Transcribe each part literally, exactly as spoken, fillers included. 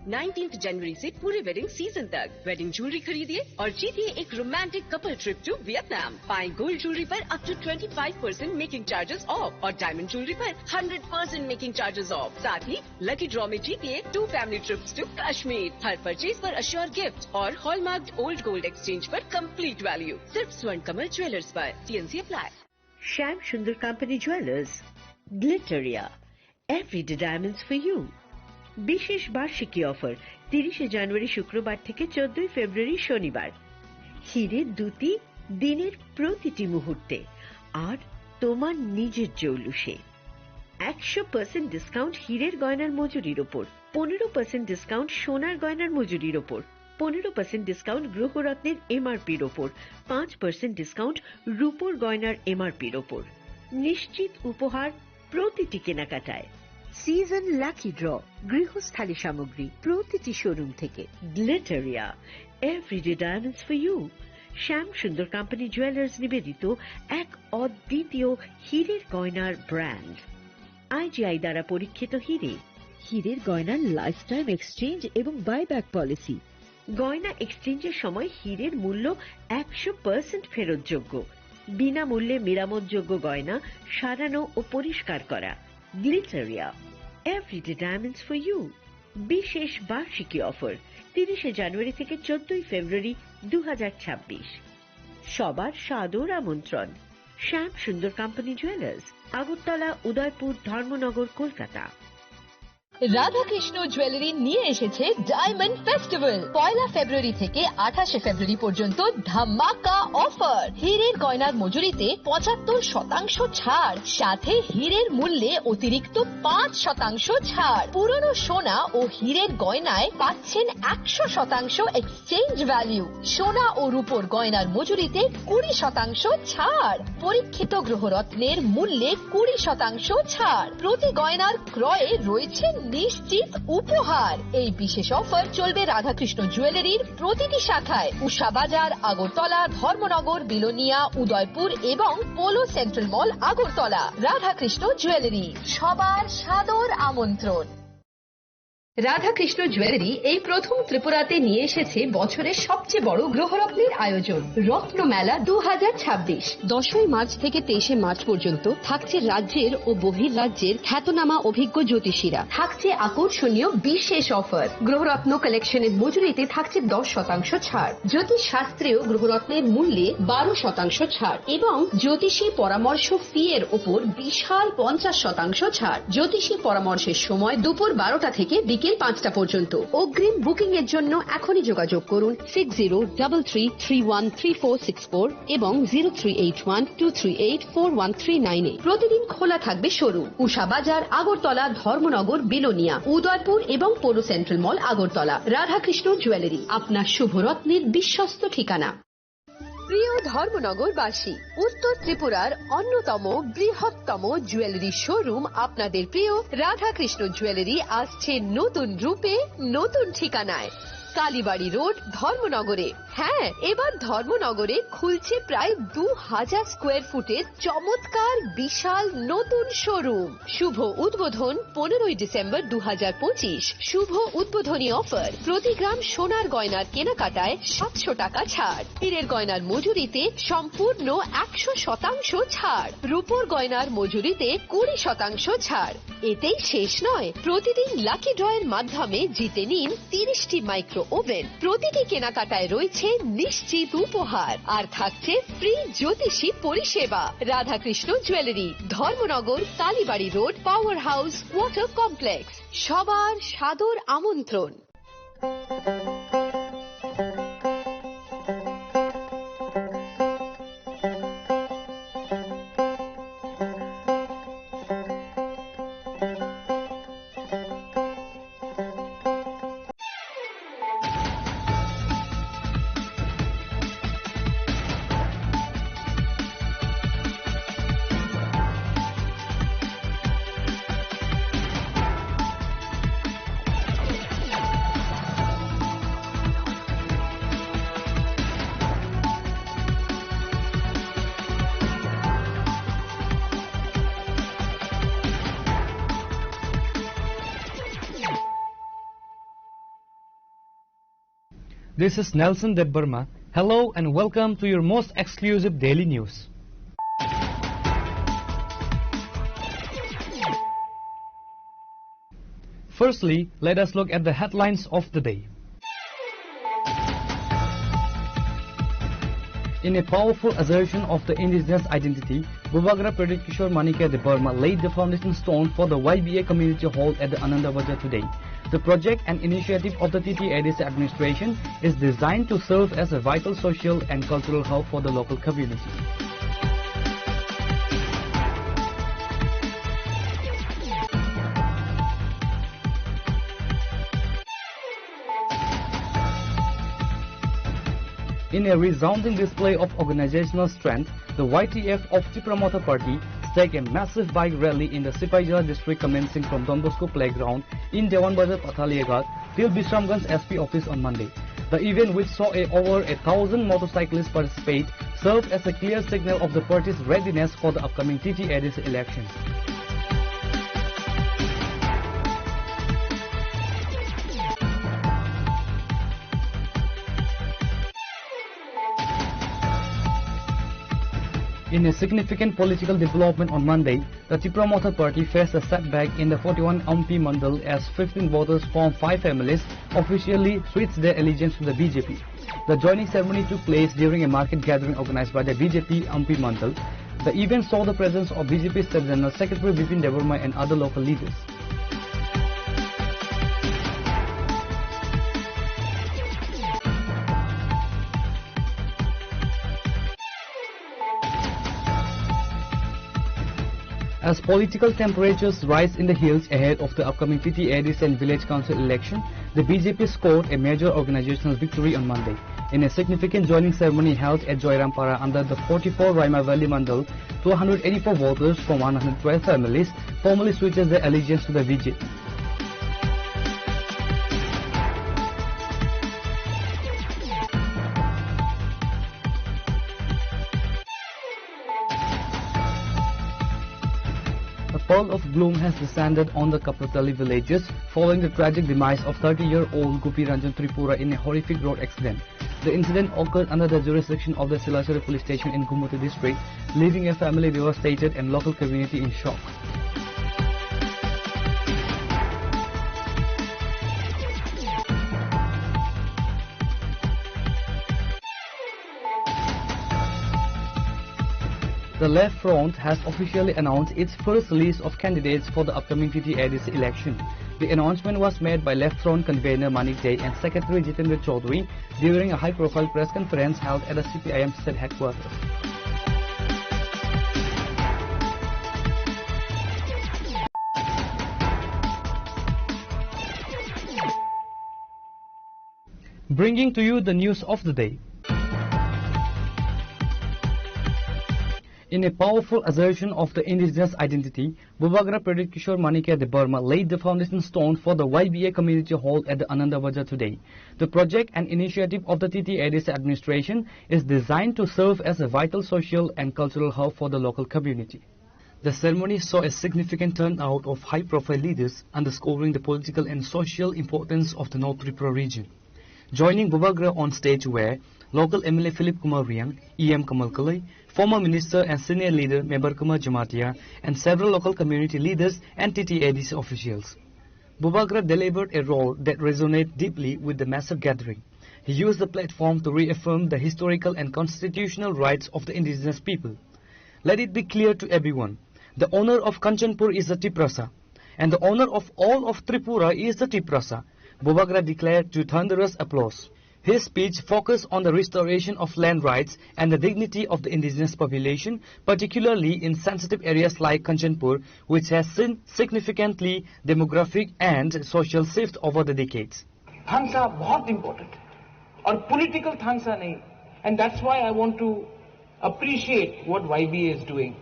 नाइनटीन्थ जनवरी से पूरे वेडिंग सीजन तक वेडिंग ज्वेलरी खरीदिए और जीतिए एक romantic couple trip to Vietnam. पाएं गोल्ड ज्वेलरी पर up to twenty five percent making charges off और डायमंड ज्वेलरी पर hundred percent making charges off. साथ ही लकी ड्रॉ में जीतिए two family trips to Kashmir. हर परचेज पर अश्योर गिफ्ट और हॉलमार्क्ड ओल्ड गोल्ड एक्सचेंज पर कंप्लीट वैल्यू, सिर्फ स्वर्ण कमल ज्वेलर्स पर। TNC apply. श्याम सुंदर कंपनी ज्वेलर्स, ग्लिटरिया, एवरीडे डायमंड्स फॉर यू। বিশেষ বার্ষিকী অফার, তিরিশে জানুয়ারি শুক্রবার থেকে চোদ্দই ফেব্রুয়ারি শনিবার। হিরে দ্যুতি দিনের প্রতিটি মুহূর্তে আর তোমার নিজের জৌলুসে। একশো পার্সেন্ট ডিসকাউন্ট হীরের গয়নার মজুরির ওপর, পনেরো পার্সেন্ট ডিসকাউন্ট সোনার গয়নার মজুরির ওপর, পনেরো পার্সেন্ট ডিসকাউন্ট গ্রহরত্নের এমআরপির ওপর, পাঁচ পার্সেন্ট ডিসকাউন্ট রূপোর গয়নার এমআরপির ওপর। নিশ্চিত উপহার প্রতিটি কেনাকাটায়। সিজন লাকি ড্র, গৃহস্থালী সামগ্রী প্রতিটি শোরুম থেকে। Glitteria, everyday diamonds for you. Shyam Sundar company jewellers নিবেদিত এক অদ্বিতীয় হীরের গয়নার ব্র্যান্ড। আইজিআই দ্বারা পরীক্ষিত হীরে। হীরের গয়নার লাইফ টাইম এক্সচেঞ্জ এবং বাইব্যাক পলিসি। গয়না এক্সচেঞ্জের সময় হীরের মূল্য একশো পার্সেন্ট ফেরতযোগ্য। বিনামূল্যে মেরামতযোগ্য গয়না সারানো ও পরিষ্কার করা। Glitteria, everyday diamonds for you. বিশেষ বার্ষিকী অফার, তিরিশে জানুয়ারি থেকে চোদ্দই ফেব্রুয়ারি দু হাজার ছাব্বিশ। সবার সাদর আমন্ত্রণ। শ্যাম সুন্দর কোম্পানি জুয়েলার্স, আগরতলা, উদয়পুর, ধর্মনগর, কলকাতা। রাধাকৃষ্ণ জুয়েলারি নিয়ে এসেছে ডায়মন্ড ফেস্টিভ্যাল। পয়লা ফেব্রুয়ারি থেকে আঠাশে ফেব্রুয়ারি পর্যন্ত ধামাকা অফার। হীরের গয়নার মজুরিতে পঁচাত্তর শতাংশ ছাড়, সাথে হীরের মূল্যে অতিরিক্ত পাঁচ শতাংশ ছাড়। পুরনো সোনা ও হীরের গয়নায় পাচ্ছেন একশো শতাংশ এক্সচেঞ্জ ভ্যালু। সোনা ও রূপোর গয়নার মজুরিতে কুড়ি শতাংশ ছাড়। পরীক্ষিত গ্রহরত্নের মূল্যে কুড়ি শতাংশ ছাড়। প্রতি গয়নার ক্রয়ে রয়েছে নিশ্চিত উপহার। এই বিশেষ অফার চলবে রাধাকৃষ্ণ জুয়েলারির প্রতিটি শাখায়, উষা বাজার, আগরতলা, ধর্মনগর, বিলোনিয়া, উদয়পুর এবং পোলো সেন্ট্রাল মল, আগরতলা। রাধাকৃষ্ণ জুয়েলারি, সবার সাদর আমন্ত্রণ। রাধাকৃষ্ণ জুয়েলারি এই প্রথম ত্রিপুরাতে নিয়ে এসেছে বছরের সবচেয়ে বড় গ্রহরত্নের আয়োজন, রত্ন মেলা দু হাজার ছাব্বিশ। দশই মার্চ থেকে তেইশে মার্চ পর্যন্ত থাকছে রাজ্যের ও বহির রাজ্যের খ্যাতনামা অভিজ্ঞ জ্যোতিষীরা। থাকছে আকর্ষণীয় বিশেষ অফার। গ্রহরত্ন কালেকশনের মজুরিতে থাকছে দশ শতাংশ ছাড়। জ্যোতিষ শাস্ত্রেও গ্রহরত্নের মূল্যে বারো শতাংশ ছাড় এবং জ্যোতিষী পরামর্শ ফি এর ওপর বিশাল পঞ্চাশ শতাংশ ছাড়। জ্যোতিষী পরামর্শের সময় দুপুর বারোটা থেকে বিকেল পাঁচটা পর্যন্ত। অগ্রিম বুকিং এর জন্য এখনই যোগাযোগ করুন six zero double three three one three four six four এবং zero three eight one two three eight four one three nine এ। প্রতিদিন খোলা থাকবে শোরুম। উষা বাজার, আগরতলা, ধর্মনগর, বিলোনিয়া, উদয়পুর এবং পোলো সেন্ট্রাল মল, আগরতলা। রাধাকৃষ্ণ জুয়েলারি, আপনার শুভরত্নের বিশ্বস্ত ঠিকানা। প্রিয় ধর্মনগরবাসী, উত্তর ত্রিপুরার অন্যতম বৃহত্তম জুয়েলারি শোরুম আপনাদের প্রিয় রাধাকৃষ্ণ জুয়েলারি আসছে নতুন রূপে, নতুন ঠিকানায়। কালীবাড়ি রোড, ধর্মনগরে। হ্যাঁ, এবার ধর্মনগরে খুলছে প্রায় দু হাজার স্কোয়ার ফুটের চমৎকার বিশাল নতুন শোরুম। শুভ উদ্বোধন পনেরোই ডিসেম্বর দু হাজার পঁচিশ। শুভ উদ্বোধনী অফার, প্রতি গ্রাম সোনার গয়নার কেনাকাটায় সাতশো টাকা ছাড়, হীরের গয়নার মজুরিতে সম্পূর্ণ একশো শতাংশ ছাড়, রূপোর গয়নার মজুরিতে কুড়ি শতাংশ ছাড়। এতেই শেষ নয়, প্রতিদিন লাকি ড্রয়ের মাধ্যমে জিতে নিন তিরিশটি মাইক্রো ওভেন। প্রতিটি কেনাকাটায় রয়েছে নিশ্চিত উপহার, আর থাকছে ফ্রি জ্যোতিষী পরিষেবা। Radhakrishna jewellery, Dharmanagar, Kalibari road, power house, water complex. সবার সাদর আমন্ত্রণ। This is Nelson Debbarma. Hello and welcome to your most exclusive daily news. Firstly, let us look at the headlines of the day. In a powerful assertion of the indigenous identity, Bubagra Pradyot Kishore Manikya Debbarma laid the foundation stone for the Y B A Community Hall at the Ananda Bazar today. The project, an initiative of the T T A D C administration, is designed to serve as a vital social and cultural hub for the local community. In a resounding display of organizational strength, the Y T F of Tipra Motha Party staged a massive bike rally in the Sipaijala district, commencing from Don Bosco Playground in Dewan Bazar, Pathaliaghat, till Bisramganj S P office on Monday. The event, which saw a, over a thousand motorcyclists participate, served as a clear signal of the party's readiness for the upcoming T T A D C election. In a significant political development on Monday, the Tipra Motha Party faced a setback in the forty-one M P Mandal as fifteen voters from five families officially switched their allegiance to the B J P. The joining ceremony took place during a market gathering organized by the B J P M P Mandal. The event saw the presence of B J P State General Secretary Bipin Debbarma and other local leaders. As political temperatures rise in the hills ahead of the upcoming T T A D C and Village Council election, the B J P scored a major organizational victory on Monday. In a significant joining ceremony held at Joyrampara under the forty-four Raima Valley Mandal, two hundred eighty-four voters from one hundred twelve families formally switches their allegiance to the B J P. A pall of gloom has descended on the Kapratali villages following the tragic demise of thirty-year-old Gopi Ranjan Tripura in a horrific road accident. The incident occurred under the jurisdiction of the Silachari police station in Gumoti district, leaving a family devastated and local community in shock. The Left Front has officially announced its first list of candidates for the upcoming T T A D C election. The announcement was made by Left Front convener Manik Dey and Secretary Jitendra Chaudhary during a high-profile press conference held at the C P I M state headquarters. Bringing to you the news of the day. In a powerful assertion of the indigenous identity, Bubagra Pradyot Kishore Manikya Debbarma laid the foundation stone for the Y B A Community Hall at the Ananda Bazar today. The project, an initiative of the T T A D C administration, is designed to serve as a vital social and cultural hub for the local community. The ceremony saw a significant turnout of high-profile leaders, underscoring the political and social importance of the North Tripura region. Joining Bubagra on stage were local M L A Philip Kumar Reang, E M Kamal Kalai, former minister and senior leader Mebar Kumar Jamatia, and several local community leaders and T T A D C officials. Bubagra delivered a role that resonated deeply with the massive gathering. He used the platform to reaffirm the historical and constitutional rights of the indigenous people. Let it be clear to everyone, the owner of Kanchanpur is the Tiprasa, and the owner of all of Tripura is the Tiprasa, Bubagra declared to thunderous applause. His speech focused on the restoration of land rights and the dignity of the indigenous population, particularly in sensitive areas like Kanchanpur, which has seen significantly demographic and social shift over the decades. थांसा बहुत इंपॉर्टेंट है और पॉलिटिकल थांसा नहीं. And that's why I want to appreciate what Y B A is doing.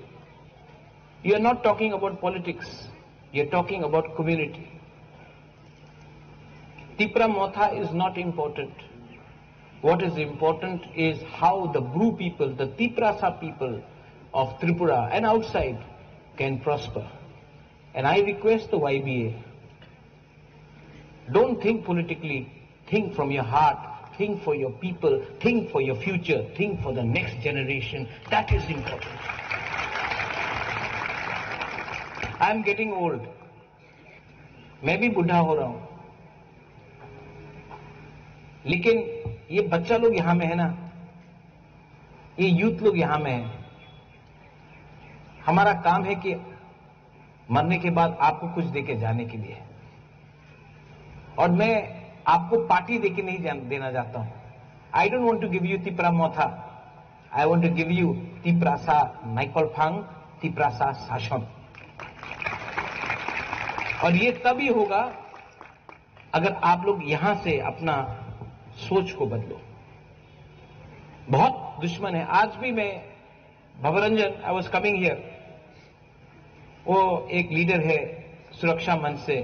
You are not talking about politics, you are talking about community. Tipra Motha is not important. What is important is how the Bru people, the Tiprasa people of Tripura and outside can prosper. And I request the Y B A, don't think politically, think from your heart. Think for your people, think for your future, think for the next generation. That is important. I am getting old. मैं भी बूढ़ा हो रहा हूं, लेकिन ये बच्चा लोग यहां में है ना, ये यूथ लोग यहां में है। हमारा काम है कि मरने के बाद आपको कुछ देके जाने के लिए। और मैं आपको पार्टी देके नहीं जान, देना चाहता हूं। I don't want to give you Tipra Motha, I want to give you Tiprasa Naikolphang, Tiprasa Sashon। और ये तभी होगा अगर आप लोग यहां से अपना सोच को बदलो। बहुत दुश्मन है। आज भी मैं, भवरंजन, I was coming here, वो एक लीडर है सुरक्षा मंच से,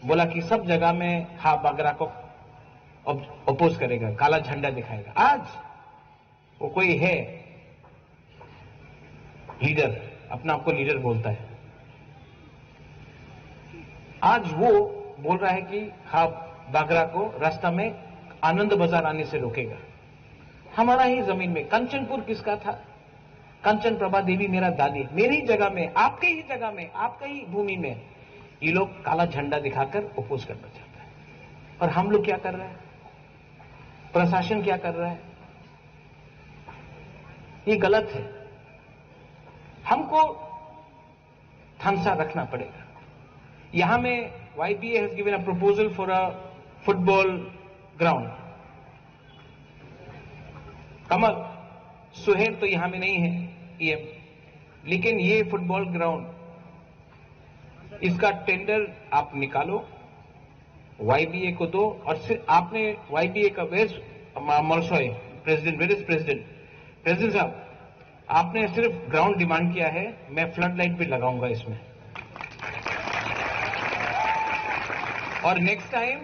बोला कि सब जगह में हा बागरा को अपोज करेगा, काला झंडा दिखाएगा। आज वो कोई है लीडर, अपना आपको लीडर बोलता है, आज वो बोल रहा है कि हा बागरा को रास्ता में आनंद बाजार आने से रोकेगा। हमारा ही जमीन में, कंचनपुर किसका था? कंचन प्रभा देवी मेरा दादी, मेरी जगह में, आपके ही जगह में, आपका ही भूमि में ये लोग काला झंडा दिखाकर अपोज करना चाहता है। और हम लोग क्या कर रहे हैं? प्रशासन क्या कर रहा है? ये गलत है। हमको थामसा रखना पड़ेगा। यहां में Y B A has given a proposal for a football ground। कमल, सुहेल तो यहां में नहीं है ईएम, लेकिन ये फुटबॉल ग्राउंड, इसका टेंडर आप निकालो, वाईबीए को दो। और सिर्फ आपने वाईबीए का वेस्ट मलसॉय, प्रेसिडेंट, वेस्ट प्रेसिडेंट, प्रेसिडेंट साहब, आपने सिर्फ ग्राउंड डिमांड किया है, मैं फ्लड लाइट भी लगाऊंगा इसमें। और नेक्स्ट टाइम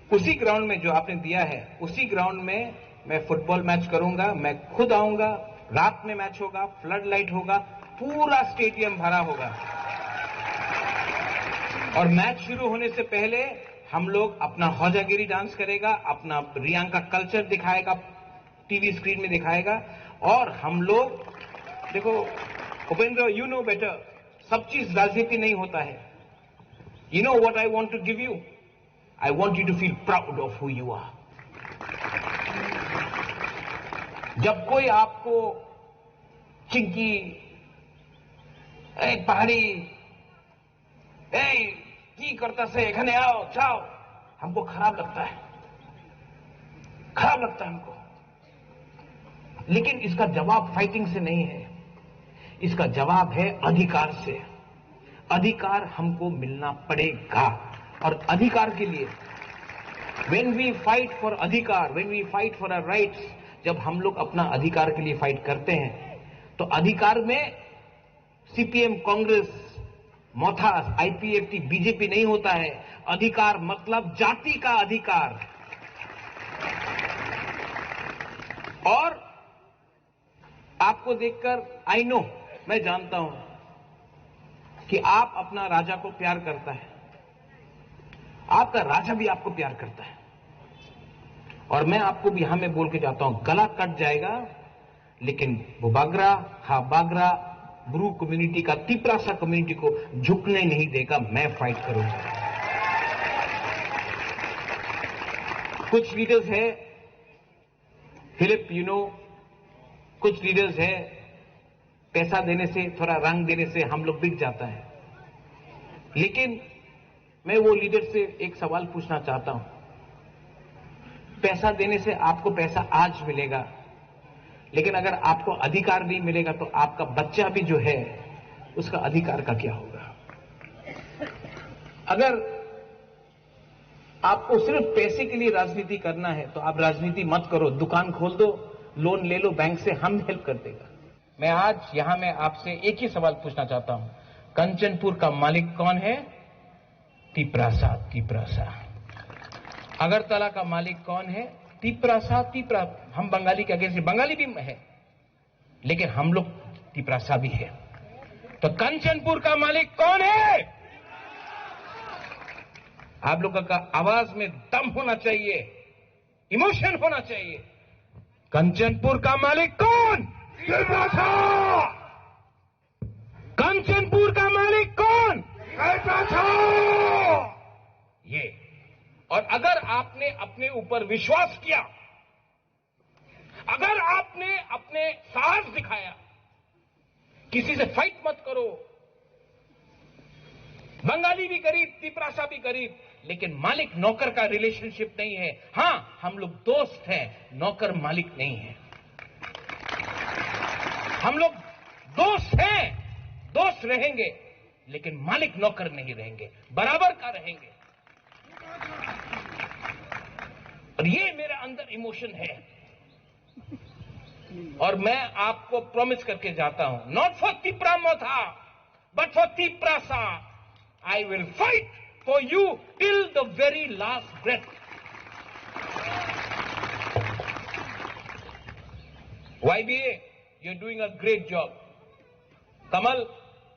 उसी ग्राउंड में जो आपने दिया है, उसी ग्राउंड में मैं फुटबॉल मैच करूंगा, मैं खुद आऊंगा, रात में मैच होगा, फ्लड लाइट होगा, पूरा स्टेडियम भरा होगा। और मैच शुरू होने से पहले हम लोग अपना हौजागिरी डांस करेगा, अपना रियांग का कल्चर दिखाएगा, टीवी स्क्रीन में दिखाएगा। और हम लोग, देखो उपेंद्र, you know better, सब चीज राजनीति नहीं होता है। You know what I want to give you? I want you to feel proud of who you are. जब कोई आपको चिंकी, ए पहाड़ी, ए की करता से, এখানে आओ, जाओ, हमको खराब लगता है, खराब लगता है हमको। लेकिन इसका जवाब फाइटिंग से नहीं है, इसका जवाब है अधिकार से। अधिकार हमको मिलना पड़ेगा। और अधिकार के लिए, when we fight for अधिकार, when we fight for our rights, जब हम लोग अपना अधिकार के लिए फाइट करते हैं, तो अधिकार में सीपीएम, कांग्रेस, मोथास, आईपीएफटी, बीजेपी नहीं होता है। अधिकार मतलब जाति का अधिकार। और आपको देखकर आई नो, मैं जानता हूं कि आप अपना राजा को प्यार करता है, आपका राजा भी आपको प्यार करता है। और मैं आपको भी यहां में बोल के जाता हूं, गला कट जाएगा, लेकिन बुबागरा, हाबागरा, ब्रू कम्युनिटी का, तिप्रासा कम्युनिटी को झुकने नहीं देगा। मैं फाइट करूंगा। कुछ लीडर्स है, फिलिप, यू नो, कुछ लीडर्स है, पैसा देने से, थोड़ा रंग देने से हम लोग बिक जाता है। लेकिन मैं वो लीडर से एक सवाल पूछना चाहता हूं, पैसा देने से आपको पैसा आज मिलेगा, लेकिन अगर आपको अधिकार नहीं मिलेगा तो आपका बच्चा भी जो है उसका अधिकार का क्या होगा? अगर आपको सिर्फ पैसे के लिए राजनीति करना है तो आप राजनीति मत करो, दुकान खोल दो, लोन ले लो बैंक से, हम हेल्प कर देगा। मैं आज यहां में आपसे एक ही सवाल पूछना चाहता हूं, कंचनपुर का मालिक कौन है? तिप्रासा, तिप्रासा। अगरतला का मालिक कौन है? तिप्रासा, तिप्रा। हम बंगाली के अगेंस्ट, बंगाली भी है, लेकिन हम लोग तिप्रासा भी है। तो कंचनपुर का मालिक कौन है? आप लोगों का आवाज में दम होना चाहिए। इमोशन होना चाहिए। कंचनपुर का मालिक कौन? कंचनपुर का मालिक कौन? ये। और अगर आपने अपने ऊपर विश्वास किया, अगर आपने अपने साहस दिखाया, किसी से फाइट मत करो। बंगाली भी गरीब, तिपरासा भी गरीब, लेकिन मालिक नौकर का रिलेशनशिप नहीं है। हाँ, हम लोग दोस्त हैं, नौकर मालिक नहीं है। हम लोग दोस्त हैं, दोस्त रहेंगे, लेकिन मालिक नौकर नहीं रहेंगे, बराबर का रहेंगे। और ये मेरे अंदर इमोशन है। और मैं आपको प्रॉमिस करके जाता हूं, not for Tipra Motha, but for Tiprasa, I will fight for you till the very last breath. Y B A, you're doing a great job. कमल,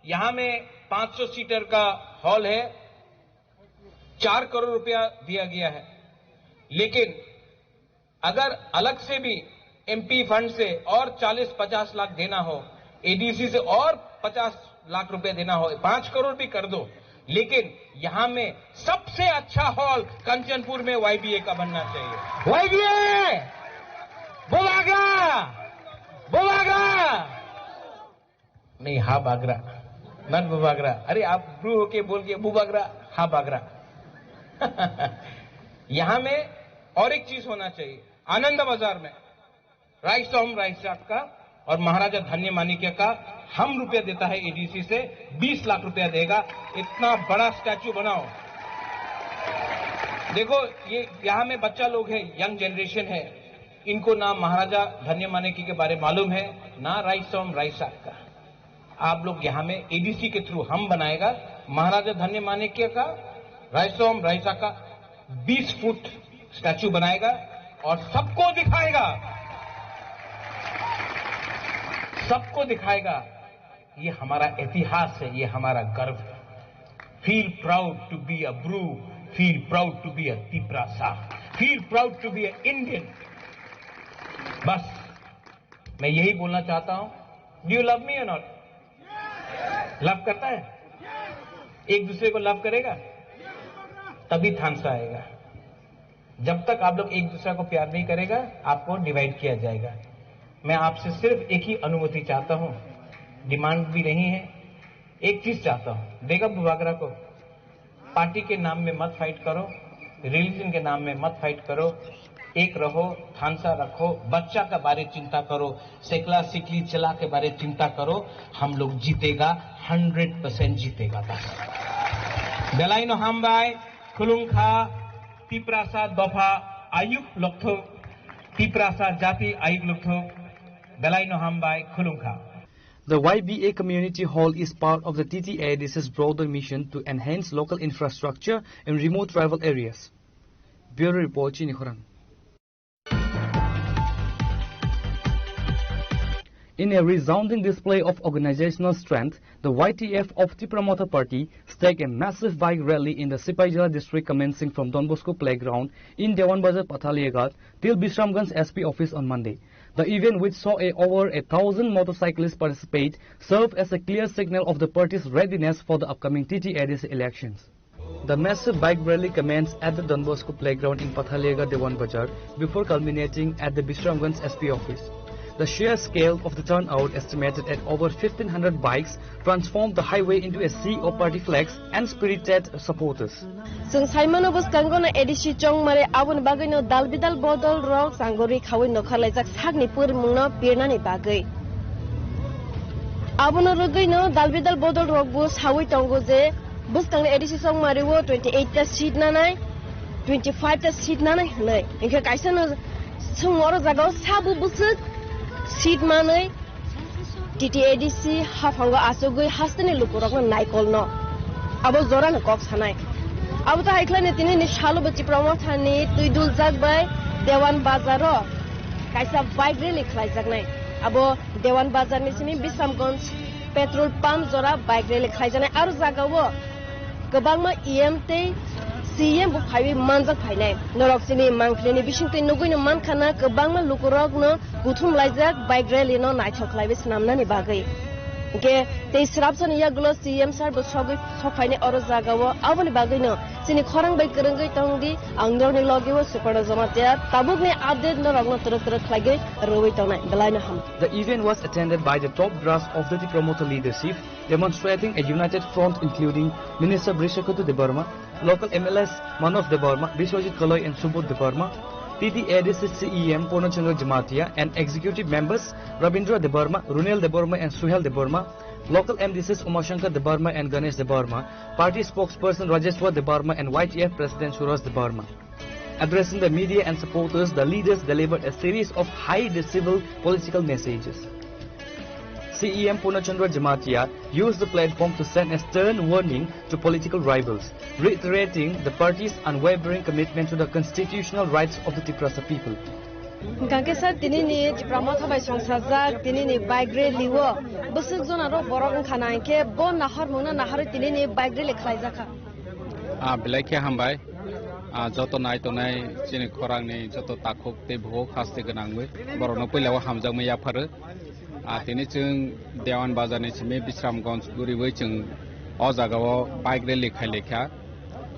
यहां में पाँच सौ सीटर का हॉल है, चार करोड़ रुपया दिया गया है, लेकिन अगर अलग से भी एमपी फंड से और चालीस पचास लाख देना हो, एडीसी से और पचास लाख रुपए देना हो, पाँच करोड़ भी कर दो, लेकिन यहाँ में सबसे अच्छा हॉल कंचनपुर में वाईबीए का बनना चाहिए। वाईबीए, बुबागरा, बुबागरा। नहीं, हाँ बागरा, not बुबागरा। अरे, आप ब्रू होके बोल के बुबागरा, हाँ बागरा। यहाँ में और एक चीज होना चाहिए, आनंद बाजार में राइसोम राइसाका और महाराजा धन्य माणिक्य का हम रुपया देता है, एडीसी से बीस लाख रुपया देगा। इतना बड़ा स्टैचू बनाओ। देखो, ये यहाँ में बच्चा लोग है, यंग जनरेशन है, इनको ना महाराजा धन्य माणिक्य के बारे मालूम है, ना राइसोम राइसाका। आप लोग यहाँ में एडीसी के थ्रू हम बनाएगा, महाराजा धन्य माणिक्य का, राइसोम राइसाका बीस फुट स्टैचू बनाएगा और सबको दिखाएगा, सबको दिखाएगा, ये हमारा इतिहास है, ये हमारा गर्व है। Feel proud to be a Bru, feel proud to be a Tiprasa, feel proud to be a Indian। बस, मैं यही बोलना चाहता हूं। Do you love me or not? Love करता है? एक दूसरे को लव करेगा, तभी थानसा आएगा। जब तक आप लोग एक दूसरे को प्यार नहीं करेगा, आपको डिवाइड किया जाएगा। मैं आपसे सिर्फ एक ही अनुमति चाहता हूं, डिमांड भी नहीं है, एक चीज चाहता हूं, देगा बुबागरा को। पार्टी के नाम में मत फाइट करो, रिलीजन के नाम में मत फाइट करो। एक रहो, थानसा रखो, बच्चा का बारे चिंता करो, सेकला सिकली चला के बारे चिंता करो। हम लोग जीतेगा, हंड्रेड परसेंट जीतेगा। बस। Belai no hambai, khulungkha, Tiprasa dopha ayuk lokthok, Tiprasa jati ayuk lokthok, belai no hambai, khulungkha. The Y B A Community Hall is part of the T T A D C's broader mission to enhance local infrastructure in remote tribal areas. Bureau Report, Chini Khorang. In a resounding display of organizational strength, the Y T F of Tipra Motha Party staged a massive bike rally in the Sipaijala district, commencing from Don Bosco Playground in Dewan Bazar, Pathaliaghat, till Bisramganj S P office on Monday. The event, which saw a, over a thousand motorcyclists participate, served as a clear signal of the party's readiness for the upcoming T T A D C elections. The massive bike rally commenced at the Don Bosco Playground in Pathaliaga Dewan Bazar before culminating at the Bisramganj S P office. The sheer scale of the turnout, estimated at over fifteen hundred bikes, transformed the highway into a sea of party flags and spirited supporters. Chwng saimano bwskango no A D C chongmare, aboni bagwi no dal bidal bodol rok changori khawi nokharlaijak sakni pwrwngmung no pirnani bagwi. Abono rwgwi no dal bidal bodol rok bo sawi tongo je bwskangni A D C chongmari o twenty eight ta seat nanai, twenty five ta seat nanai hwnwi. Hinkhe kaisa no chwng oro jagao sabo bwswk seat manwi, T T A D C haphango achugwi hasteni lukurokno naikolno abo jorano kok sanai. Abo to hai khlaino tinini salo bo Tipra Mothani twi duljak bai Dewan Bazaro kaisa bike rally khlaijaknai. Abo Dewan Bazarni simi Bisramganj petrol pump jora bike rally khlaijaknai. Aro jagao kwbangma E M tei C M bo phaiwi manjak phainai. Norok chini mangpili ni bisingtwi nugwi no mankha na kwbangma lukurok no kuthum laijak bike rally no naithok khlaiwi swnamnani bagwi. Hwnkhe tei srapsani yagulo C M sir bo sogwi sokphainai oro jagao. Aboni bagwino chini khorang bai kwrwngwi tongdi, ang norokni logio Suparna Jamatia. Tabukni update norokno twrwk twrwk khlaiwi rwui tongnai. Belaino ham. The event was attended by the top brass of the Tipra Motha leadership, demonstrating a united front including Minister Brishaketu Debbarma, local M L As Manav Debbarma, Biswajit Kaloi and Subodh Debbarma, T T A D C C E M Purna Chandra Jamatia and executive members Rabindra Debbarma, Runel Debbarma and Suhel Debbarma, local M D Cs Umashankar Debbarma and Ganesh Debbarma, party spokesperson Rajeshwar Debbarma and Y T F President Suraj Debbarma. Addressing the media and supporters, the leaders delivered a series of high decibel political messages. C E M Purna Chandra Jamatia used the platform to send a stern warning to political rivals, reiterating the party's unwavering commitment to the constitutional rights of the Tiprasa people. Hwnkhe sir, tini ni Tipra Motha bai songsajak tini ni bike rally o bwswk jona rok borok wngkha na, hwnkhe bo nahor mungno naharwi tini ni bike rally khlaijakha. Ah, belai khe hambai. Ah, joto nai tongnai chini khorangni joto takhuk tei bukhuk haste gwnangwi borokno puila o hamjakmani yapharo. Ah, tini chwng Dewan Bazar ni simi Bisramganj guriwi chwng o jaga o bike rally khai laikha.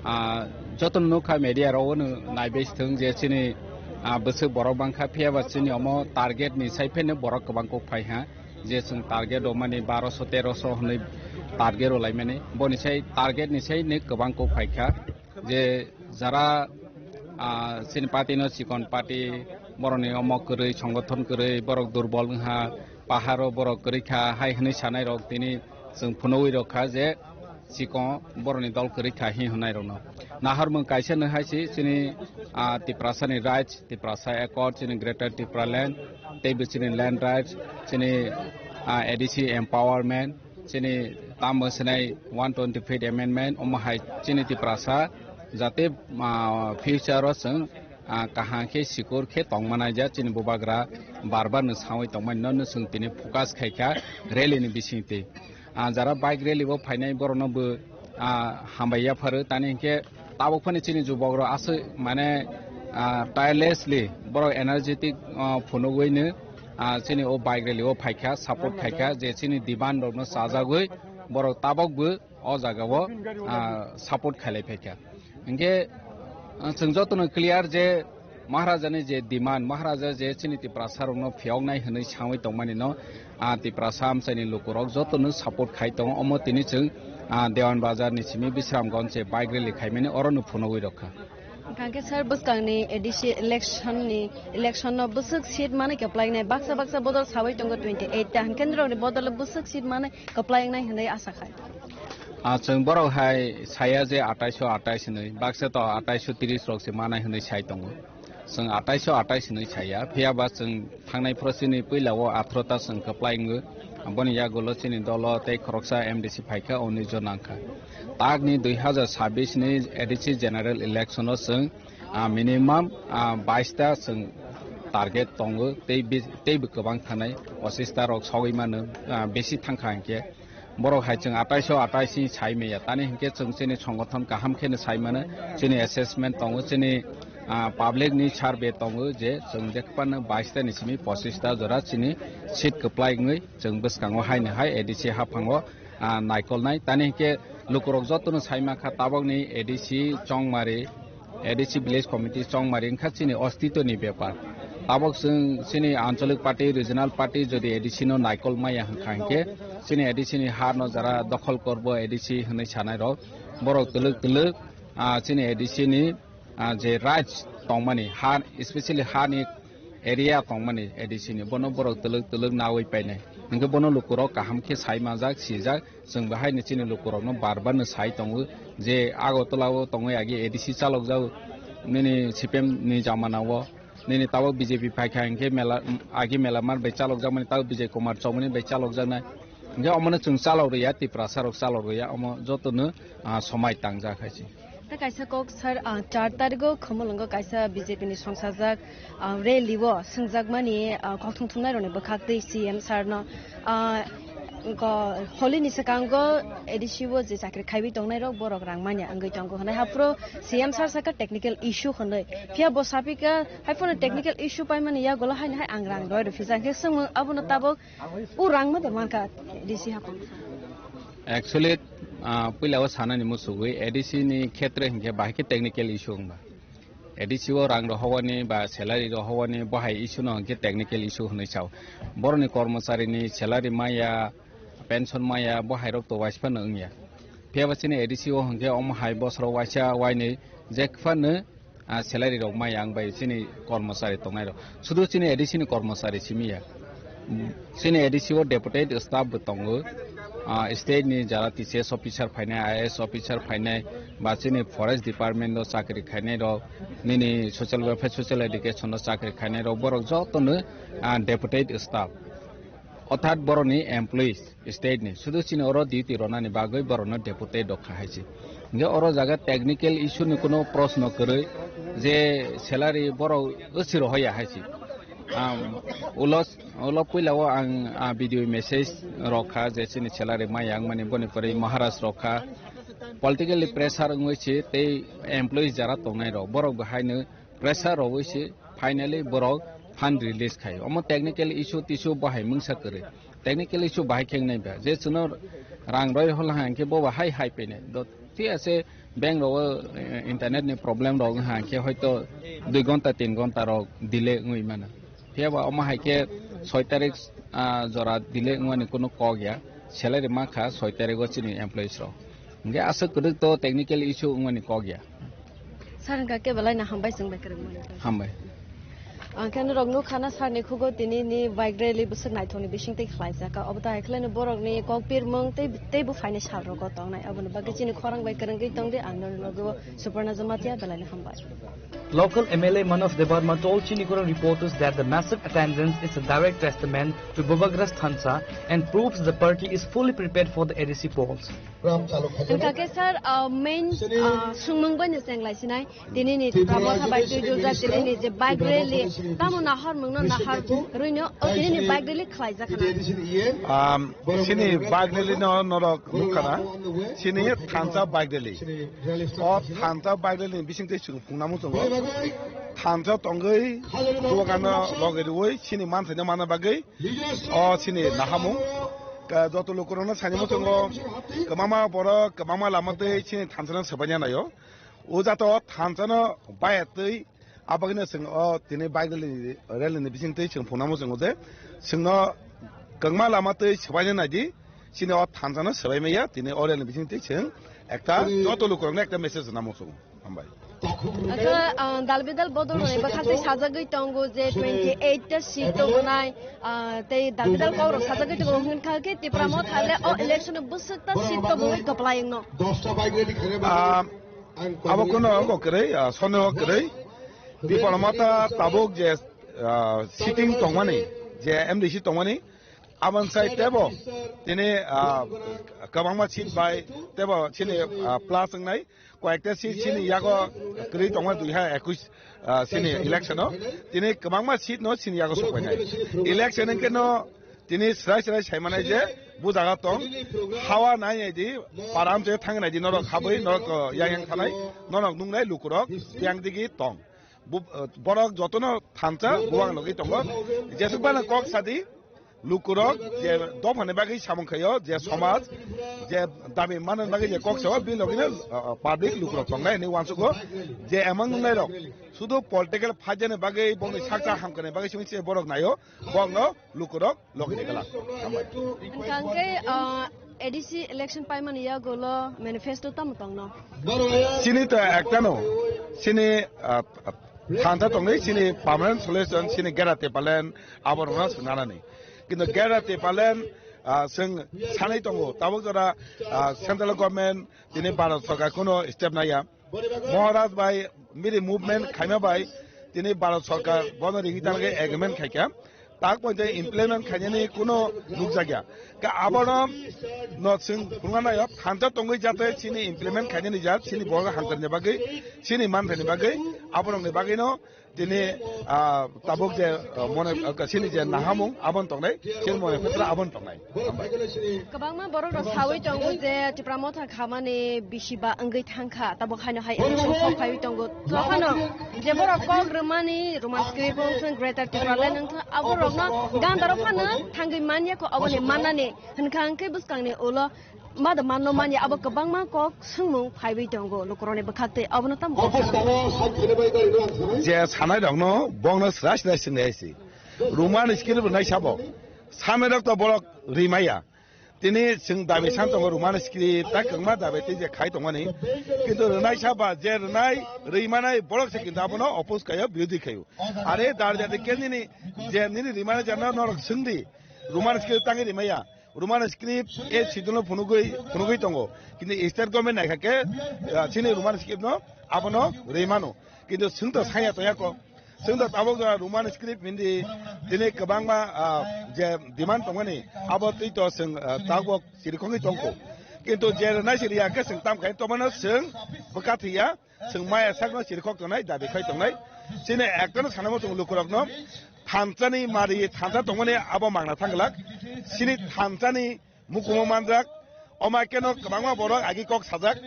Ah, joto nukha media rok o naibai thwng je chini, ah, bwswk borok bangkha, phiya ba chini omo target ni sai phano borok kwbang kok phai ha. Je chwng target rwmani baroso teroso hwnwi target rwlaimani, boni sai target ni sai ni kwbang kok phaikha. Je jara, ah, chini party no chikon party, boroni omo kwrwi, songothon kwrwi, borok durbol wngha, paharo borok kwrwi kha hai hwnwi sanai rok tini chwng phunugwi rok kha je chikon boroni dol kwrwi kha hi hwnai rokno. Nahormung kaisa no hai si chini, ah, Tiprasa ni right, Tiprasa Accord, chini Greater Tipraland, tei bo chini land rights, chini, ah, A D C empowerment, chini tamo sinai one twenty fifth amendment, omo hai chini Tiprasa jate, ah, future o chwng, ah, kaham khe sikur khe tong manai ja chini bubagra bar bar no sawi tongmani no, no chwng tini focus khai kha rally ni bising twi. Ah, jara bike rally bo phainai borokno bo, ah, hambai yapharo, tani hinkhe tabuk phani chini jubokrok aswk mane, ah, tirelessly borok energetic, ah, phunugwino, ah, chini o bike rally o phaikha, support khaikha, je chini demand rokno chajagwi borok tabukbo o jagao, ah, support khailai phaikha. Hinkhe, ah, chwng jotono clear je Maharajani je demand, Maharaja je chini Tiprasa rokno phiyoknai hwnwi sawi tongmani no, ah, Tiprasa amchaini lukurok jotono support khai tongo. Omo tini chwng, ah, Dewan Bazar ni simi Bisramganj je bike rally khaimani oro no phunugwi rokha. Hwnkhe sir, bwskangni A D C election ni, election no bwswk seat mani kwplainai, baksa baksa bodol sawi tongo twenty eight ta, hwnkhe norokni bodol bwswk seat mani kwplainai hwnwi asa khai. Ah, chwng borok hai saya je ataiso atais hwnwi, baksa to ataiso tris rok se manai hwnwi sai tongo. Chwng ataiso atais hwnwi saya, phiya ba chwng thangnai phoro chini puila o athro ta chwng kwplai wngo. Aboni yagulo chini dolo tei khoroksa M D C phaikha, oni jo nangkha. Takni dui hazar sabbish ni A D C general election o chwng, ah, minimum, ah, bais ta chwng target tongo, tei bi-, tei bo kwbang thanai, pochis ta rok sogwi mano, ah, besi thangkha hinkhe. Borok hai chwng ataiso atais ni sai maya. Tani hinkhe chwng chini songothon kaham kheno sai mano. Chini assessment tongo, chini, ah, public ni survey tongo je chwng jephano bais ta ni simi pochis ta jora chini seat kwplai wngwi chwng bwskango haino hai A D C haphango, ah, naikolnai. Tani hinkhe lukurok jotono sai mankha tabokni A D C Chongmari, A D C Village Committee Chongmari wngkha chini ostitoni bepar. Tabok chwng chini ancholic party, regional party jodi A D C no naikol maya hwnkha hinkhe chini A D C ni ha no jara dokhol korbo A D C hwnwi sanai rok, borok twlwk twlwk, ah, chini A D C ni, ah, je rights tongmani ha, especially ha ni area tongmani A D C ni, bono borok twlwk twlwk nawi painai. Hinkhe bono lukurok kaham khe sai manjak, sijak, chwng bahai ni chini lukurokno bar bar no sai tongo je Agartala o tongwi agi A D C chalokjak nini C P M ni jamana o, nini tabok B J P phaikha hinkhe mela, agi mela mar bai chalokjakmani tabok Bijay Kumar Chowmani bai chalokjaknai. Hinkhe omono chwng chalok rwya, Tiprasa rok chalok rwya, omo jotono, ah, somai tangjak hai se. Tei kaisa kok sir, ah, char tarigo Khumulwngo kaisa B J P ni songsajak, ah, rally o swngjakmani, ah, kok thum thumnai rokni bwkhak tei C M sir no, ah, Ko holini swkango A D C o je chakri khaiwi tongnai rok borok rang manya wngwi tongo hwnwi haphuru C M sir saka technical issue hwnwi. Phiya bo sapika haiphano technical issue paimani yagulo haino hai ang rang roi rw phijak khe swngmung abono tabuk o rang ma de mankha A D C haphang. Actually, ah, puila o sanani muchugwi A D C ni khetre hinkhe bahai khe technical issue wngba. A D C o rang rohowani ba salary rohowani bohai issue no hinkhe technical issue hwnwi sao. Boroni kormocharini salary maya, pension maya, bohai rok to waisphano wngya. Phiya ba chini A D C o hinkhe omo hai bosoro waisa wainwi jekphano, ah, salary rok maya ang bai chini kormochari tongnai rok. Sudu chini A D C ni kormochari simi ya. Chini A D C o deputed staff bo tongo. Ah, state ni jara T C S officer phainai, I A S officer phainai, ba chini forest department o chakri khainai rok, nini social welfare, social education o chakri khainai rok, borok joto no, ah, deputed staff. Orthat boroni employees state ni, sudu chini oro duty ronani bagwi borokno deputed rok kha hai se. Hinkhe oro jaga technical issue ni kuno proshno kwrwi je salary borok wsi rohoya hai se. Am, ulo, ulo puila o ang, ah, video message rok kha je chini salary maya wngmani boni pore Maharaj rok kha. Politically pressure wngwi se tei employees jara tongnai rok borok bo haino pressure rogwi se finally borok fund release khai. Omo technical issue tissue bahai mungsa kwrwi. Technical issue bahai khe wngnai ba. Je chwngno rang roi hol ha hinkhe bo bahai hai pene. Do, thik ase bank rogo, eh, internet ni problem rok ha hinkhe hoito dui gonta tin gonta rok delay wngwi mano. Phiya ba omo hai khe soi tarik, ah, jora delay wngmani kunu kok ya. Salary ma kha soi tarik o chini employees rok. Hinkhe aswk kwrwk to technical issue wngmani kok ya. Sir, hwnkha khe belai no hambai chwng bai kwrwngmani. Hambai. Ang khe norok nukha na sir ni khugo tini ni bike rally bwswk naithokni bising tei khlaijak kha. Obo ta hai khlai no borok ni kok pirmung tei, tei bo phainai sal rogo tongnai. Aboni bagwi chini khorang bai kwrwngwi tongdi ang norok nogo Suparna Jamatia belai no hambai. Local M L A Manav Debbarma told Chinikhorang reporters that the massive attendance is a direct testament to Bubagra Thansa and proves the party is fully prepared for the A D C polls. Hwnkha khe sir, uh, main, uh, swngmung bai no cheng lai sinai, tini ni Tipra Motha bai twi dujak tini ni je bike rally, tamo nahar mung no nahar rwi no, o tini ni bike rally khlai jak khna. Um, chini bike rally no norok nukha na, chini thansa bike rally. O thansa bike rally ni bising twi chwng phungna muchungo. Thansa tongwi bubagra no logi rwi chini manthai no manna bagwi o chini nahamung. Ka-, joto lukurokno saini muchungo kwbangma borok, kwbangma lama twi chini thansa no swbaina naio. O jato thansa no baya twi abagino chwng o tini bike rally, rally ni bising twi chwng phungna muchungo je chwngno kwbangma lama twi swbaina naidi. Chini o thansa no swbai maya, tini o rally ni bising twi chwng ekta joto lukurokno ekta message rwna muchungo. Hambai. Acha, ah, dal bidal bodol rwni bwkhak tei sajagwi tongo je twenty eight ta seat to wnai, ah, tei dal bidal kok rok sajagwi tongo hwnkha khe Tipra Motha le o election o bwswk ta seat to bwlwi kwplai wngno. Ah, abo kono wngkha kwrwi, ah, sondeho kwrwi. Tipra Motha tabuk je, ah, sitting tongmani, je M D C tongmani, aboni sai tebo tini, ah, kwbangma seat bai tebo chini, ah, plus wngnai. Koyekta seat chini yago kwrwi tongma dui hajar ekwis, ah, chini election o. Tini kwbangma seat no chini yago sokpainai. Election hwnkhe no tini srai srai saimanai je bujaga tong. Hawa nai nai di, param se thang nai di norok habwi norok, ah, yang yang thanai, norok nungnai lukurok yang digi tong. Bu-, ah, borok jotono thansa buwang logi tongo. Jesuk bana kok sadi, lukurok je dophani bagwi samung khaio, je somaj, je dabi manani bagwi je kok sao, bini logino, ah, ah, public lukurok tongnai hinwi uansugo, je emang nungnairok sudu political phaijani bagwi bongni sakta hamkani bagwi simi se borok naio, bongno lukurok logi de kala. Hambai. Hwnkha hwnkhe, ah, A D C election paimani yagulo manifesto tamo tongno? Chini to ektano, chini, ah, thansa tongwi chini permanent solution chini Greater Tipraland aborokno swngnanani. Kintu Greater Tipraland, ah, chwng sanai tongo, tabuk jora, ah, central government tini Bharat Sarkar kuno step naiya. Maharaj bai miri movement khaima bai tini Bharat Sarkar bono ringwi talgwi agreement khaikha. Tak pointe implement khainani kuno nukjakya. Ka abono no chwng phunukna naio, thansa tongwi jate chini implement khainani jat, chini borok hamkharni bagwi, chini manthani bagwi, aborokni bagwino tini, ah, tabuk je, ah, mone, ah, chini je nahamung abon tongnai, chini mone putra abon tongnai. Kwbangma borok rok sawi tongo je Tipra Motha khamani bisi ba wngwi thangkha, tabuk haino hai election kok phaiwi tongo. Tokhano je borok kok rwmani Roman script wng thung, Greater Tipraland wng thung, aborokno gandaro phano thangwi manya kho, aboni mannani hwnkha hwnkhe bwskangni ulo ma da manno manya, abo kwbangma kok swngmung phaiwi tongo lukurokni bwkhak tei abono tamo kok je sanai rokno bongno srai srai swngnai si. Roman script rwnai sabo. Sanai rok to borok rimaya. Tini chwng dabi san tongo Roman script, ta kwbangma dabi tei je khai tongmani. Kintu rwnai saba je rwnai, rwi manai borok se kintu abono oppose khaio, birodhi khaio. Are dar jati ke nini je nini rimani jana norok swngdi, Roman script tangwi rimaya. Roman script e schedule no phunugwi, phunugwi tongo. Kintu state government naikha ke, ah, chini Roman script no abono rwi mano. Kintu swngto saya toya ko. Chwng da tabuk jora Roman script hindi tini kwbangma, ah, je demand tongmani abo twi to chwng, ah, tabuk chirikhogwi tongkho. Kintu je rwnai se riya khe chwng tam khai tongmano chwng bwkha thwiya, chwng maya sakno chirikhok tongnai, dabi khai tongnai. Chini ektono sanamo chwng lukurokno thansani mari thansa tongmani abo mangna thangglak. Chini thansani mukumo manjak. Omo keno kwbangma borok agi kok sajak.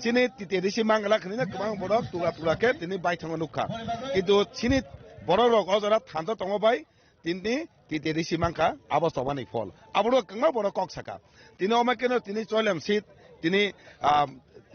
Chini tite risi manglak hinwi kwbangma borok tugra tugra khe tini baithangno nukha. Kintu chini borok rok o jora thansa tongo bai tini tite risi mankha abo chobani phol. Abo rok kwbangma borok kok saka. Tini omo keno tini choilem seat tini, ah,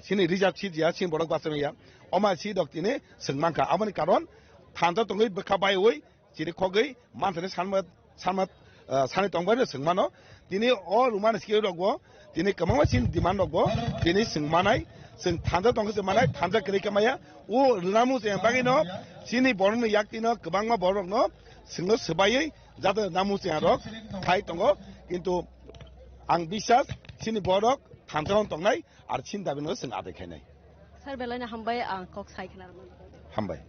chini reserve seat ya chini borok bachai ya. Omo seat rok tini swng mankha. Aboni karon thansa tongwi bwkha baiwi chiri khogwi manthani sanma, sanma, ah, sani tongbai no swngmano. Tini o Roman script rokbo, tini kwbangma chini demand rokbo, tini swngmanai, chwng thansa tongkhe swngmanai, thansa kwrwi khe maya. O rwnamu chwng bagwino, chini borokni yaktino, kwbangma borokno, chwngno swbaiwi, jate rwnamu chwng rok khai tongo. Kintu ang biswas, chini borok thansa hwn tongnai, ar chini dabino chwng adai khainai. Sir, belai no hambai, ah, kok sai khna rwmani bagwi. Hambai.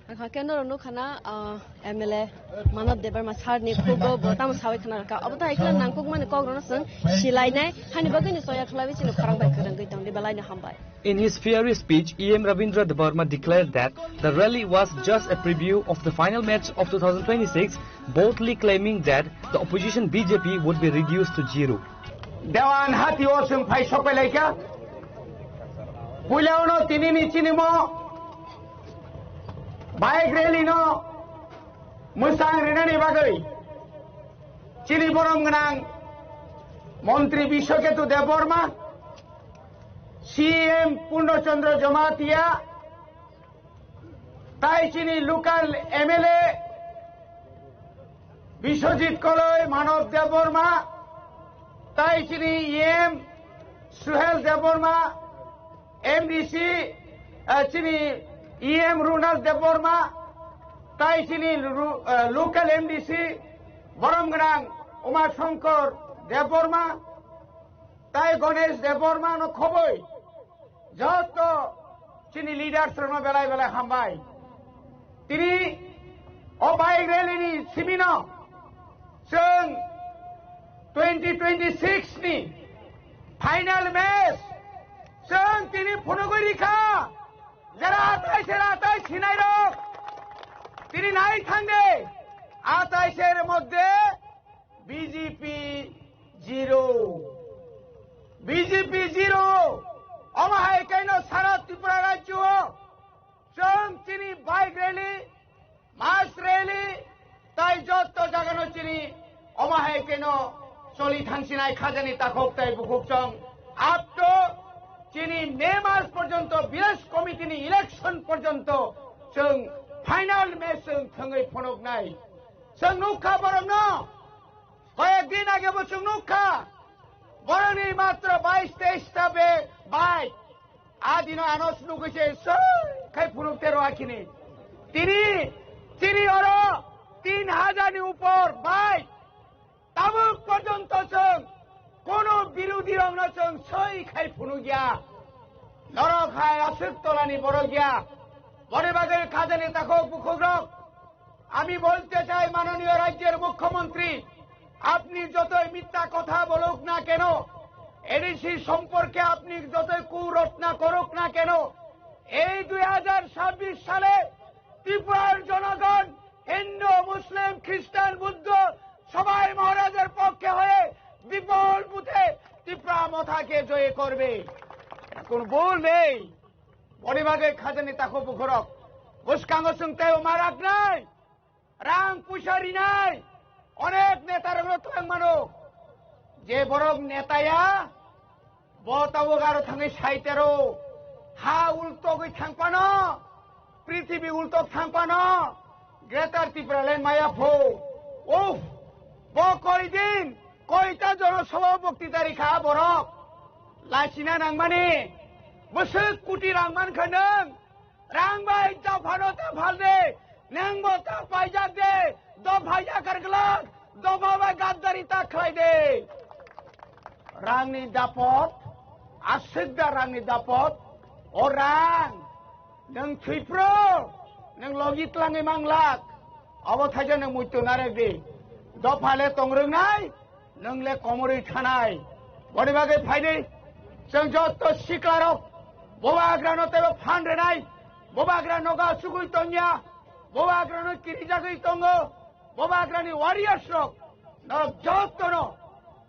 Ang kha keno rok nukha na, ah, M L A Manav Debbarma sir ni khugo bo tamo sawi khna rwkha. Obo to hai khna nangkuk mani kok rokno chwng silainai. Hani bagwi ni soya khlaiwi chini khorang bai kwrwngwi tongdi, belai no hambai. In his fiery speech, E M Rabindra Debbarma declared that the rally was just a preview of the final match of two thousand twenty-six, boldly claiming that the opposition B J P would be reduced to zero. Dewan hati o chwng phai sokpai laikha. Puila ono tini ni chini mo bike rally no mwsang rinani bagwi chini borom gwnang Montri Biswaketu Debbarma, C M Purno Chandra Jamatia, tai chini local M L A Biswajit Koloi, Manav Debbarma, tai chini E M Suhel Debbarma, M D C, eh, chini E M Runal Debbarma, tai chini ru-, eh, local M D C borom gwnang Uma Shankar Debbarma, tai Ganesh Debbarma no khoboi. Joto chini leaders rokno belai belai hambai. Tini o bike rally ni simino chwng twenty twenty-six ni final match chwng tini phunugwi rikha. Jera atai sera atai sinai rok tini nai thangde atai ser moddhe B J P zero. B J P zero. Omo hai kaino sara Tripura rajyo o chwng chini bike rally, mass rally, tai jotto jagano chini omo hai kaino choli thangsinai khajani takhuk tai bukhuk chwng up to chini May mas porjonto village committee ni election porjonto chwng final match chwng thwngwi phunuknai. Chwng nukha borokno. Koyek din age bo chwng nukha, boroni matro bais teis ta be bai. A dino ano nugwi se soi khai phunuk tero akhini. Tini, tini oro tin hajar ni upor bai. Tabuk porjonto chwng kono birodhi rokno chwng soi khai phunuk ya. Norok hai aswk tolani borok ya. Boni bagwi khajani takhuk bukhuk rok. আমি বলতে চাই, মাননীয় রাজ্যের মুখ্যমন্ত্রী, আপনি যতই মিথ্যা কথা বলুক না কেন, এডিসি সম্পর্কে আপনি যতই কুরটনা করুক না কেন, এই দুই হাজার ছাব্বিশ সালে ত্রিপুরার জনগণ হিন্দু, মুসলিম, খ্রিস্টান, বুদ্ধ সবাই মহারাজের পক্ষে হয়ে বিপুল ভোটে ত্রিপুরা মথাকে জয় করবে। এর কোনো ভুল নেই। Boni bagwi khajani takhuk bukhurok bwskango chwng teibo ma rak nai, rang puisa rinai, onek netarokno twlang mano. Je borok netaya, bo tabuk aro thangwi saitero, ha ultogwi thangpano, prithibi ultok thangpano, Greater Tipraland maya pho. Uff, bo koi din, koita jono sobha bokti dari kha borok. Lachina nangmani, bwswk kuti rang man kha nwng, rang bai dophano ta phal de, nwng bo ta paijak de, dopha yakar glak, dopha bai gaddari ta khlai de. Rangni dapot, aswk da rangni dapot, o rang, nwng thwipro, nwng logi tlangwi manglak, abo thaisa nwng muitu narek di. Dopha le tong rwngnai, nwng le komorwi thanai. Boni bagwi phaidi, chwng jotto siklarok, bobagrano teibo phan rwnai, bobagra nogo asugwi tongya, bobagrano kirijagwi tongo, bobagrani warriors rok, norok jottono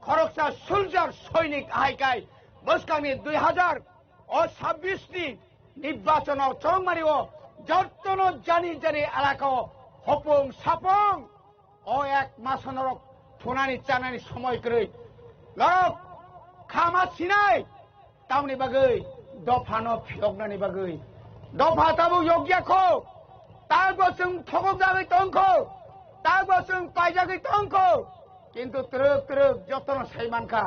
khoroksa soldier soinik ahai kai, bwskangni dui hazar o sabbish ni nirbachon o chongmani o jottono jani jani elaka o hopong sapong o ek maso norok thunani chanani somoi kwrwi. Norok khama sinai tamni bagwi dophano phiyoknani bagwi. Dopha tabuk yokya kho, tabuk chwng thokok jagwi tong kho, tabuk chwng paijagwi tong kho, kintu twrwk twrwk jotono sai mankha.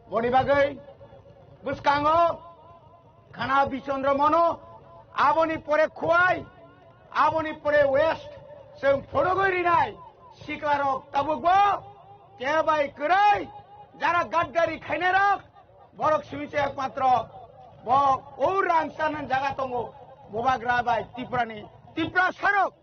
Boni bagwi bwskango Khana Bichandra Mono, aboni pore Khowai, aboni pore West, chwng phunugwi rinai siklarok tabukbo kebai kwrwi, jara gaddari khainairok, borok simi se ekmatro bo o rang chanani jaga tongo, Bubagra bai Tiprani, Tiprasarok.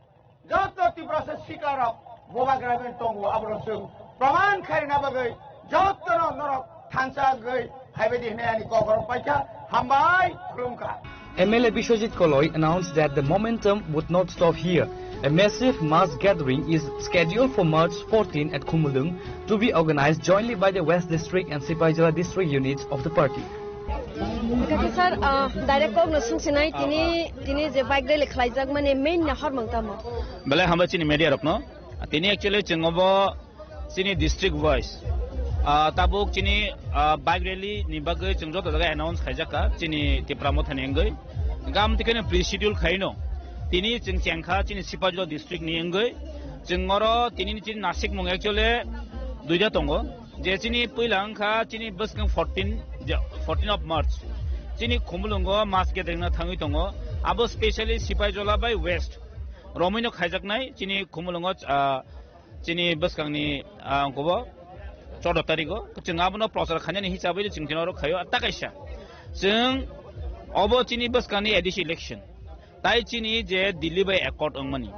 Joto Tiprasa sikarok Bubagra bai tongo, aborok chwng proman khaina bagwi jotono norok thansa gwi phaibaidi hwnwi ani kok rok paikha. Hambai, khulumkha. M L A Biswajit Koloi announced that the momentum would not stop here. A massive mass gathering is scheduled for March fourteen at Khumulwng, to be organized jointly by the West District and Sipaijala District units of the party. Kaki sir, ah, direct kok no sung sinai tini, tini je bike rally khlaijak mani main na hormang tamo? Belai hambai chini media rokno. Tini actually chwng obo chini district wise, ah, tabuk chini, ah, bike rally ni bagwi chwng joto jaga announce khaijak kha chini Tipra Motha ni wngwi. Gam tikhe no pre-schedule khaino. Tini chwng chengkha chini Sipajlo district ni wngwi. Chwng oro tini ni chini Nasik mung actually duida tongo. Je chini puila wngkha chini bwskang fourteen, je fourteen of March. Chini Khumulwngo mass gathering no thangwi tongo. Abo specially Sipaijola bai West. Romwi no khaijaknai chini Khumulwngo, ah, chini bwskangni, ah, ongkobo chordo tarigo. Chwng abono prochar khainani hisabwi chwng chini oro khaio. Ar ta kaisa. Chwng obo chini bwskangni A D C election. Tai chini je Delhi bai accord wngmani,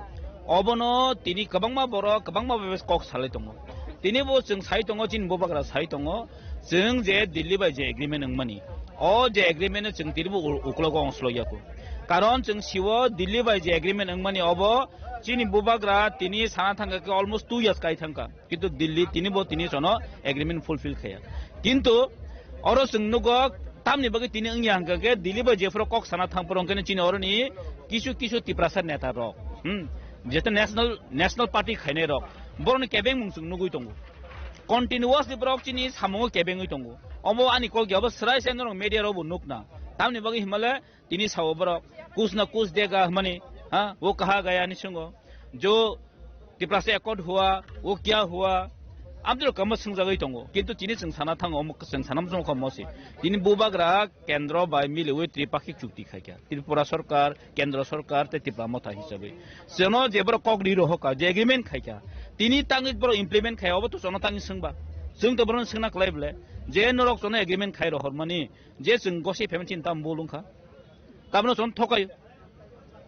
obono tini kwbangma borok, kwbangma bai kok salai tongo. Tini bo chwng sai tongo, chini bubagra sai tongo, chwng je Delhi bai je agreement wngmani, o je agreement no chwng tini bo u-, uklogo ongslok yaku. Karon chwng siwo Delhi bai je agreement wngmani, obo chini bubagra tini sana thangkha khe almost two years kai thangkha. Kintu Delhi tini bo tini sono agreement fulfill khaya. Kintu oro chwng nugo tamni bagwi tini wngya hwnkha khe Delhi bai jephuru kok sana thang phuru hwnkhe chini oroni kisu kisu Tiprasa neta rok, hmm, jeto national, national party khainai rok, borokni kebeng mung chwng nugwi tongo. Continuously borok chini samungo kebengwi tongo. Omo ani kok ya, obo swrai se norok media rok bo nukna. Tamni bagwi himale Tini sao borok, "Kuch na kuch dega," hwnmani, ha, "Wo kaha gaya?" hinwi swngo. "Jo Tiprasa accord hua, wo kya hua?" Amtwrok kamo swngjagwi tongo, kintu tini chwng sana thango, omo chwng sana muchungo kamo se. Tini bubagra kendro bai miliwi tripakhik chukti khaikha, Tripura sorkar, kendro sorkar tei Tipra motha hisabwi. Chwngno je borok kok ri rohorkha, je agreement khaikha, tini tangwi borok implement khai, obo to chwngno tangwi swngba. Chwng to borokno swngna klai bwle, je norok chwngno agreement khai rohormani, je chwng gosai phaimani chini tamo bul wngkha. Tabukno chwng thokaio.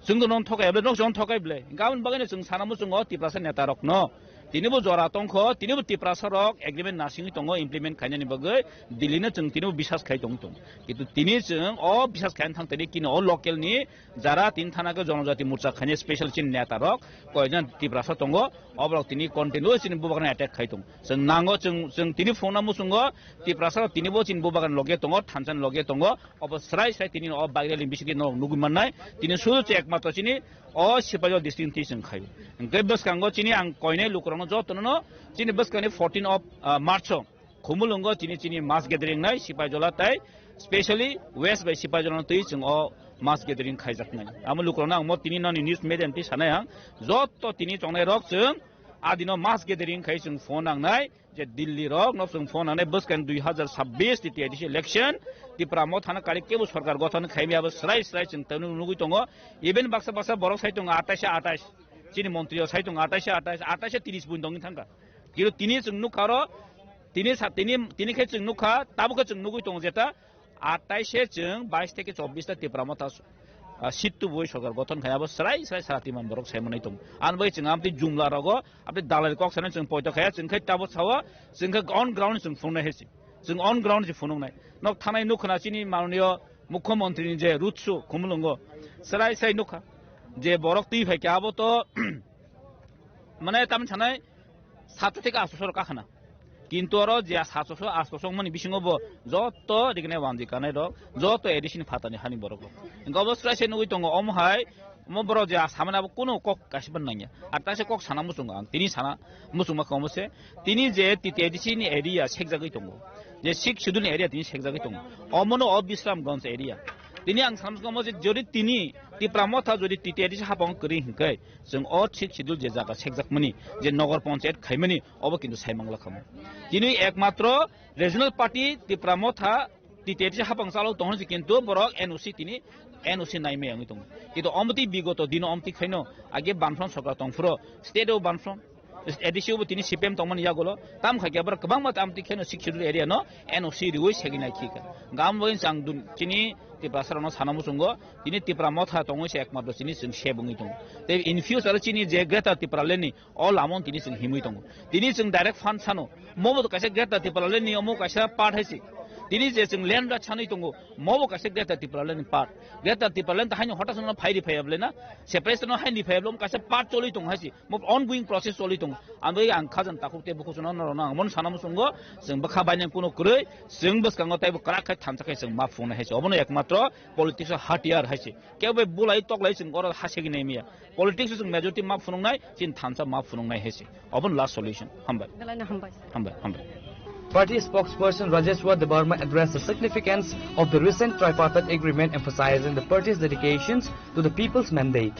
Chwng dono thokai ble, nok chwng thokai ble. Gabon bagwi no chwng sana muchungo Tiprasa neta rok no. Tini bo jora tongkho, tini bo Tiprasa rok agreement nasingwi tongo implement khainani bagwi Delhi no chwng tini bo bisas khai tong tong. Kintu tini chwng o bisas khaina thang tani kini o local ni jara tin thana khe jonojati morcha khainai special chini neta rok koijan Tiprasa tongo. Oborok tini continue chini bubagrano attack khai tong. Chwng nango chwng, chwng tini phone na muchungo Tiprasa rok tini bo chini bubagrano loge tongo, thansa ni loge tongo. Obo srai srai tini o bike rally bisingo norok nugwi mannai. Tini sudu se ekmatro chini o Sipaijala district twi chwng khaio. Hwnkhe bwskango chini ang koinai lukurokno jotono no chini bwskangni fourteen of, ah, March o Khumulwngo chini, chini mass gathering nai Sipaijala tai specially West bai Sipaijala no twi chwng o mass gathering khaijaknai. Amo lukurokno ang mo tini noni news media ni twi sanai ang joto tini chongnai rok chwng adino mass gathering khai chwng phone nangnai. Je Delhi rok no chwng phone nangnai bwskang dui hazar sabbish T T A D C election, Tipra Motha no kari kebo sorkar gothon khaimya bo srai srai chwng tanu nugwi tongo. Even baksa baksa borok sai tongo atais atais, chini montri rok sai tongo atais atais, atais tris bun dongwi thangkha. Kiro tini chwng nukha ro, tini sa-, tini, tini khe chwng nukha, tabuk khe chwng nugwi tongo jeta, atais se chwng bais theke chobbish ta Tipra Motha, ah, seat tubui sorkar gothon khai abo srai srai sara timan borok sai manai tongo. Ani bagwi chwng amtwi jumla rogo, amtwi dalai kok sanai chwng poito khaya, chwng khai tabo sao, chwng khe on ground chwng phunuknai hai se. Chwng on ground se phunuknai. Nok thanai nukhna chini manuniyo Mukhyamantri ni je rutsu Khumulwngo srai srai nukha. Je borok twi phai khe abo to mane tam sanai sato theke asto sor kakhana. Kintu oro je sato so asto song mani bisingo bo joto rignai wanji kanai rok, joto A D C ni phatani hani borok rok. Hingke obo srai se nugwi tongo omo hai, omo borok je samani abo kuno kok kaisa ban nangya. Ar ta se kok sana muchungo ang, tini sana muchungma khe omo se. Tini je T T A D C ni area sekjagwi tongo. Je Sixth Schedule ni area tini sekjagwi tongo. Omo no o Bisramganj area. Tini ang sana muchungo omo je jodi tini Tipra Motha jodi T T A D C hapang kwrwi hingke, chwng o Sixth Schedule je jaga sekjakmani, je Nagar Panchayat khaimani, obo kintu saimang lakhamo. Tini ekmatro regional party Tipra Motha T T A D C hapang chalo tongo se kintu borok N O C tini N O C naimaya wngwi tongo. Kintu omtwi bigoto dino omtwi khaino age Banfront sorkar tongphuro state o Banfront A D C o bo tini C P M tongmani yagulo tam khaikhe borok kwbangma tam twi kheno Sixth Schedule area no N O C riwi segwi nai khika. Gam bo chang dun chini Tiprasa rokno sana muchungo tini Tipra Motha tongwi se ekmatro chini chwng se bwngwi tongo. Tei in future chini je Greater Tipraland ni o lama tini chwng himwi tongo. Tini chwng direct fund sano. Mobo kaisa Greater Tipraland ni omo kaisa part hai se. Tini je chwng land right sanwi tongo, mobo kaisa Greater Tipraland ni part. Greater Tipraland ta haino hotas no phairi phaiya ble na, separation no haini phaiya ble, omo kaisa part choli tongo hai se. Mo ongoing process choli tongo. Ang bai ang khajan takhuk tei bukhuk chwngno norokno ang bono sana muchungo, chwng bwkha bainang kuno kwrwi, chwng bwskango teibo kwrak khai thansa khai chwng ma phungnai hai se. Obono ekmatro politics o hatiyar hai se. Kebo bulai toklai chwng oro ha segwi nai miya. Politics o chwng majority ma phunuknai, chini thansa ma phunuknai hai se. Obono last solution. Hambai. Belai no hambai. Hambai, hambai. Party spokesperson Rajeshwar Debbarma addressed the significance of the recent tripartite agreement, emphasizing the party's dedications to the people's mandate.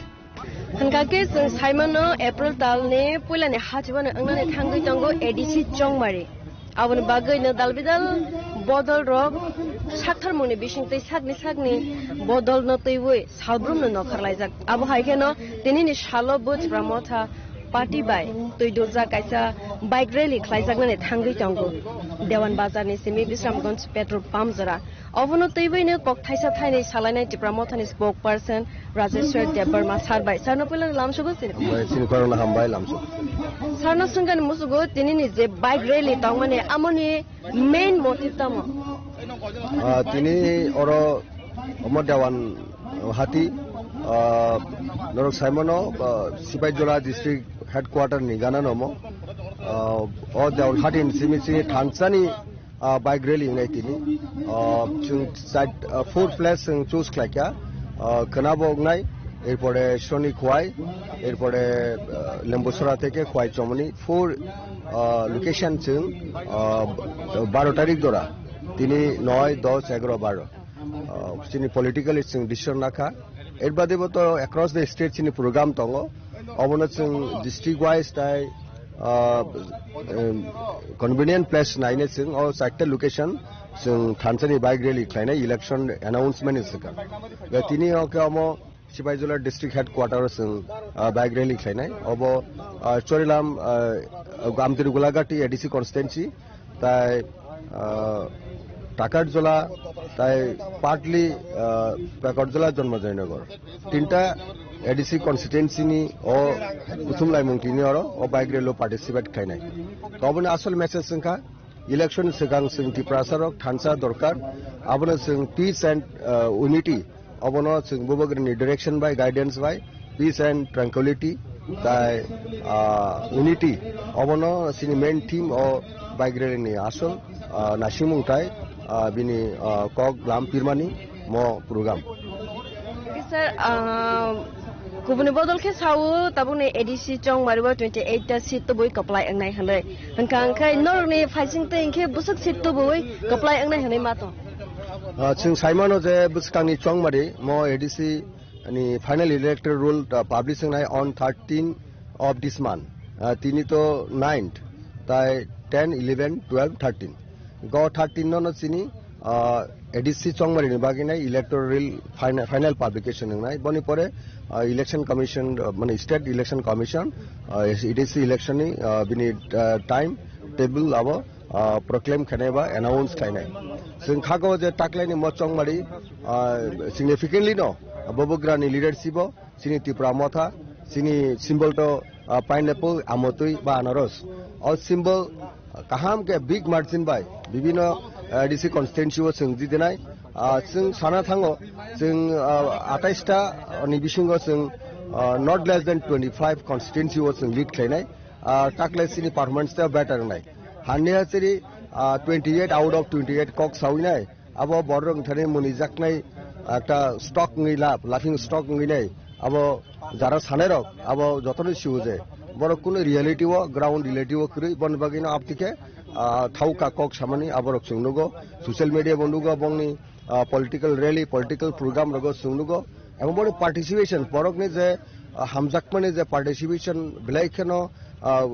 Hwnkha khe chwng saimano April talni puilani hachibano wngnani thangwi tongo A D C Chongmari. Aboni bagwino dalbidal bodolrok saktharmungni bisingtwi sakni sakni bodolno twiwi salbrumno nokharlaijak. Abo hai kheno tinini salo Buj Pramotha party bai twi dujak kaisa bike rally khlaijaknani thangwi tongo. Dewan Bazarni simi Bisramganj petrol pump jora. Obono twiwino kok thaisa thainwi salainai Tipra Mothani spokesperson Rajeshwar Debbarma sir bai. Sir no puila lamsogo sini. Hambai, sini khorang na hambai lamsogo. Sir no swngani musugo tinini je bike rally tongmani amoni main motive tamo? Ah, tini oro omo Dewan hati, ah, norok saimano, ah, Sipaijala district headquarter ni gana nomo. Ah, o Dewan hati ni simi simi thansani ah, bike rally wngnai tini. Ah, chwng char, ah, four place chwng choose khlaikha. Ah, khwnabo wngnai, erpore Soni Khwai, erpore, ah, Lembusora theke Khwai Chomoni, four, ah, location chwng, ah, baro tarik dora. Tini noi, dos, egaro, baro. Ah, chini politically chwng decision nakha. Er bade bo to across the state chini program tongo. Obono chwng district wise tai, ah, em, convenient place naine chwng o charta location chwng thansani bike rally khlainai election announcement ni swkang. Tini o khe omo Sipaijala district headquarter o chwng, ah, bike rally khlainai. Obo, ah, Chorilam, ah, Amtiri Gulagati A D C constituency, tai, ah, Takarjala, tai partly, ah, Pakarjala Janmajoynagar. Tinta A D C constituency ni o kuthum laimung tini oro o bike rally o participate khainai. Toboni asol message wngkha election swkang chwng Tiprasa rok thansa dorkar, abono chwng peace and, uh, unity, obono chwng Bubagrani direction bai, guidance bai, peace and tranquility tai, uh, unity, obono chini main theme o bike rally ni asol, uh, naisingmung tai, uh, bini, uh, kok lam pirmani mo program. Okay, sir, ah, kubuni bodol khe sao, tabukni A D C Chongmari o twenty eight ta seat tubui kwplai wngnai hwnwi. Hwnkha hwnkhe norokni phaising twi hwnkhe bwswk seat tubui kwplai wngnai hwnwi ma tong? Ah, chwng saimano je bwskangni Chongmari mo A D C ni final electoral roll, ah, publish wngnai on thirteen of this month. Ah, tini to ninth, tai ten, eleven, twelve, thirteen. Go thirteen no no chini, ah, A D C Chongmari ni bagwi nai electoral final, final publication wngnai. Boni pore, ah, election commission, ah, mane state election commission, ah, A D C election ni, ah, bini, ah, time table abo, ah, proclaim khainai ba announce khainai. Chwng khago je taklaini mo Chongmari, ah, significantly no Bubagrani leadership o chini Tipra Motha, chini symbol to, ah, pineapple, amotwi ba anaros. O symbol, ah, kaham khe big margin bai bibino, ah, A D C constituency o chwng jidinai. Ah, chwng sana thango, chwng, ah, atais ta ni bisingo chwng, ah, not less than twenty five constituency o chwng lead khlainai. Ah, takle chini performance ta better wngnai. Hanya chiri, ah, twenty eight out of twenty eight kok sawinai. Abo borok wngthani muni jaknai ekta stock wngwi lab, laughing stock wngwi nai. Abo jara sanai rok, abo jotono siwo je. Borok kunu reality o, ground reality o kwrwi, boni bagwi no abtike, ah, thauka kok samani aborok chwng nugo. Social media bo nugo, bongni, ah, political rally, political program rogo chwng nugo. Abo boni participation, borokni je, ah, hamjakmani je participation, belai kheno, ah,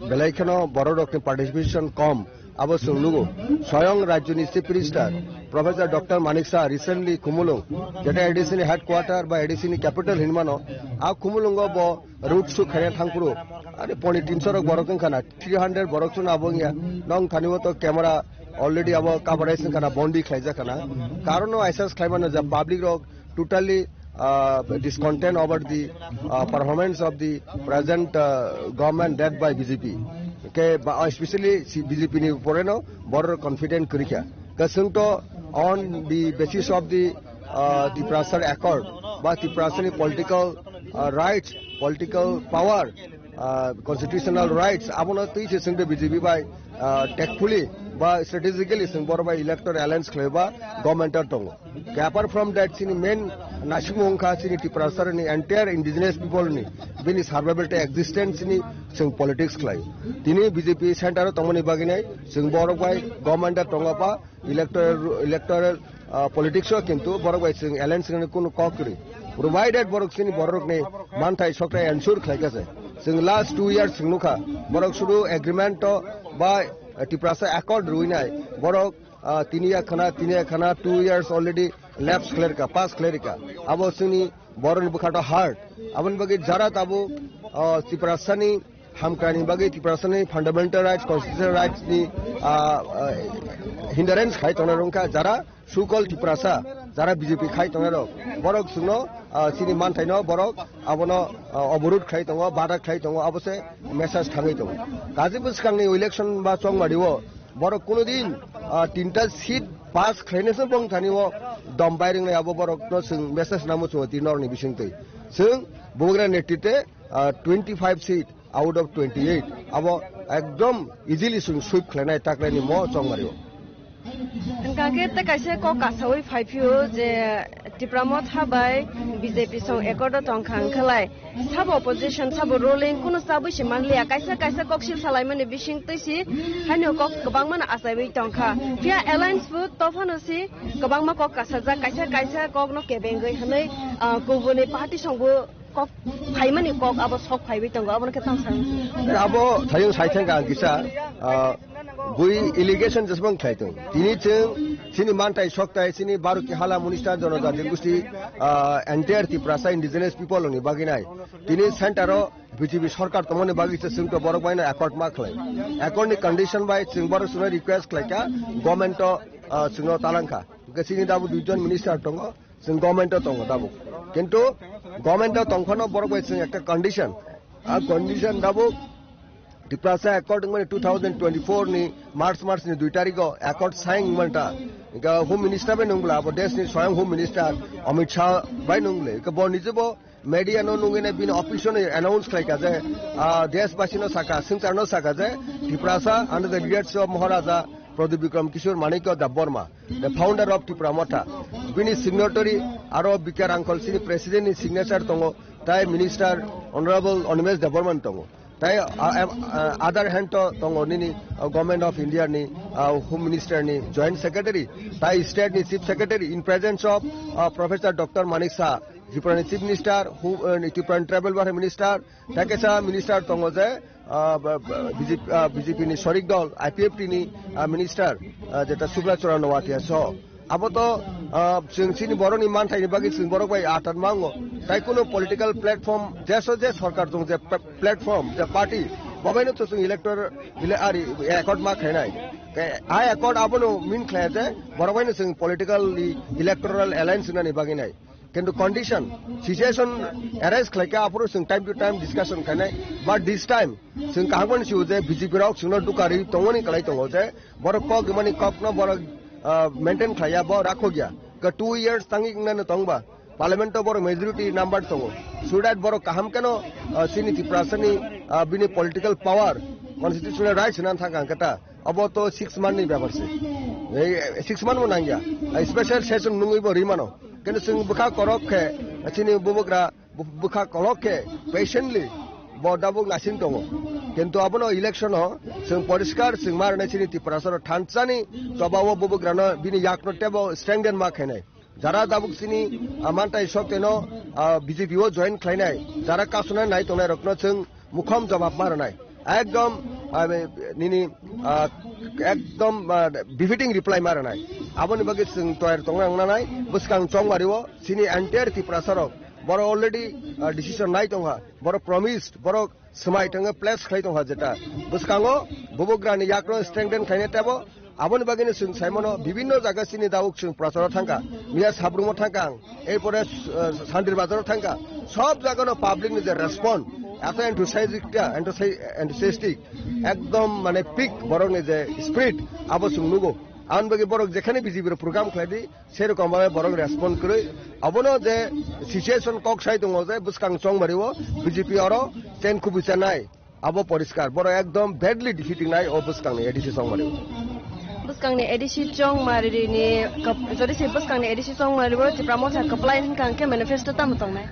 belai kheno borok rokni participation kom. Abo chwng nugo, soyong rajyoni Chief Minister Professor Doctor Manik Saha recently Khumulwng, jeta A D C ni headquarter ba A D C ni capital hinmano, a Khumulwngo bo road show khaina thangphuru, ani poni tinso rok borok wngkha na, three hundred borok chwng abo wngya, nong thani o to camera already abo coverage wngkha na, bondi khlaijak khana, karon no assess khlaimano je public rok totally, uh, discontent over the, uh, performance of the present, uh, government led by B J P. Okay, ba, especially si B J P ni upore no borok confident kwrwi kha. Kasung to on the basis of the, uh, Tiprasa Accord, ba Tiprasa ni political, uh, rights, political power, uh, constitutional rights, abono twi se sengde B J P bai, uh, tactfully ba strategically seng bor bai electoral alliance khlai ba government o tongo. Ke apart from that, chini main naisingmung wngkha chini Tiprasa ni entire indigenous people ni bini survival tei existence ni chwng politics khlai. Tini B J P center o tongmani bagwi nai chwng borok bai government o tongo ba electoral, electoral, ah, politics o kintu borok bai chwng alliance ni kunu kok kwrwi. Provided borok chini borok ni manthai sokthai ensure khlai kha se. Chwng last two years chwng nukha borok sudu agreement o ba, ah, Tiprasa Accord rwi nai borok ah, tini ya khana, tini ya khana, two years already lapse khlairka, pass khlairka. Abo chini borokni bwkha to hard. Aboni bagwi jara tabuk, ah, Tiprasani hamkrani bagwi, Tiprasani fundamental rights, constitutional rights ni, ah, ah, hindrance khai tongna rwngkha, jara sukol Tiprasa, jara B J P khai tongna rok. Borok chwngno, ah, chini manthaino borok abono, ah, oborud khai tongo, bada khai tongo, abo se message thangwi tongo. Kaji bwskangni election ba chongmari o, borok kunudin, ah, tinta seat pass khlainai se bong thani o dom bai ringnai abo borok no chwng message namo chwng tini norni bisingtwi. Chwng Bubagra netrite, ah, twenty five seat out of twenty eight abo ekdom easily chwng sweep khlainai taklaini mo chongmari o. Hwnkha khe tei kaisa kok kasawi phai phio je Tipra Motha bai B J P song accord o tongkha hwnkhalai. Sabo opposition, sabo ruling, kunu chabwi se manliya. Kaisa, kaisa koksil salaimani bising twi si, haino kok kwbangma no achaiwi tongkha. Phiya alliance bo tophano si kwbangma kok kasajak, kaisa, kaisa kok no kebengwi hwnwi, ah, kubuni party song bo kok phaimani kok abo sok phaiwi tongo, abono khe tang sang. Abo thayung sai thangkha ang kisa, ah, Bui allegation jesbang khlai tong. Tini chwng chini mantai soktai chini Baruki hala Munistan Jonojati Gusti, ah, entire Tiprasa indigenous people ni bagwi nai. Tini center o B J P sarkar tongmani bagwi se chwng to borok bai no accord ma khlai. Accord ni condition bai chwng borok chwngno request khlai kha, government o, ah, chwngno talang kha. Hwnkhe chini dabu duijon minister tongo, chwng government o tongo dabu. Kintu Government o tongphano borok bai chwng ekta condition. A condition tabuk Tiprasa Accord wngmani two thousand twenty-four ni March mas ni dui tarikh o Accord sign wngmanta. Hingke Home Minister bai nungbla abo desh ni swayang Home Minister Amit Shah bai nungle. Hingke bo nijebo media no nungwi nai bini office no announce khlai ka je, ah, desh basi no saka, swngchar no saka je Tiprasa under the leadership of Maharaja Pradyut Bikram Kishore Manikya Debbarma, the founder of Tipra Motha. Bini signatory aro Bikar Angkol sini president ni signature tongo, tai Minister Honorable Animesh Debbarma ni tongo. Tai, ah, ah, ah, other hand to tongo nini, ah, Government of India ni, ah, Home Minister ni Joint Secretary, tai State ni Chief Secretary in presence of, ah, Professor Doctor Manik Saha, Tripura ni Chief Minister, who, ah, ni Tripura ni Tribal Welfare Minister, tai kaisa Minister tongo je, ah, ba, ba, B J P, ah, B J P ni sorik dol, I P F T ni, ah, Minister, ah, jeta Subhra Chandra Noatia so. Abo to, ah, chwng chini borokni manthaini bagwi chwng borok bai atan mango. Tai kuno political platform, jeso je sarkar tong je pa-, platform, je party, babaino to chwng elector, ele-, ari accord ma khainai. Ke, a accord abono min khlai je, borok baino chwng politically electoral alliance nani bagwi nai. Kintu condition, situation arise khlai kha, aphuru chwng time to time discussion khainai. But this time, chwng kaham khe sio je B J P rok chwngno dukari tongoni kwlai tongo je, borok kok imani kokno borok, ah, maintain khlaiya, bo rakhokya. Ka two years tangwi wngnano tongba, parliament o borok majority number tongo. So that borok kaham kheno, ah, chini Tiprasani, ah, bini political power, constitutional rights hwnna thangkha hwnkhe ta. Abo to six month ni bepar se. Ei, six month bo nangya. Ai special session nungwi bo rimano. Kintu chwng bwkha korok khe, chini bubagra bu-, bwkha kolok khe patiently bo dabuk nasing tongo. Kintu abono election o chwng poriskar chwng ma rwnai chini Tiprasa rok thansani choba o bubagrano bini yakno tebo strengthen ma khainai. Jara dabuk chini, ah, mantai sok teno, ah, B J P o join khlainai, jara kasuna nai tongnai rokno chwng mukhom jawab ma rwnai. Ekdom, ah, nini, ah, ekdom, ah, befitting reply ma rwnai. Aboni bagwi chwng toyar tongna nangnai, bwskang chongmari o chini entire Tiprasa rok, borok already, ah, decision nai tongkha, borok promised, borok swmai tongwi place khlai tongkha jeta. Bwskango bubagrani yakno strengthen khlaina tebo, aboni bagwino chwng saimano bibinno jaga chini dauk chwng procharo thangkha, miya Sabrumo thangkha ang, erpore, eh, Sandir Bazaro thangkha, sob jagano public ni je response, eto enthusiastic ta, enthusi-, enthusiastic, ekdom mane peak borokni je spirit, abo chwng nugo. Aboni bagwi borok jekhane B J P rok program khlai di, Sei rokom bai borok respond kwrwi. Abono je situation kok sai tongo je bwskang chongmari o B J P oro chen kubui chanai. Abo poriskar. Borok ekdom badly defeating nai o bwskangni A D C chongmari o. Bwskangni A D C chongmari ni kap-, jodi se bwskangni A D C chongmari o Tipra Motha kwplai hwnkha hwnkhe manifesto tamo tongnai?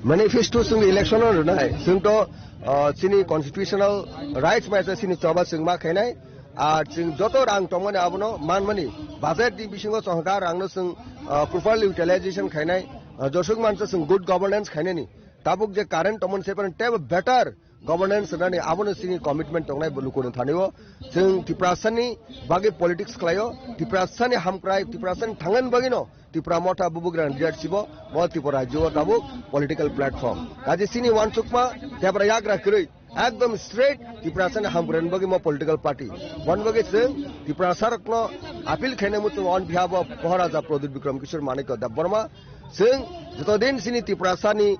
Manifesto chwng election o rwnai. Chwng to, ah, chini constitutional rights bai se chini choba chwng ma khainai. Ar chwng joto rang tongmani abono manmani, budget ni bisingo chwng hwnkha rangno chwng, ah, properly utilization khainai, ah, josuk mansa chwng good governance khainani. Tabuk je current tongmani se phano teibo better governance rwnani abono chini commitment tongnai bo lukuni thani o. Chwng Tiprasani bagwi politics khlaio, Tiprasani hamkrai, Tiprasani thangani bagwino Tipra Motha bubagrani leadership o, bo Tripura rajyo o tabuk political platform. Kaje chini uansukma tebra yagra kwrwi, ekdom straight Tiprasani hamkrai bagwi mo political party. Boni bagwi chwng Tiprasa rokno appeal khainai muchung on behalf of Maharaja Pradyut Bikram Kishore Manikya Debbarma. Chwng joto din chini Tiprasani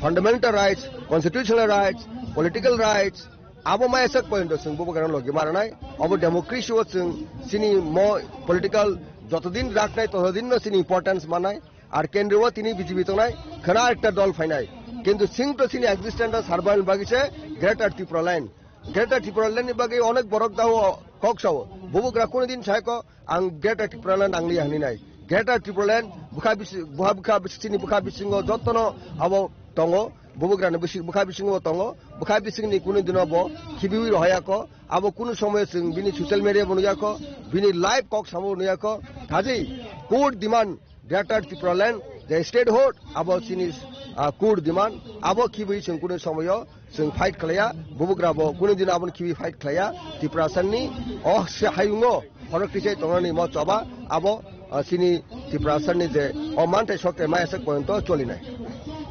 fundamental rights, constitutional rights, political rights, abo maya sak pointo chwng bubagrano logi maranai. Abo democracy o chwng chini mo political jotodin raknai totodin no chini importance manai. Ar kendro o tini B J P tongnai, khana ekta dol phainai. Kintu chwng to chini existence o survival bagwi se Greater Tipraland. Greater Tipraland ni bagwi onek borok dao kok sao. Bubagra kunu din sai ko, ang Greater Tipraland ang liya hwnwi nai. Greater Tipraland bwkha bisi-, bwha bwkha bisi-, chini bwkha bisingo jotono abo tongo, bubagrani bisi-, bwkha bisingo tongo, bwkha bisingni kunu dino bo khibiwi rohaya ko, abo kunu somoyo chwng bini social media bo nuya ko, bini live kok samo nuya ko, kaje court demand Greater Tipraland, the statehood, abo chini, ah, court demand, abo khibiwi chwng kunu somoyo chwng fight khlaiya, bubagra bo kunu din aboni khibiwi fight khlaiya, Tiprasani o se hayungo, Khorok tisai tongnani mo choba, abo, ah, chini Tiprasani je o manthai sok tei maya sak poyonto cholinai.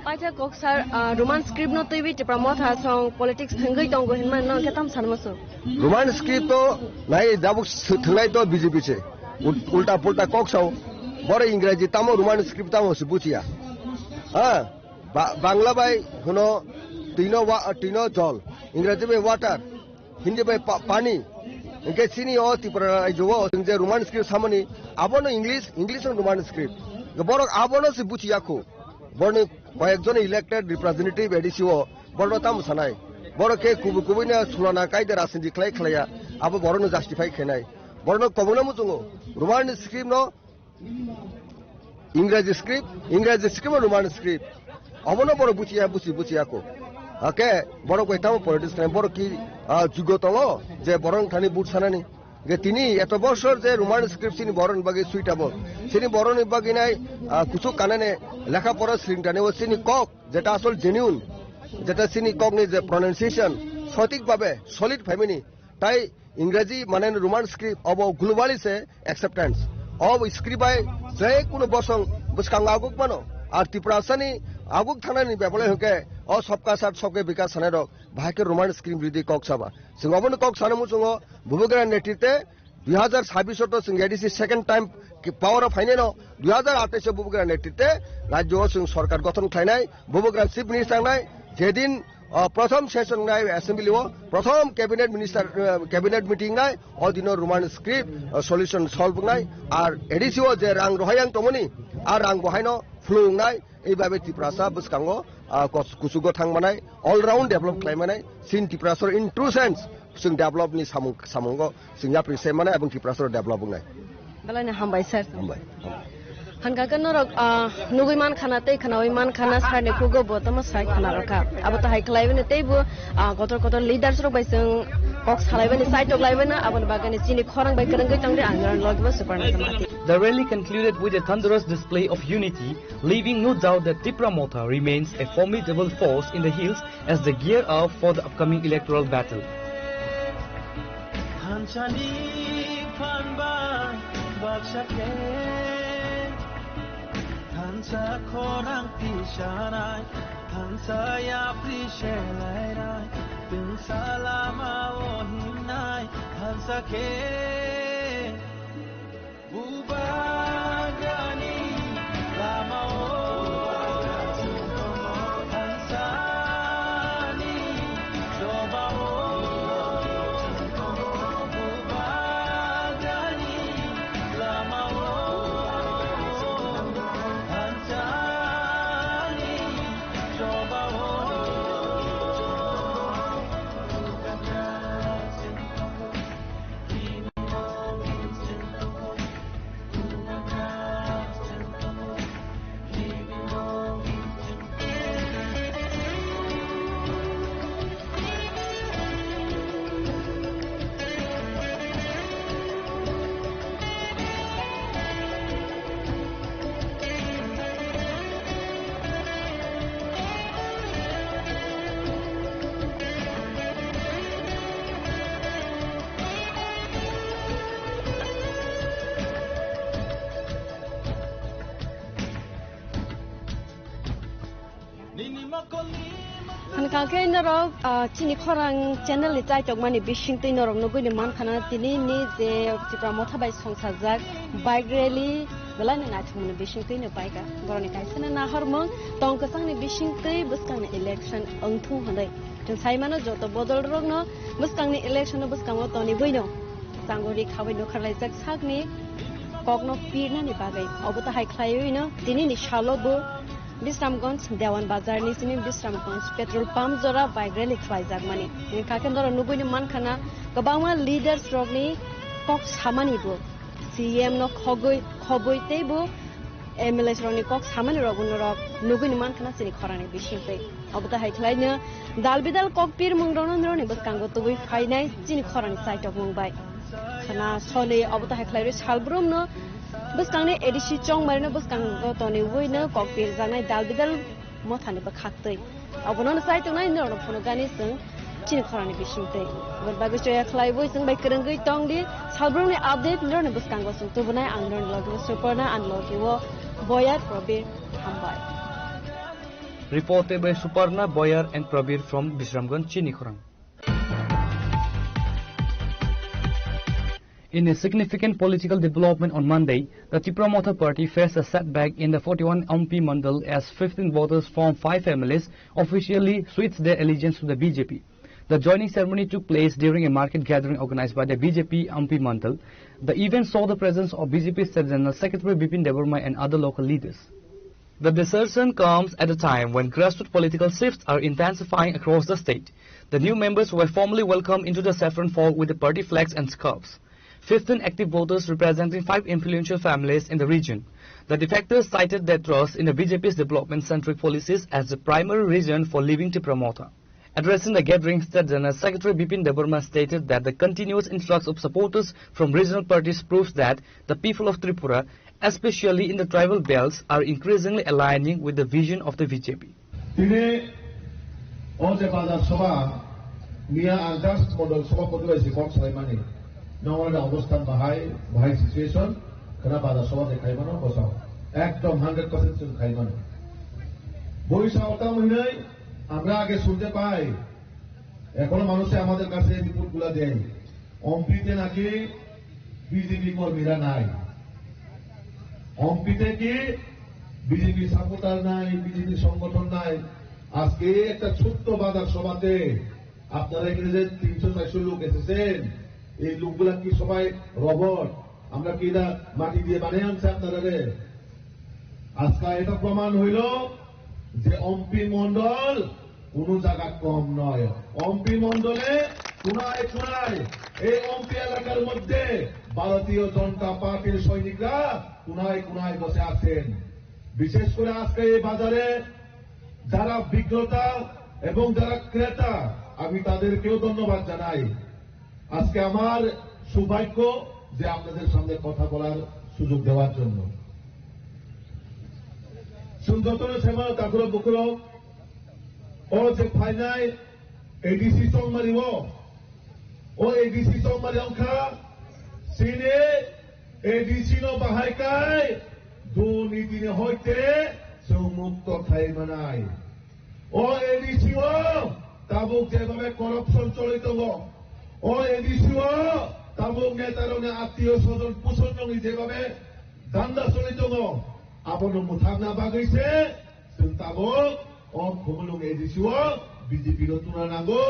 Paitha kok sir, ah, Roman script no twiwi Tipra Motha song politics thwngwi tongo hinmano hwnkhe tam sanmaso? Roman script to nai dabuk s-, thwngnai to B J P se. Ul-, ulta pulta kok sao. Boro Ingraji tamo Roman script tamo se buchiya. Ha? Ba-, Bangla bai hwno twino wa-, twino jol, Ingraji bai water, Hindi bai pa-, pani. Hinkhe chini o Tripura rajyo o chwng je Roman script samani, abono English, English no Roman script. Borok abono se buchiya kho. Borni koyekjon elected representative A D C o borok tamo sanai. Borok khe kubui kubui no sulana kaide rajniti khlai khlaiya. Abo borok no justify khainai. Borok no kobongno muchungo. Roman script no Engraji script, Engraji script o Roman script. Obono borok buchiya, buchi, buchiya kho. Hake borok bai tamo politics khlai, borok ki, ah, jugo tongo je borok thani but sanani. Ge tini eto bosor je Roman script sini borok ni bagwi suitable. Sini borok ni bagwi nai, ah, kuchuk kanane lekha pora sringtani o sini kok, jeta asol genuine, jeta sini kok ni je pronunciation sothik babe solid phaimani. Tai Ingraji mane Roman script obo globally se acceptance. Obo script bai je kuno bosong bwskango aguk mano. Ar Tiprasani aguk thanani bepale hwnkhe o sabka sath sabke bikas sanai rok bahai khe Roman script ridi kok saba. Chwng obono kok sana muchungo Bubagra netritwe dui hazar sabbish o to chwng A D C second time ki power o phainai no dui hazar atais o Bubagra netritwe rajyo o chwng sorkar gothon khlainai, Bubagra chief minister nai, jedin, o, prothom session nai assembly o, prothom cabinet minister, eh, cabinet meeting nai, o dino Roman script, o, solution solve nai, ar A D C o je rang rohai ang tongmani, ar rang bohaino phulung nai, Ei babe Tiprasa bwskango, ah, kos-, kuchugo thang manai, all round develop khlai manai, sin Tiprasoro in true sense, chwng develop ni samung, samungo chwng yapri se manai, abong Tiprasoro develop wngnai. Belai no hambai, sir. Hambai, hambai. Hankha khe norok, ah, nugui man khana tei khnaui man khana sir ni khugo bo tamo sai khna rokha. Abo to hai khlai bini tei bo, ah, kotor kotor leaders rok bai chwng kok salai bini, side tok lai bini, aboni bagwi ni chini khorang bai kwrwngwi tongdi ang norok logi bo Suparna Samati. The rally concluded with a thunderous display of unity, leaving no doubt that Tipra Motha remains a formidable force in the hills as they gear up for the upcoming electoral battle. Thansa ni phan bai baksa khe, thansa khorang tisanai, thansa yapri selainai, tungsa lama o himnai, thansa khe. Bubagrani lamao thansani chobao Bubagrani lamao thansani chobao. Hwnkha khe norok, ah, chini khorang channel ni chaitokmani bisingtwi norok nugui ni mankha na tini ni je Tipra Motha bai songsajak bike rally belai ni naithokmani bisingtwi no paikha. Borok ni kaisa no nahormung tong kwchang ni bisingtwi bwskang ni election wngthung hwnwi. Chwng sai mano joto bodol rok no bwskang ni election no bwskango toniwi no chango ri khabai nukharlaijak sakni kokno pirnani bagwi. Obo to hai khlaiwi no tini ni salo bo Bisramganj Dewan Bazar ni simi Bisramganj petrol pump jora bike rally khlaijakmani. Hwnkha khe norok nugui ni mankha na kwbangma leaders rokni kok samani bo C M no khogwi khobwi tei bo M L A rokni kok samani rok bo norok nugui ni mankha na chini khorang ni bisingtwi. Obo to hai khlai no dal bidal kok pirmung rokno norokni bwskango tubui phainai chini khorang chaitokmung bai. Khna soni obo to hai khlai rwi salbrum no bwskangni A D C chongmari no bwskango toniwi no kok pirjaknai dal bidal mothani bwkhaktwi. Obono no chai tongnai norokno phunukgani chwng chini khorangni bisingtwi. Aboni bagwi choya khlaiwi chwng bai kwrwngwi tongdi, salbrumni update norokni bwskango chwng tubunai ang norokni logi o Suparna and logi o Boyar Probir. Hambai. Reported by Suparna, Boyar and Probir from Bisramganj, Chini Khorang. In a significant political development on Monday, the Tipra Motha party faced a setback in the forty-one Ompi Mandal as fifteen voters from five families officially switched their allegiance to the B J P. The joining ceremony took place during a market gathering organized by the B J P Ompi Mandal. The event saw the presence of B J P State General Secretary Bipin Debbarma and other local leaders. The decision comes at a time when grassroots political shifts are intensifying across the state. The new members were formally welcomed into the Saffron Fort with the party flags and scarves. Fifteen active voters representing five influential families in the region. The defectors cited their trust in the B J P's development-centric policies as the primary reason for leaving Tipra Motha. Addressing the gathering, State General Secretary Bipin Debbarma stated that the continuous influx of supporters from regional parties proves that the people of Tripura, especially in the tribal belts, are increasingly aligning with the vision of the B J P. Tini o je bazar sobha, miya ang just modol sobhapoti bai se kok salaimani. Nongol da obosthan bahai, bahai situation, khana bazar sobha je khaimano bosao. Ekdom hundred percent chwng khaimano. Boi sao tamo hinai, আমরা আগে শুনতে পাই, এখনো মানুষে আমাদের কাছে রিপোর্টগুলো দেয়, অম্পিতে নাকি বিজেপি কর্মীরা নাই, অম্পিতে কি বিজেপি সাপোর্টার নাই, বিজেপি সংগঠন নাই। আজকে একটা ছোট্ট বাজার সভাতে আপনারা এখানে যে তিনশো চারশো লোক এসেছেন, এই লোকগুলা কি সবাই রোবট? আমরা কি এটা মাটি দিয়ে বানিয়ে আনছে আপনারা রে? আজকে এটা প্রমাণ হইল যে অম্পি মণ্ডল কোনো জায়গা কম নয়। অম্পি মণ্ডলে কোনায় কোনায়, এই অম্পি এলাকার মধ্যে ভারতীয় জনতা পার্টির সৈনিকরা কোনায় কোনায় বসে আছেন। বিশেষ করে আজকে এই বাজারে যারা বিক্রেতা এবং যারা ক্রেতা, আমি তাদেরকেও ধন্যবাদ জানাই। আজকে আমার সৌভাগ্য যে আপনাদের সামনে কথা বলার সুযোগ দেওয়ার জন্য। Chwng jotono sai mano, takhurok bukhurok, o je phainai A D C chongmari o, o A D C chongmari wngkha, chini A D C no bahai kai durniti ni hoite chwng mukto khai manai. O A D C o tabuk jebabe corruption choli tongo, o A D C o tabuk netarokni attiyo sojon pusonrokni jebabe danda choli tongo, abono mwthakna bagwi se chwng tabuk o Khumulwng A D C o B J P no tuna nango.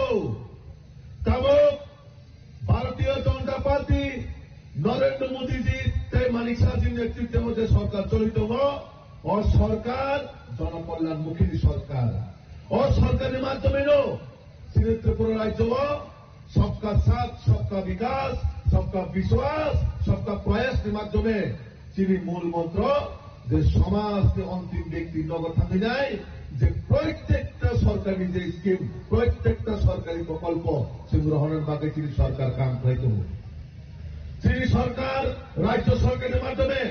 Tabuk Bharatiya Janata Party, Narendra Modi ji tei Manik Saha ji netrito je sorkar choli tongo, o sorkar jonokolyan mukhi ni sorkar. O sorkar ni madhyome no chini Tripura rajyo o Sabka Saath, Sabka Vikas, Sabka Vishwas, Sabka Prayas ni madhyome chini mul montro je somaj ni ontim byakti nogo thangwi nai, je prottekta sorkar ni je scheme, prottekta sorkari prokolpo chwng rohorna bagwi chini sorkar kam khlai tongo. Chini sorkar, rajyo sorkar ni madhyome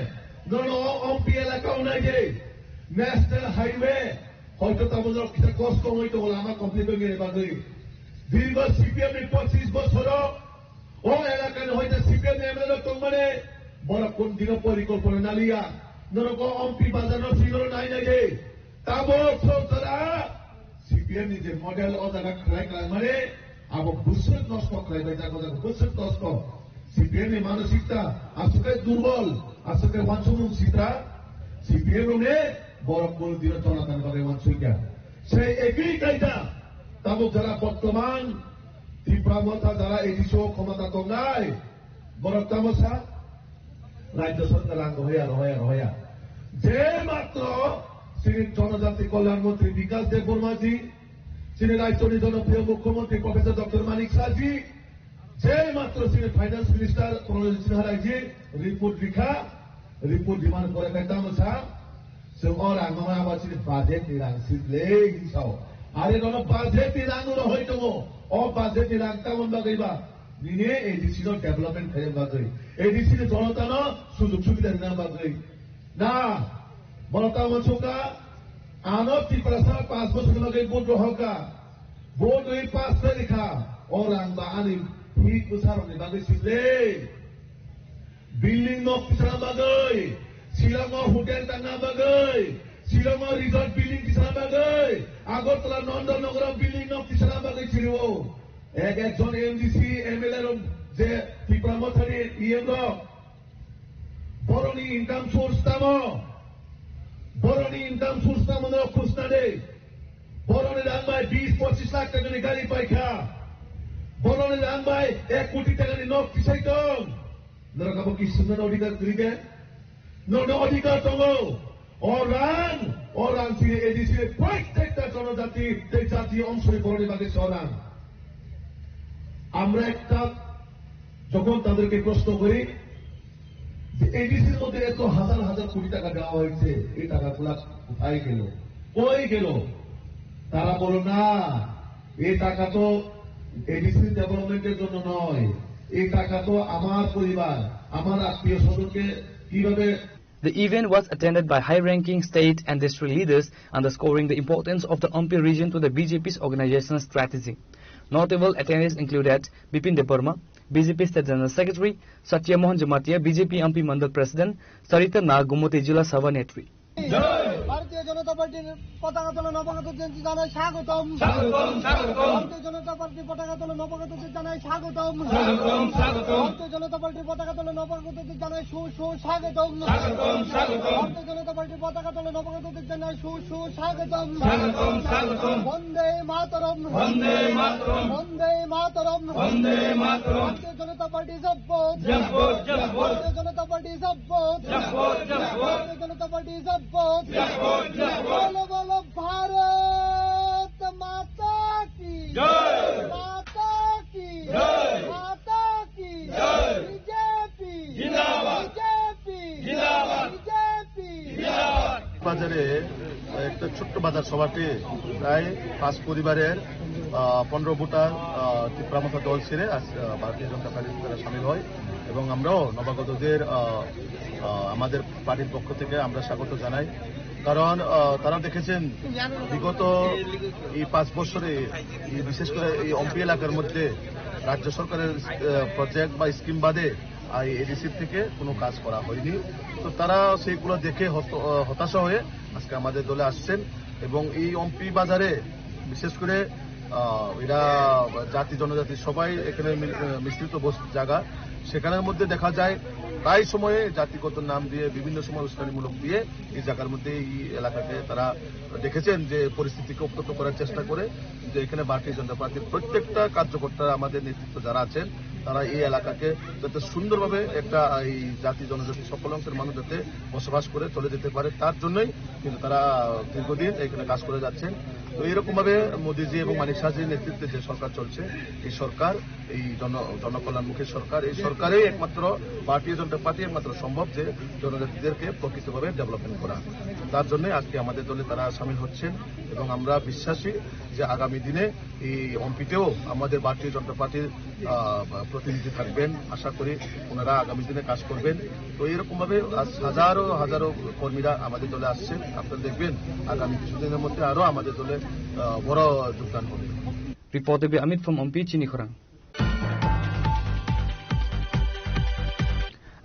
nono o Ompi elaka o nai je National Highway, hoito tamo jora kisa kosto wngwi tongo lama complete wngwi bagwi. Dirgho C P M ni pochis bosoro o elakani hoite C P M ni M L A rok tongmani, borok kun dino porikolpona naliya. Norok o Ompi bazar no singoro nai nai de. Tabuk sorkara C P M ni je model o jaga khlai khlai mani, abo bwswk nosto khlai bai jago jago bwswk nosto. C P M ni manosikta aswk khe durbol, aswk khe wansukmung sitra, C P M rokni borok kun dino Jonathan bagwi wansukya. Sei ekwi kaida tabuk jara bortoman Tipra Motha jara A D C o khomota tongnai, borok tamo sa? Rajya sorkar rang rohoya, rohoya, rohoya. Je matro chini Jonojati Kalyan Montri Bikas Debbarma ji, chini rajyoni jonopriyo Mukhyamantri Professor Doctor Manik Saha ji, je matro chini Finance Minister Pranojit Sinha Rai ji report rikha, report demand kore khai tamo sa? Chwng o rang no abo chini budget ni rang sik le hin sao. Are nono budget ni rang no hoi tongo. O budget ni rang tamon bagwi ba? Nini A D C no development khaina bagwi, A D C ni jonota no sujug subida rina bagwi. Na, bono tamon suka, ano Tiprasa panch bochor ni bagwi vote rohorka. Vote rwi pass khairikha. O rang ba ani hi kwsa rok ni bagwi sik le. Building nok tisana bagwi, Shillong o hotel tangna bagwi, Shillong o resort building tisana bagwi, Agartala Nandanagaro building nok tisana bagwi chiriwo. Ek ekjon M D C, M L A rok Je Tipra Mothani E M rok, boroni income source tamo, boroni income source tamo no khusna de, boroni langbai bis pochis lakh taka ni gari paikha, boroni langbai ek koti taka ni nok tisai tong, norok abo kisumna no odhikar kwrwi de, norokno odhikar tongo. O rang, o rang chini A D C ni protekta jonojati, tei jatiyo ongshori boroni bagwi se o rang. Amra ekta jokhon taderke proshno kori je A D C r moddhe eto hazar hazar koti taka dewa hoyse, ei takagulo kothay gelo, koi gelo? Tara bolo na, ei taka to A D C development er jonno noy, ei taka to amar poribar, amar attiyo swajonke kibhabe The event was attended by high-ranking state and district leaders, underscoring the importance of the Ompi region to the B J P's organizational strategy. Notable attendees included Bipin Debbarma, B J P State General Secretary, Satya Mohan Jamatia, B J P Ompi Mandal President, Sarita Nag, Gumoti Jila Sabha Netri. ভারতীয় জনতা পার্টির পতাকা তলে নবাগতদের জানাই স্বাগতম। স্বাগতম, স্বাগতম। ভারতীয় জনতা পার্টির পতাকা তলে নবাগতদের জানাই স্বাগতম। স্বাগতম, স্বাগতম। ভারতীয় জনতা পার্টির পতাকা তলে নবাগতদের জানাই সু-, সু-, স্বাগতম। স্বাগতম, স্বাগতম। ভারতীয় জনতা পার্টির পতাকা তলে নবাগতদের জানাই সু-, সু-, স্বাগতম। স্বাগতম, স্বাগতম। বন্দে মাতরম। বন্দে মাতরম। বন্দে মাতরম। বন্দে মাতরম। ভারতীয় জনতা পার্টি জিন্দাবাদ। জিন্দাবাদ, জিন্দাবাদ। ভারতীয় জনতা পার্টি জিন্দাবাদ। জিন্দাবাদ, জিন্দাবাদ। ভারতীয় জনতা পার্টি জিন্দাবাদ। জিন্দাবাদ, জিন্দাবাদ। বলো, বলো, ভারত মাতা কি জয়। মাতা কি জয়। মাতা কি জয়। বিজেপি জিন্দাবাদ। বিজেপি জিন্দাবাদ। বিজেপি জিন্দাবাদ। বাজারে একটা ছোট্ট বাজার সভাতে প্রায় পাঁচ পরিবারের, আহ, পনেরো ভোটার, আহ, তিপ্রা মথা দল ছেড়ে আজ, আহ, ভারতীয় জনতা পার্টিতে তারা সামিল হয় এবং আমরাও নবাগতদের, আহ, আহ, আমাদের পার্টির পক্ষ থেকে আমরা স্বাগত জানাই। কারণ, আহ, তারা দেখেছেন বিগত এই পাঁচ বছরে এই বিশেষ করে এই অম্পি এলাকার মধ্যে রাজ্য সরকারের, আহ, প্রজেক্ট বা স্কিম বাদে এই এডিসি থেকে কোনো কাজ করা হয়নি। তো তারা সেইগুলো দেখে হত-, আহ, হতাশা হয়ে আজকে আমাদের দলে আসছেন এবং এই অম্পি বাজারে বিশেষ করে, আহ, এরা জাতি জনজাতি সবাই এখানে মি-, আহ, মিশ্রিত বস-, জায়গা। সেখানের মধ্যে দেখা যায় প্রায় সময়ে জাতিগত নাম দিয়ে বিভিন্ন সময় উস্কানিমূলক দিয়ে এই জায়গার মধ্যে এই এলাকাকে তারা দেখেছেন যে পরিস্থিতিকে উত্তপ্ত করার চেষ্টা করে, কিন্তু এখানে ভারতীয় জনতা পার্টির প্রত্যেকটা কার্যকর্তা, আমাদের নেতৃত্ব যারা আছেন, তারা এই এলাকাকে যাতে সুন্দরভাবে একটা এই জাতি জনজাতি সকল অংশের মানুষ যাতে বসবাস করে চলে যেতে পারে, তার জন্যই কিন্তু তারা দীর্ঘদিন এখানে কাজ করে যাচ্ছেন। তো এরকম ভাবে মোদিজি এবং মানিক সাহাজির নেতৃত্বে যে সরকার চলছে, এই সরকার, এই জন-, জনকল্যাণমুখী সরকার, এই সরকারেই একমাত্র ভারতীয় জনতা পার্টি একমাত্র সম্ভব যে জনজাতিদেরকে প্রকৃতভাবে ডেভেলপমেন্ট করা। তার জন্য আজকে আমাদের দলে তারা সামিল হচ্ছেন এবং আমরা বিশ্বাসী যে আগামী দিনে এই অম্পিতেও আমাদের ভারতীয় জনতা পার্টির, আহ, প্রতিনিধি থাকবেন। আশা করি ওনারা আগামী দিনে কাজ করবেন। তো এরকম ভাবে আজ হাজারো হাজারো কর্মীরা আমাদের দলে আসছেন। আপনারা দেখবেন আগামী কিছুদিনের মধ্যে আরো আমাদের দলে, আহ, বড় যোগদান হবে। Reporter Amit from Ompi, Chinikhorang.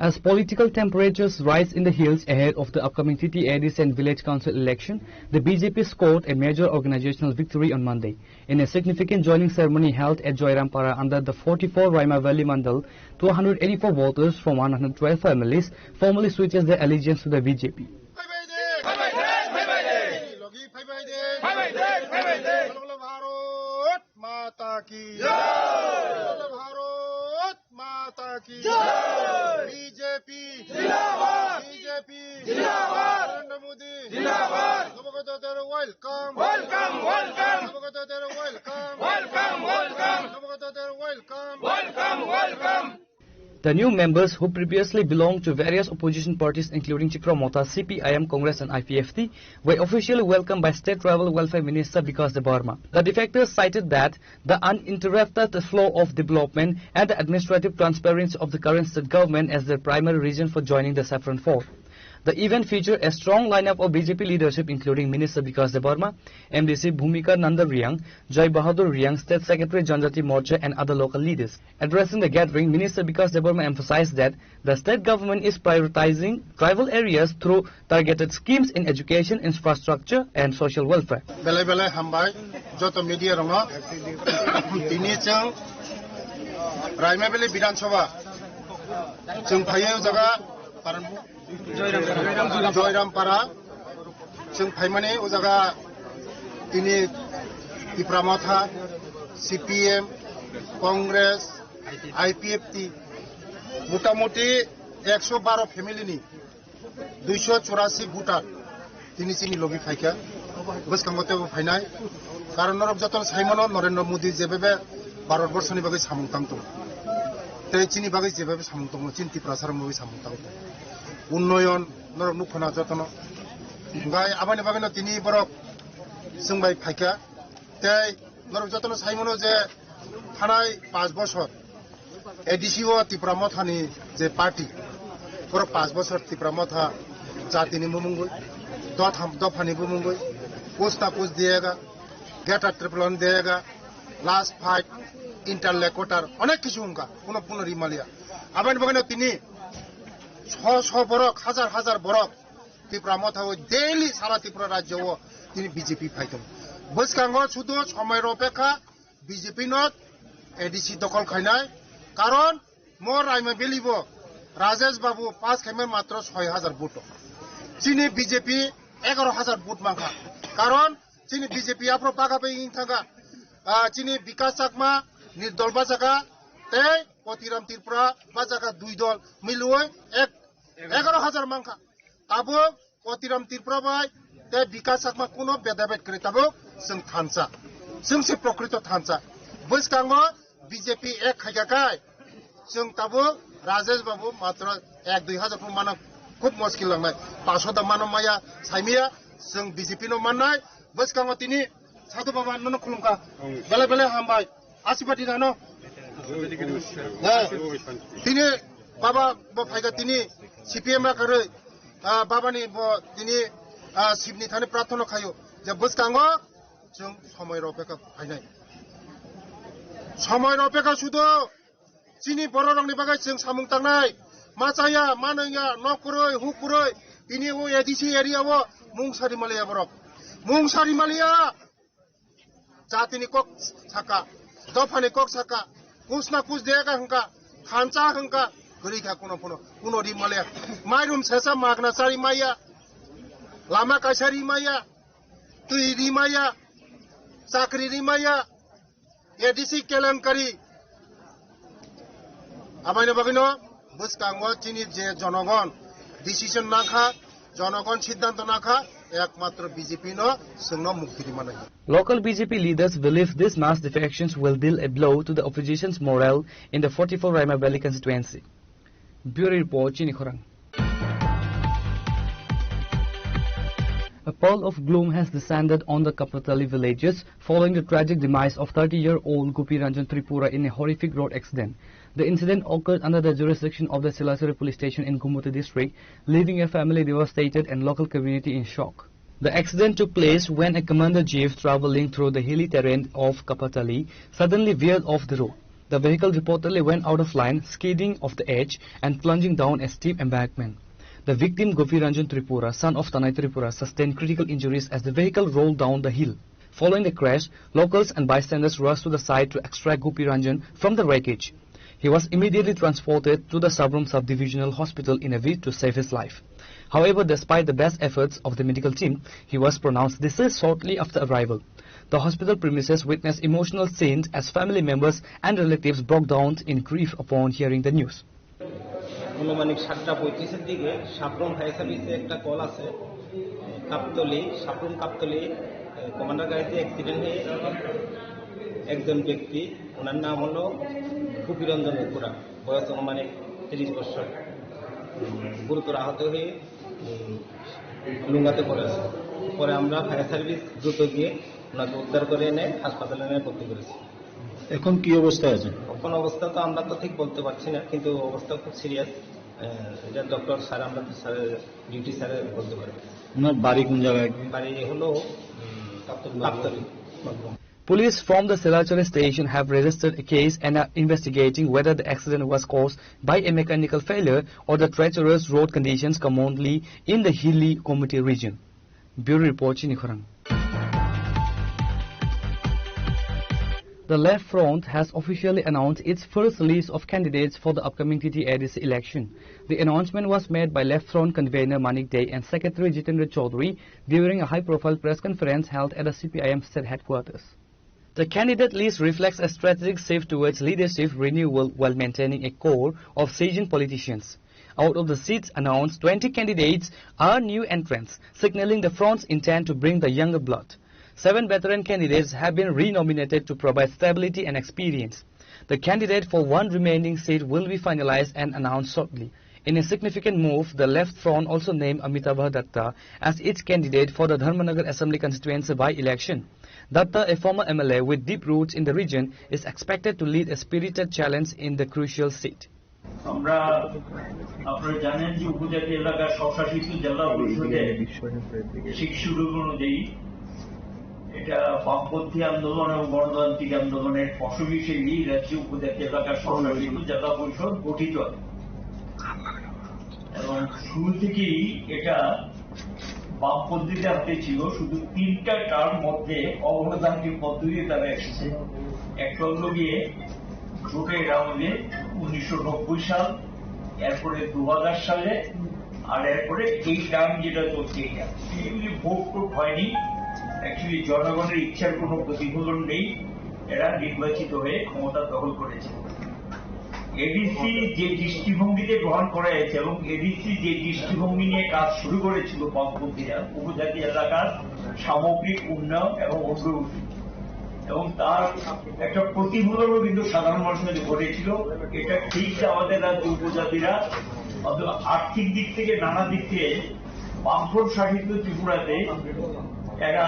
As political temperatures rise in the hills ahead of the upcoming T T A D C and Village Council election, the B J P scored a major organizational victory on Monday in a significant joining ceremony held at Joyrampara under the forty-four Raima Valley Mandal. Two hundred eighty-four voters from one hundred twelve families formally switches their allegiance to the B J P. মাতা কি জয়। বিজেপি জিন্দাবাদ। বিজেপি জিন্দাবাদ। নরেন্দ্র মোদি জিন্দাবাদ। নবাগতদের welcome. Welcome, welcome. নবাগতদের welcome. Welcome, welcome. নবাগতদের welcome. Welcome, welcome. The new members, who previously belonged to various opposition parties including Tipra Motha, C P I M, Congress and I P F T, were officially welcomed by State Tribal Welfare Minister Bikash Debbarma. The defectors cited that the uninterrupted flow of development and the administrative transparency of the current state government as their primary reason for joining the Saffron Fort. The event featured a strong lineup of B J P leadership including Minister Bikash Debbarma, M D C Bhumika Nanda Reang, Joy Bahadur Reang, State Secretary Janjati Morcha and other local leaders. Addressing the gathering, Minister Bikash Debbarma emphasized that the state government is prioritizing tribal areas through targeted schemes in education, infrastructure and social welfare. Belai belai hambai joto media rokno. Tini chwng Raima Valley Bidhan Sabha, chwng phaiya o jaga Paran-, Joyrampara, chwng phaimani o jaga tini Tipra Motha, C P M, Congress, I P F T, motamuti ekso baro family ni duiso churasi voter tini chini logi phaikha, bwskango teibo phainai. Karon norok jotono saimano Narendra Modi jebebe Bharat Borshoni bagwi samung tang tongo, tei chini bagwi jebebe samung tongo, chini Tiprasarokni bagwi samung tang tongo. Unnoyon norok nukhona jotono. Gai aboni bagwino tini borok chwng bai phaikha, tei norok jotono saimano je thanai panch bosor A D C o Tipra Mothani je party, borok panch bosor Tipra Motha jatini bumungwi, dotham dophani bumungwi, kuch na kuch diyega, greater Tipraland diyega, last fight, interlocutor, onek kichu wngkha, kuno, kuno rimaliya. Aboni bagwino tini so, so borok, hajar, hajar borok Tipra Motha o daily sara Tripura rajyo o tini B J P phai tongo. Bwskango sudu somoi ropekha B J P no A D C dokol khainai, karon mo Raima Valley bo Rajesh Babu pass khaimani matro soi hajar vote. Chini B J P egaro hajar vote mankha. Karon chini B J P aphro paga bai wng thangkha. Ah, chini Bikas Chakma nirdol bachaka tei Kotiram Tripura bachaka dui dol milwi ek, egaro hajar mankha. Tabuk Kotiram Tripura bai tei Bikas Chakma kuno bedabed kwrwi tabuk chwng thansa. Chwng se prokrito thansa. Bwskango B J P ek khaikha kai chwng tabuk Rajesh Babu matro ek dui hajar phung mano, khub mushkil langnai. Paso da mano maya saimaya chwng B J P no mannai. Bwskango tini Sadhu Baba nono khulumkha. Bele bele hambai. Asibadi rano. Tini baba bo phaikha tini C P M rakarwi, ah, baba ni bo tini, ah, Shivni thani prarthana khayo. Je bwskango chwng somoi ropekha phainai. Somoi ropekha sudu chini bororokni bagwi chwng samung tangnai. Machaya, manwngya, nok kwrwi, huk kwrwi, tini o A D C area o mung sari maliya borok. Mung sari maliya. Jatini kok saka, dophani kok saka, kusna kus dega hwnkha, thansa hwnkha, kwrwi kha kuno phuno, kuno ri maliya. Mairum sesa magna chari maya, lama kaisa ri maya, twi ri maya, chakri ri maya, A D C kelenkari. Abaino bagwino bwskango chini je jonogon decision nakha, jonogon siddhanto nakha, ekmatro B J P no chwngno mukti rimani. Local B J P leaders believe this mass defections will deal a blow to the opposition's morale in the forty-four Raima Valley constituency. Bureau Report, Chini Khorang. A pall of gloom has descended on the Kapatali villages following the tragic demise of thirty-year-old Gopi Ranjan Tripura in a horrific road accident. The incident occurred under the jurisdiction of the Silachari Police Station in Gumoti District, leaving a family devastated and local community in shock. The accident took place when a commander jeep traveling through the hilly terrain of Kapatali suddenly veered off the road. The vehicle reportedly went out of line, skidding off the edge and plunging down a steep embankment. The victim, Gopi Ranjan Tripura, son of Tanai Tripura, sustained critical injuries as the vehicle rolled down the hill. Following the crash, locals and bystanders rushed to the site to extract Gopi Ranjan from the wreckage. He was immediately transported to the Sabrum Sub-Divisional Hospital in a bid to save his life. However, despite the best efforts of the medical team, he was pronounced deceased shortly after arrival. The hospital premises witnessed emotional scenes as family members and relatives broke down in grief upon hearing the news. আনুমানিক সাতটা পঁয়ত্রিশের দিকে সাপ্রম ফায়ার সার্ভিসে একটা কল আছে। কাপ্তলি, সাপ্রম কাপ্তলি, এ, কমান্ডার গাড়িতে অ্যাক্সিডেন্ট হয়ে একজন ব্যক্তি, ওনার নাম হলো গোপীরঞ্জন ত্রিপুরা, বয়স আনুমানিক তিরিশ বছর, গুরুতর আহত হয়ে, উম, লুঙ্গাতে পড়ে আছে। পরে আমরা ফায়ার সার্ভিস দ্রুত গিয়ে ওনাকে উদ্ধার করে এনে হাসপাতালে এনে ভর্তি করেছি। এখন কি অবস্থায় আছে? এখন অবস্থা তো আমরা তো ঠিক বলতে পারছি না, কিন্তু অবস্থা খুব সিরিয়াস। আহ, এটা ডক্টর স্যার, আমরা তো স্যারের ডিউটি স্যারে বলতে পারবেন। ওনার বাড়ি কোন জায়গায়? বাড়ি হলো, উম, কাপ্তলি। কাপ্তলি। Police from the Silachari station have registered a case and are investigating whether the accident was caused by a mechanical failure or the treacherous road conditions commonly in the hilly Gumoti region. Bureau Report, Chini Khorang. The Left Front has officially announced its first list of candidates for the upcoming T T A D C election. The announcement was made by Left Front convener Manik Dey and secretary Jitendra Chaudhary during a high-profile press conference held at the C P I M state headquarters. The candidate list reflects a strategic shift towards leadership renewal while maintaining a core of seasoned politicians. Out of the seats announced, twenty candidates are new entrants, signaling the front's intent to bring the younger blood. Seven veteran candidates have been renominated to provide stability and experience. The candidate for one remaining seat will be finalized and announced shortly. In a significant move, the Left Front also named Amitabh Datta as its candidate for the Dharmanagar Assembly constituency by-election. Datta, a former M L A with deep roots in the region, is expected to lead a spirited challenge in the crucial seat. আমরা, আপনারা জানেন যে উপজাতি এলাকা স্বশাসিত জেলা পরিষদে শিক্ষা অনুযায়ী এটা বামপন্থী আন্দোলন এবং গণতান্ত্রিক আন্দোলনের ফসল হিসেবে এই রাজ্যে উপজাতি এলাকা স্বশাসিত জেলা পরিষদ গঠিত হয়। এবং শুরু থেকেই এটা বামপন্থীদের হাতে ছিল, শুধু তিনটা টার্ম মধ্যে অগণতান্ত্রিক পদ্ধতিতে তারা এসেছে। একটা হলো গিয়ে ভোটের রাউন্ডে উনিশশো নব্বই সাল, এরপরে দু হাজার সালে, আর এরপরে এই টার্ম যেটা চলছে এটা। অ্যাকচুয়ালি ভোট টোট হয়নি, অ্যাকচুয়ালি জনগণের ইচ্ছার কোনো প্রতিফলন নেই, এরা নির্বাচিত হয়ে ক্ষমতা দখল করেছে। এডিসি যে দৃষ্টিভঙ্গিতে গ্রহণ করা হয়েছে এবং এডিসি যে দৃষ্টিভঙ্গি নিয়ে কাজ শুরু করেছিল বামপন্থীরা উপজাতি এলাকার সামগ্রিক উন্নয়ন এবং অগ্রগতি, এবং তার একটা প্রতিফলনও কিন্তু সাধারণ মানুষের মধ্যে ঘটেছিল। এটা ঠিক যে আমাদের রাজ্যে উপজাতিরা অন্তত আর্থিক দিক থেকে, নানা দিক থেকে বামফ্রন্ট শাসিত ত্রিপুরাতে এরা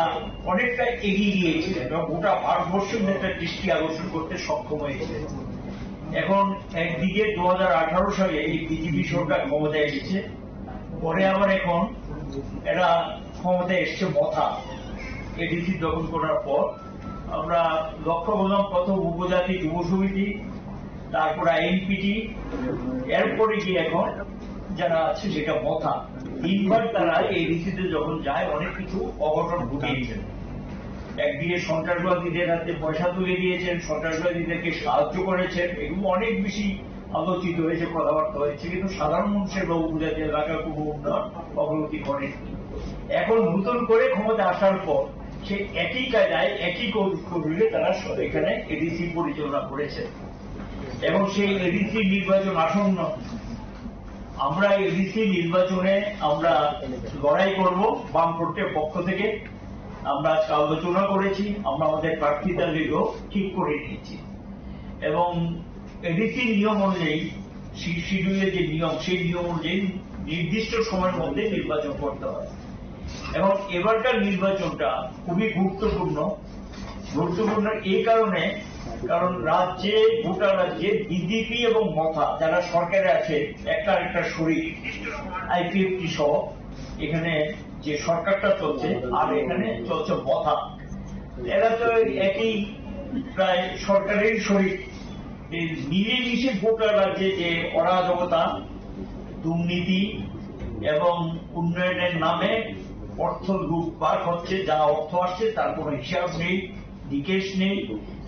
অনেকটা এগিয়ে গিয়েছিলেন এবং গোটা ভারতবর্ষের মধ্যে একটা দৃষ্টি আকর্ষণ করতে সক্ষম হয়েছিলেন। এখন একদিকে দু হাজার আঠারো সালে এই বিজেপি সরকার ক্ষমতায় এসেছে, পরে আবার এখন এরা ক্ষমতায় এসছে মথা, এডিসি দখল করার পর। আমরা লক্ষ্য করলাম প্রথম উপজাতি যুব সমিতি, তারপরে আইএনপিটি, এরপরে গিয়ে এখন যারা আছে সেটা মথা। তিনবার তারা এডিসিতে যখন যায় অনেক কিছু অঘটন ঘটিয়েছেন। একদিকে সন্ত্রাসবাদীদের হাতে পয়সা তুলে দিয়েছেন, সন্ত্রাসবাদীদেরকে সাহায্য করেছেন, এগুলো অনেক বেশি আলোচিত হয়েছে, কথাবার্তা হয়েছে, কিন্তু সাধারণ মানুষের বা উপজাতি এলাকার কোনো উন্নয়ন অগ্রগতি ঘটেনি। এখন নতুন করে ক্ষমতা আসার পর সে একই কায়দায়, একই কৌশলে তারা সব এখানে এডিসি পরিচালনা করেছে এবং সেই এডিসি নির্বাচন আসন্ন। আমরা এডিসি নির্বাচনে আমরা লড়াই করব বামফ্রন্টের পক্ষ থেকে। আমরা আজকে আলোচনা করেছি, আমরা আমাদের প্রার্থী তালিকাও ঠিক করে নিয়েছি এবং এডিসি নিয়ম অনুযায়ী, শি-, শিডিউলের যে নিয়ম, সেই নিয়ম অনুযায়ী নির্দিষ্ট সময়ের মধ্যে নির্বাচন করতে হয়। এবং এবারকার নির্বাচনটা খুবই গুরুত্বপূর্ণ। গুরুত্বপূর্ণ এই কারণে, কারণ রাজ্যে, গোটা রাজ্যে বিজেপি এবং মথা যারা সরকারে আছে, একটা একটা শরিক, আইপিএফটি সহ, এখানে যে সরকারটা চলছে আর এখানে চলছে মথা, এরা তো একই প্রায় সরকারের শরিক। এই মিলেমিশে গোটা রাজ্যে যে অরাজকতা, দুর্নীতি এবং উন্নয়নের নামে অর্থ লুটপাট হচ্ছে, যা অর্থ আসছে তার কোনো হিসাব নেই, নিকেশ নেই।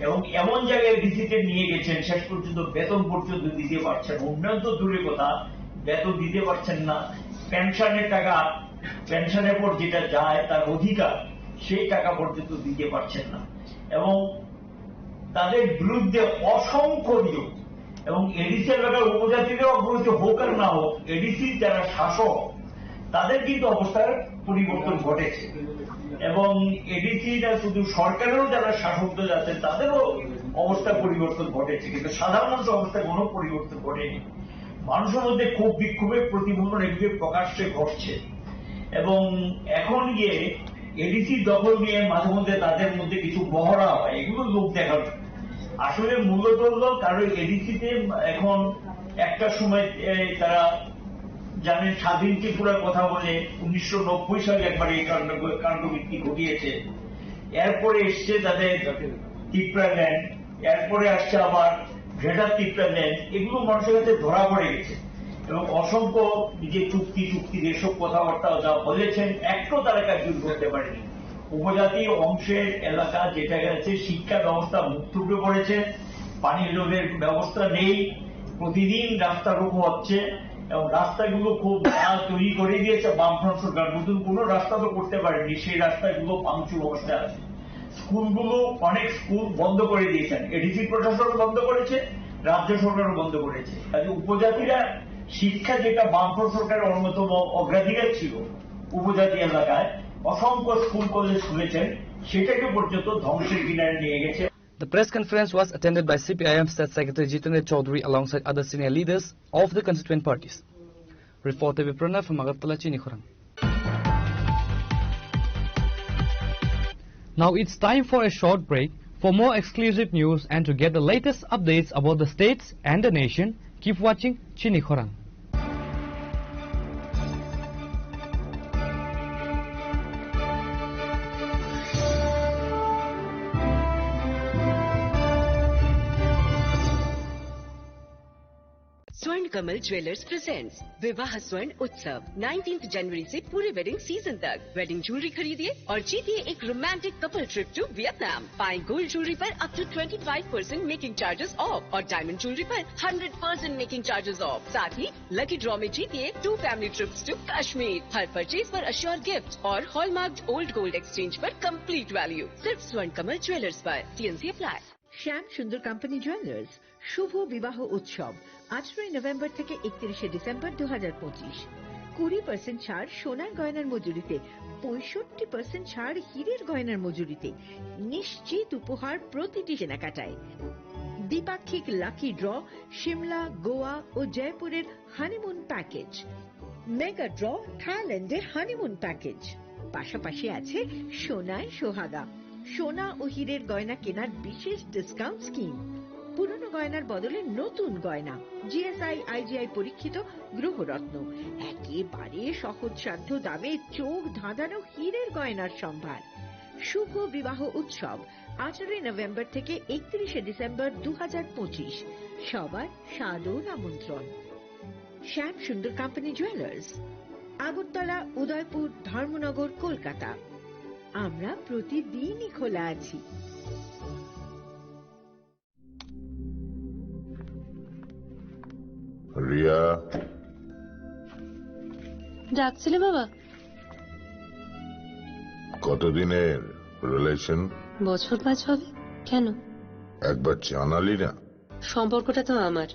এবং এমন জায়গায় ডিসিতে নিয়ে গেছেন, শেষ পর্যন্ত বেতন পর্যন্ত দিতে পারছেন, উন্নয়ন তো দূরের কথা, বেতন দিতে পারছেন না। পেনশনের টাকা, পেনশনের পর যেটা যায় তার অধিকার, সেই টাকা পর্যন্ত দিতে পারছেন না। এবং তাদের বিরুদ্ধে অসংখ্য অভিযোগ। এবং এডিসি এলাকার উপজাতিদের অগ্রগতি হোক আর না হোক, এডিসি যারা শাসক, তাদের কিন্তু অবস্থার পরিবর্তন ঘটেছে। এবং এডিসি না শুধু সরকারেরও যারা শাসক দল আছেন, তাদেরও অবস্থা পরিবর্তন ঘটেছে, কিন্তু সাধারণ মানুষের অবস্থা কোনো পরিবর্তন ঘটেনি। মানুষের মধ্যে খুব বিক্ষোভের প্রতিফলন এগুলি প্রকাশ্যে ঘটছে। এবং এখন গিয়ে এডিসি দখল নিয়ে মাঝে মধ্যে তাদের মধ্যে কিছু মহড়া হয়, এগুলো লোক দেখানো। আসলে মূলত হলো কারণ এডিসিতে এখন একটা সময়, এ, তারা জানেন, স্বাধীন ত্রিপুরার কথা বলে উনিশশো নব্বই সালে একবার এই কাণ্ড, কাণ্ডবৃত্তি ঘটিয়েছে। এরপরে এসছে তাদের ত্রিপুরা ল্যান্ড, এরপরে আসছে আবার গ্রেটার ত্রিপুরা ল্যান্ড। এগুলো মানুষের কাছে ধরা পড়ে গেছে এবং অসংখ্য যে চুক্তি, চুক্তি যেসব কথাবার্তা যা বলেছেন, একটাও তারা কার্যকর করতে পারেনি। উপজাতি অংশের এলাকা যেটা গেছে, শিক্ষা ব্যবস্থা মুখ থুবড়ে পড়েছে, পানীয় জলের ব্যবস্থা নেই, প্রতিদিন রাস্তা রোকো হচ্ছে এবং রাস্তাগুলো খুব যা তৈরি করে দিয়েছে বামফ্রন্ট সরকার, নতুন কোনো রাস্তা তো করতে পারেনি, সেই রাস্তাগুলো ভাঙচুর অবস্থায় আছে। স্কুলগুলো, অনেক স্কুল বন্ধ করে দিয়েছেন, এডিসি প্রশাসনও বন্ধ করেছে, রাজ্য সরকারও বন্ধ করেছে। কাজে উপজাতিরা শিক্ষা, যেটা বামফ্রন্ট সরকারের অন্যতম অগ্রাধিকার ছিল উপজাতি এলাকায়, অসংখ্য স্কুল কলেজ খুলেছেন, সেটাকে পর্যন্ত ধ্বংসের কিনারে নিয়ে গেছে। The press conference was attended by C P I M State Secretary Jitendra Chaudhary alongside other senior leaders of the constituent parties. Reporter Viprana from Agartala, Chinikhorang. Now it's time for a short break. For more exclusive news and to get the latest updates about the states and the nation, keep watching Chinikhorang. Swarn Kamal Jewellers presents विवाह स्वर्ण उत्सव, नाइनटीन्थ जनवरी से पूरे wedding season तक। Wedding jewellery खरीदिए और जीतिए एक romantic couple trip to Vietnam. पाएं गोल्ड ज्वेलरी पर up to twenty five percent making charges off और डायमंड ज्वेलरी पर hundred percent making charges off. साथ ही लकी ड्रॉ में जीतिए two family trips to Kashmir. हर परचेज पर अश्योर गिफ्ट और हॉलमार्क्ड ओल्ड गोल्ड एक्सचेंज पर कंप्लीट वैल्यू। सिर्फ स्वर्ण कमल ज्वेलर्स पर। TNC apply. শ্যাম সুন্দর কোম্পানি জুয়েলার্স শুভ বিবাহ উৎসব, আঠারোই নভেম্বর থেকে একত্রিশে ডিসেম্বর দু হাজার পঁচিশ। কুড়ি পার্সেন্ট ছাড় সোনার গয়নার মজুরিতে, পঁয়ষট্টি পার্সেন্ট ছাড় হীরের গয়নার মজুরিতে, নিশ্চিত উপহার প্রতিটি কেনাকাটায়। দ্বিপাক্ষিক লাকি ড্র, সিমলা, গোয়া ও জয়পুরের হানিমুন প্যাকেজ, মেগা ড্র, থাইল্যান্ডের হানিমুন প্যাকেজ, পাশাপাশি আছে সোনায় সোহাগা, সোনা ও হীরের গয়না কেনার বিশেষ ডিসকাউন্ট স্কিম, পুরনো গয়নার বদলে নতুন গয়না, জিএসআই আইজিআই পরীক্ষিত গ্রহরত্ন, একেবারে সহজসাধ্য দামে চোখ ধাঁধানো হীরের গয়নার সম্ভার। শুভ বিবাহ উৎসব, আঠারোই নভেম্বর থেকে একত্রিশে ডিসেম্বর দু হাজার পঁচিশ। সবার সাদর আমন্ত্রণ। শ্যাম সুন্দর কোম্পানি জুয়েলার্স, আগরতলা, উদয়পুর, ধর্মনগর, কলকাতা। আমরা প্রতিদিনই খোলা আছি। রিয়া। ডাকছিলে বাবা? কতদিনের রিলেশন? বছর পাঁচ হবে। কেন? একবার জানালি না। সম্পর্কটা তো আমার,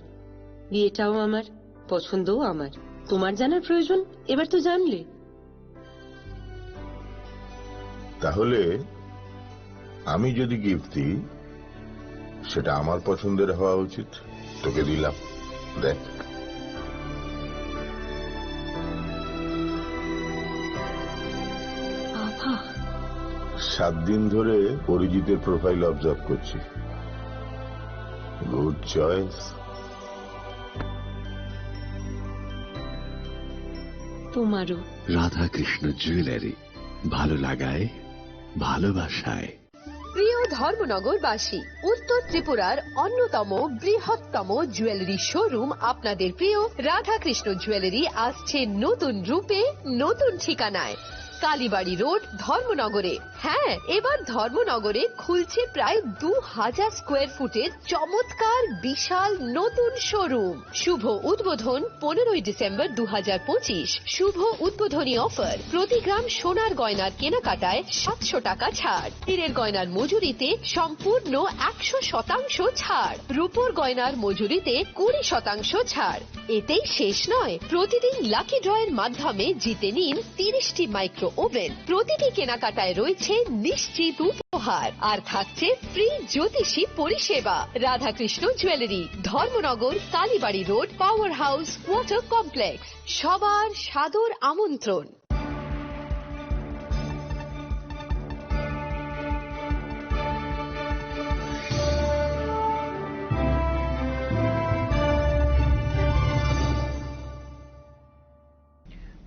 বিয়েটাও আমার, পছন্দও আমার। তোমার জানার প্রয়োজন, এবার তো জানলে। তাহলে আমি যদি গিফট দিই, সেটা আমার পছন্দের হওয়া উচিত। তোকে দিলাম, দেখ। বাবা। সাত দিন ধরে অরিজিতের প্রোফাইল অবজার্ভ করছি। Good choice. তোমারও। রাধাকৃষ্ণ জুয়েলারি, ভালো লাগায় ভালোবাসায়। প্রিয় ধর্মনগরবাসী, উত্তর ত্রিপুরার অন্যতম বৃহত্তম জুয়েলারি শোরুম আপনাদের প্রিয় রাধাকৃষ্ণ জুয়েলারি আসছে নতুন রূপে, নতুন ঠিকানায়, কালীবাড়ি রোড, ধর্মনগরে। হ্যাঁ, এবার ধর্মনগরে খুলছে প্রায় দু হাজার স্কোয়ার ফুটের চমৎকার বিশাল নতুন শোরুম। শুভ উদ্বোধন পনেরোই ডিসেম্বর দু হাজার পঁচিশ। শুভ উদ্বোধনী অফার, প্রতি গ্রাম সোনার গয়নার কেনাকাটায় সাতশো টাকা ছাড়, হীরের গয়নার মজুরিতে সম্পূর্ণ একশো শতাংশ ছাড়, রূপোর গয়নার মজুরিতে কুড়ি শতাংশ ছাড়। এতেই শেষ নয়, প্রতিদিন লাকি ড্রয়ের মাধ্যমে জিতে নিন তিরিশটি মাইক্রো ওভেন। প্রতিটি কেনাকাটায় রয়েছে নিশ্চিত উপহার, আর থাকছে ফ্রি জ্যোতিষী পরিষেবা। Radhakrishna jewellery, Dharmanagar, Kalibari road, power house, water complex. সবার সাদর আমন্ত্রণ।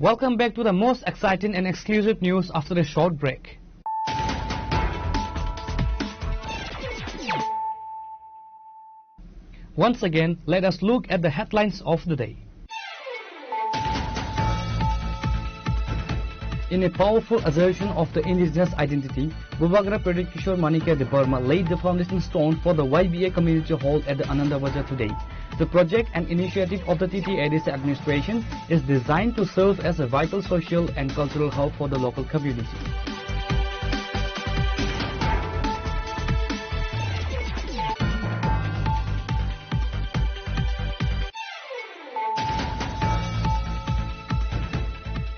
Welcome back to the most exciting and exclusive news after a short break. Once again, let us look at the headlines of the day. In a powerful assertion of the indigenous identity, Bubagra Pradyot Kishore Manikya Debbarma laid the foundation stone for the Y B A Community Hall at the Ananda Bazar today. The project, an initiative of the T T A D C administration, is designed to serve as a vital social and cultural hub for the local community.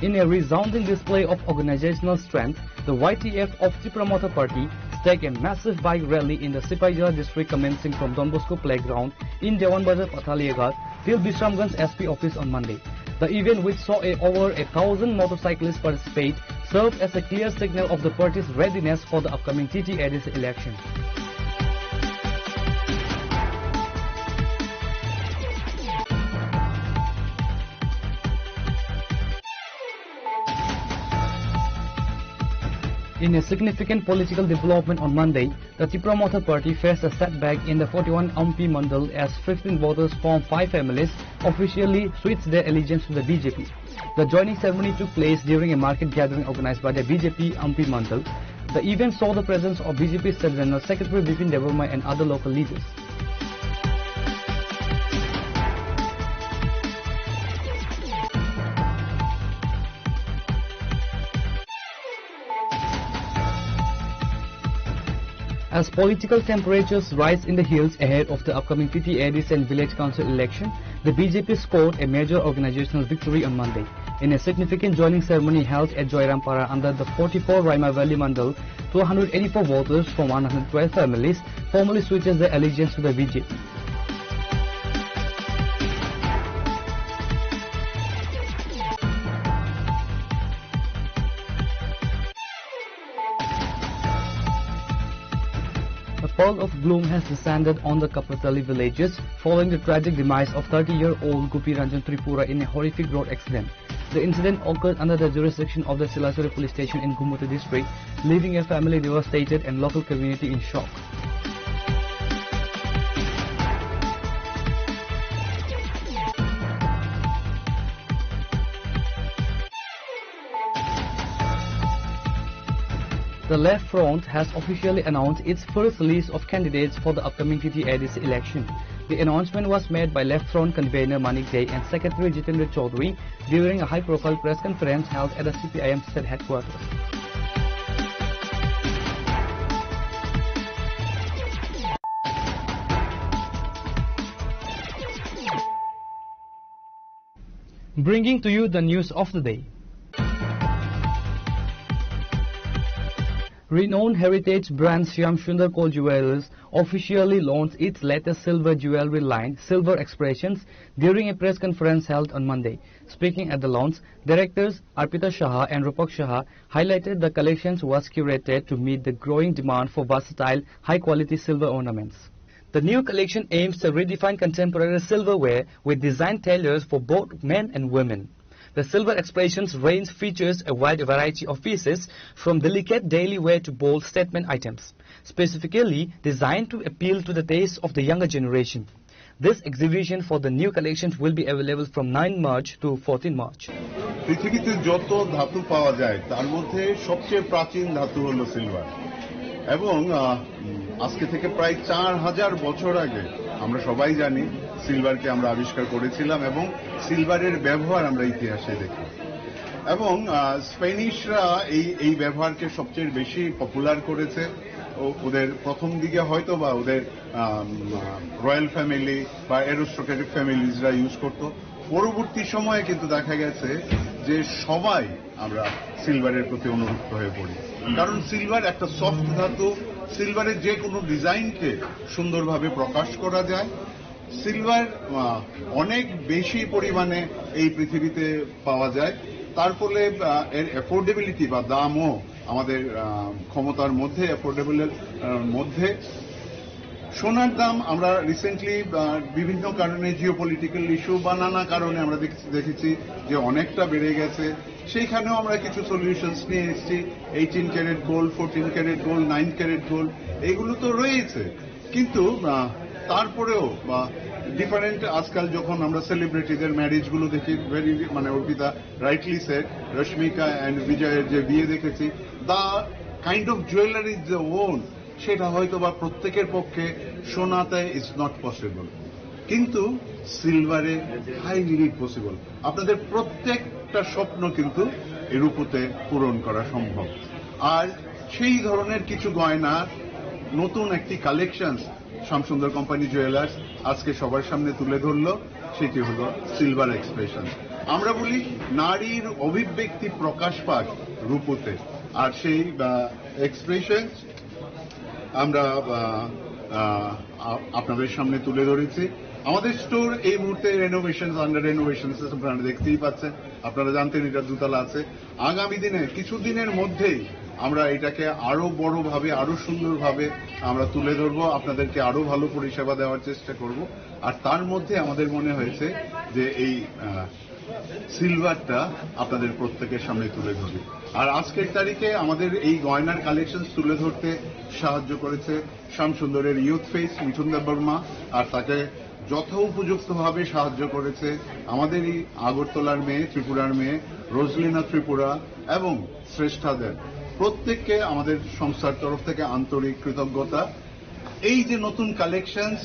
In a resounding display of organizational strength, the Y T F of Tipra Motha Party staged a massive bike rally in the Sipaijala district, commencing from Don Bosco Playground in Dewan Bazar, Pathaliaghat, till Bishramganj S P office on Monday. The event, which saw a, over a thousand motorcyclists participate, served as a clear signal of the party's readiness for the upcoming T T A D C election. In a significant political development on Monday, the Tipra Motha Party faced a setback in the forty-one Ampi Mandal as fifteen voters from five families officially switched their allegiance to the B J P. The joining ceremony took place during a market gathering organized by the B J P Ampi Mandal. The event saw the presence of B J P State General Secretary Bipin Debbarma and other local leaders. As political temperatures rise in the hills ahead of the upcoming T T A D C and Village Council election, the B J P scored a major organizational victory on Monday. In a significant joining ceremony held at Joyrampara under the forty-four Raima Valley Mandal, two hundred eighty-four voters from one hundred twelve families formally switches their allegiance to the B J P. A pall of gloom has descended on the Kapatali villages following the tragic demise of thirty-year-old Gopi Ranjan Tripura in a horrific road accident. The incident occurred under the jurisdiction of the Silachari police station in Gumoti district, leaving a family devastated and local community in shock. The Left Front has officially announced its first list of candidates for the upcoming T T A D C election. The announcement was made by Left Front convener Manik Dey and secretary Jitendra Chaudhary during a high-profile press conference held at the C P I M state headquarters. Bringing to you the news of the day. Renowned heritage brand Shyam Sundar Cole Jewelers officially launched its latest silver jewelry line, Silver Expressions, during a press conference held on Monday. Speaking at the launch, directors Arpita Shah and Rupak Shah highlighted the collections was curated to meet the growing demand for versatile, high-quality silver ornaments. The new collection aims to redefine contemporary silverware with design tailored for both men and women. The Silver Expressions range features a wide variety of pieces, from delicate daily wear to bold statement items, specifically designed to appeal to the taste of the younger generation. This exhibition for the new collections will be available from nine March to fourteen March. পৃথিবীতে যত ধাতু পাওয়া যায়, তার মধ্যে সবচেয়ে প্রাচীন ধাতু হলো সিলভার। এবং, আহ, উম, আজকে থেকে প্রায় চার হাজার বছর আগে আমরা সবাই জানি সিলভারকে আমরা আবিষ্কার করেছিলাম এবং সিলভারের ব্যবহার আমরা ইতিহাসে দেখি। এবং, আহ, স্প্যানিশরা এই, এই ব্যবহারকে সবচেয়ে বেশি পপুলার করেছে। ও-, ওদের প্রথম দিকে হয়তো বা ওদের, আম, রয়্যাল ফ্যামিলি বা অ্যারিস্টোক্রেটিক ফ্যামিলিজরা ইউজ করতো। পরবর্তী সময়ে কিন্তু দেখা গেছে যে সবাই আমরা সিলভারের প্রতি অনুরক্ত হয়ে পড়ি, কারণ সিলভার একটা সফট ধাতু। সিলভারের যে কোনো ডিজাইনকে সুন্দরভাবে প্রকাশ করা যায়। সিলভার, আহ, অনেক বেশি পরিমাণে এই পৃথিবীতে পাওয়া যায়, তার ফলে, আহ, এর অ্যাফোর্ডেবিলিটি বা দামও আমাদের, আহ, ক্ষমতার মধ্যে, অ্যাফোর্ডেবলের, আহ, মধ্যে। সোনার দাম আমরা রিসেন্টলি, আহ, বিভিন্ন কারণে, জিওপলিটিক্যাল ইস্যু বা নানা কারণে আমরা দেখেছি, দেখেছি যে অনেকটা বেড়ে গেছে। সেইখানেও আমরা কিছু সলিউশনস নিয়ে এসেছি। Eighteen carat gold, fourteen carat gold, nine carat gold, এগুলো তো রয়েছে, কিন্তু, আহ, তারপরেও বা ডিফারেন্ট। আজকাল যখন আমরা সেলিব্রিটিদের ম্যারেজ গুলো দেখি, ভেরি, মানে, অর্পিতা রাইটলি সেড, রশ্মিকা অ্যান্ড বিজয়ের যে বিয়ে দেখেছি, the kind of jewellery they own, সেটা হয়তো বা প্রত্যেকের পক্ষে সোনাতে ইজ নট পসিবল, কিন্তু সিলভারে হাইলি পসিবল। আপনাদের প্রত্যেকটা স্বপ্ন কিন্তু এই রূপোতে পূরণ করা সম্ভব। আর সেই ধরনের কিছু গয়না, নতুন একটি কালেকশন শামসুন্দর কোম্পানি জুয়েলার্স আজকে সবার সামনে তুলে ধরলো, সেটি হলো সিলভার এক্সপ্রেশন। আমরা বলি নারীর অভিব্যক্তি প্রকাশ পাক রূপোতে, আর সেই এক্সপ্রেশন আমরা আহ, আহ, আ- আপনাদের সামনে তুলে ধরেছি। আমাদের স্টোর এই মুহূর্তে রেনোভেশন, আন্ডার রেনোভেশন, আপনারা দেখতেই পাচ্ছেন, আপনারা জানতেন এটা দুতলা আছে। আগামী দিনে, কিছু দিনের মধ্যেই আমরা এটাকে আরো বড়ভাবে, আরো সুন্দরভাবে আমরা তুলে ধরবো, আপনাদেরকে আরো ভালো পরিষেবা দেওয়ার চেষ্টা করব। আর তার মধ্যে আমাদের মনে হয়েছে যে এই আহ, সিলভারটা আপনাদের প্রত্যেকের সামনে তুলে ধরি। আর আজকের তারিখে আমাদের এই গয়নার কালেকশন তুলে ধরতে সাহায্য করেছে শ্যামসুন্দরের ইউথ ফেস মিঠুন দেববর্মা, আর তাকে যথোপযুক্তভাবে সাহায্য করেছে আমাদেরই আগরতলার মেয়ে, ত্রিপুরার মেয়ে রোজলিনা ত্রিপুরা এবং শ্রেষ্ঠাদের। প্রত্যেককে আমাদের সংস্থার তরফ থেকে আন্তরিক কৃতজ্ঞতা। এই যে নতুন কালেকশনস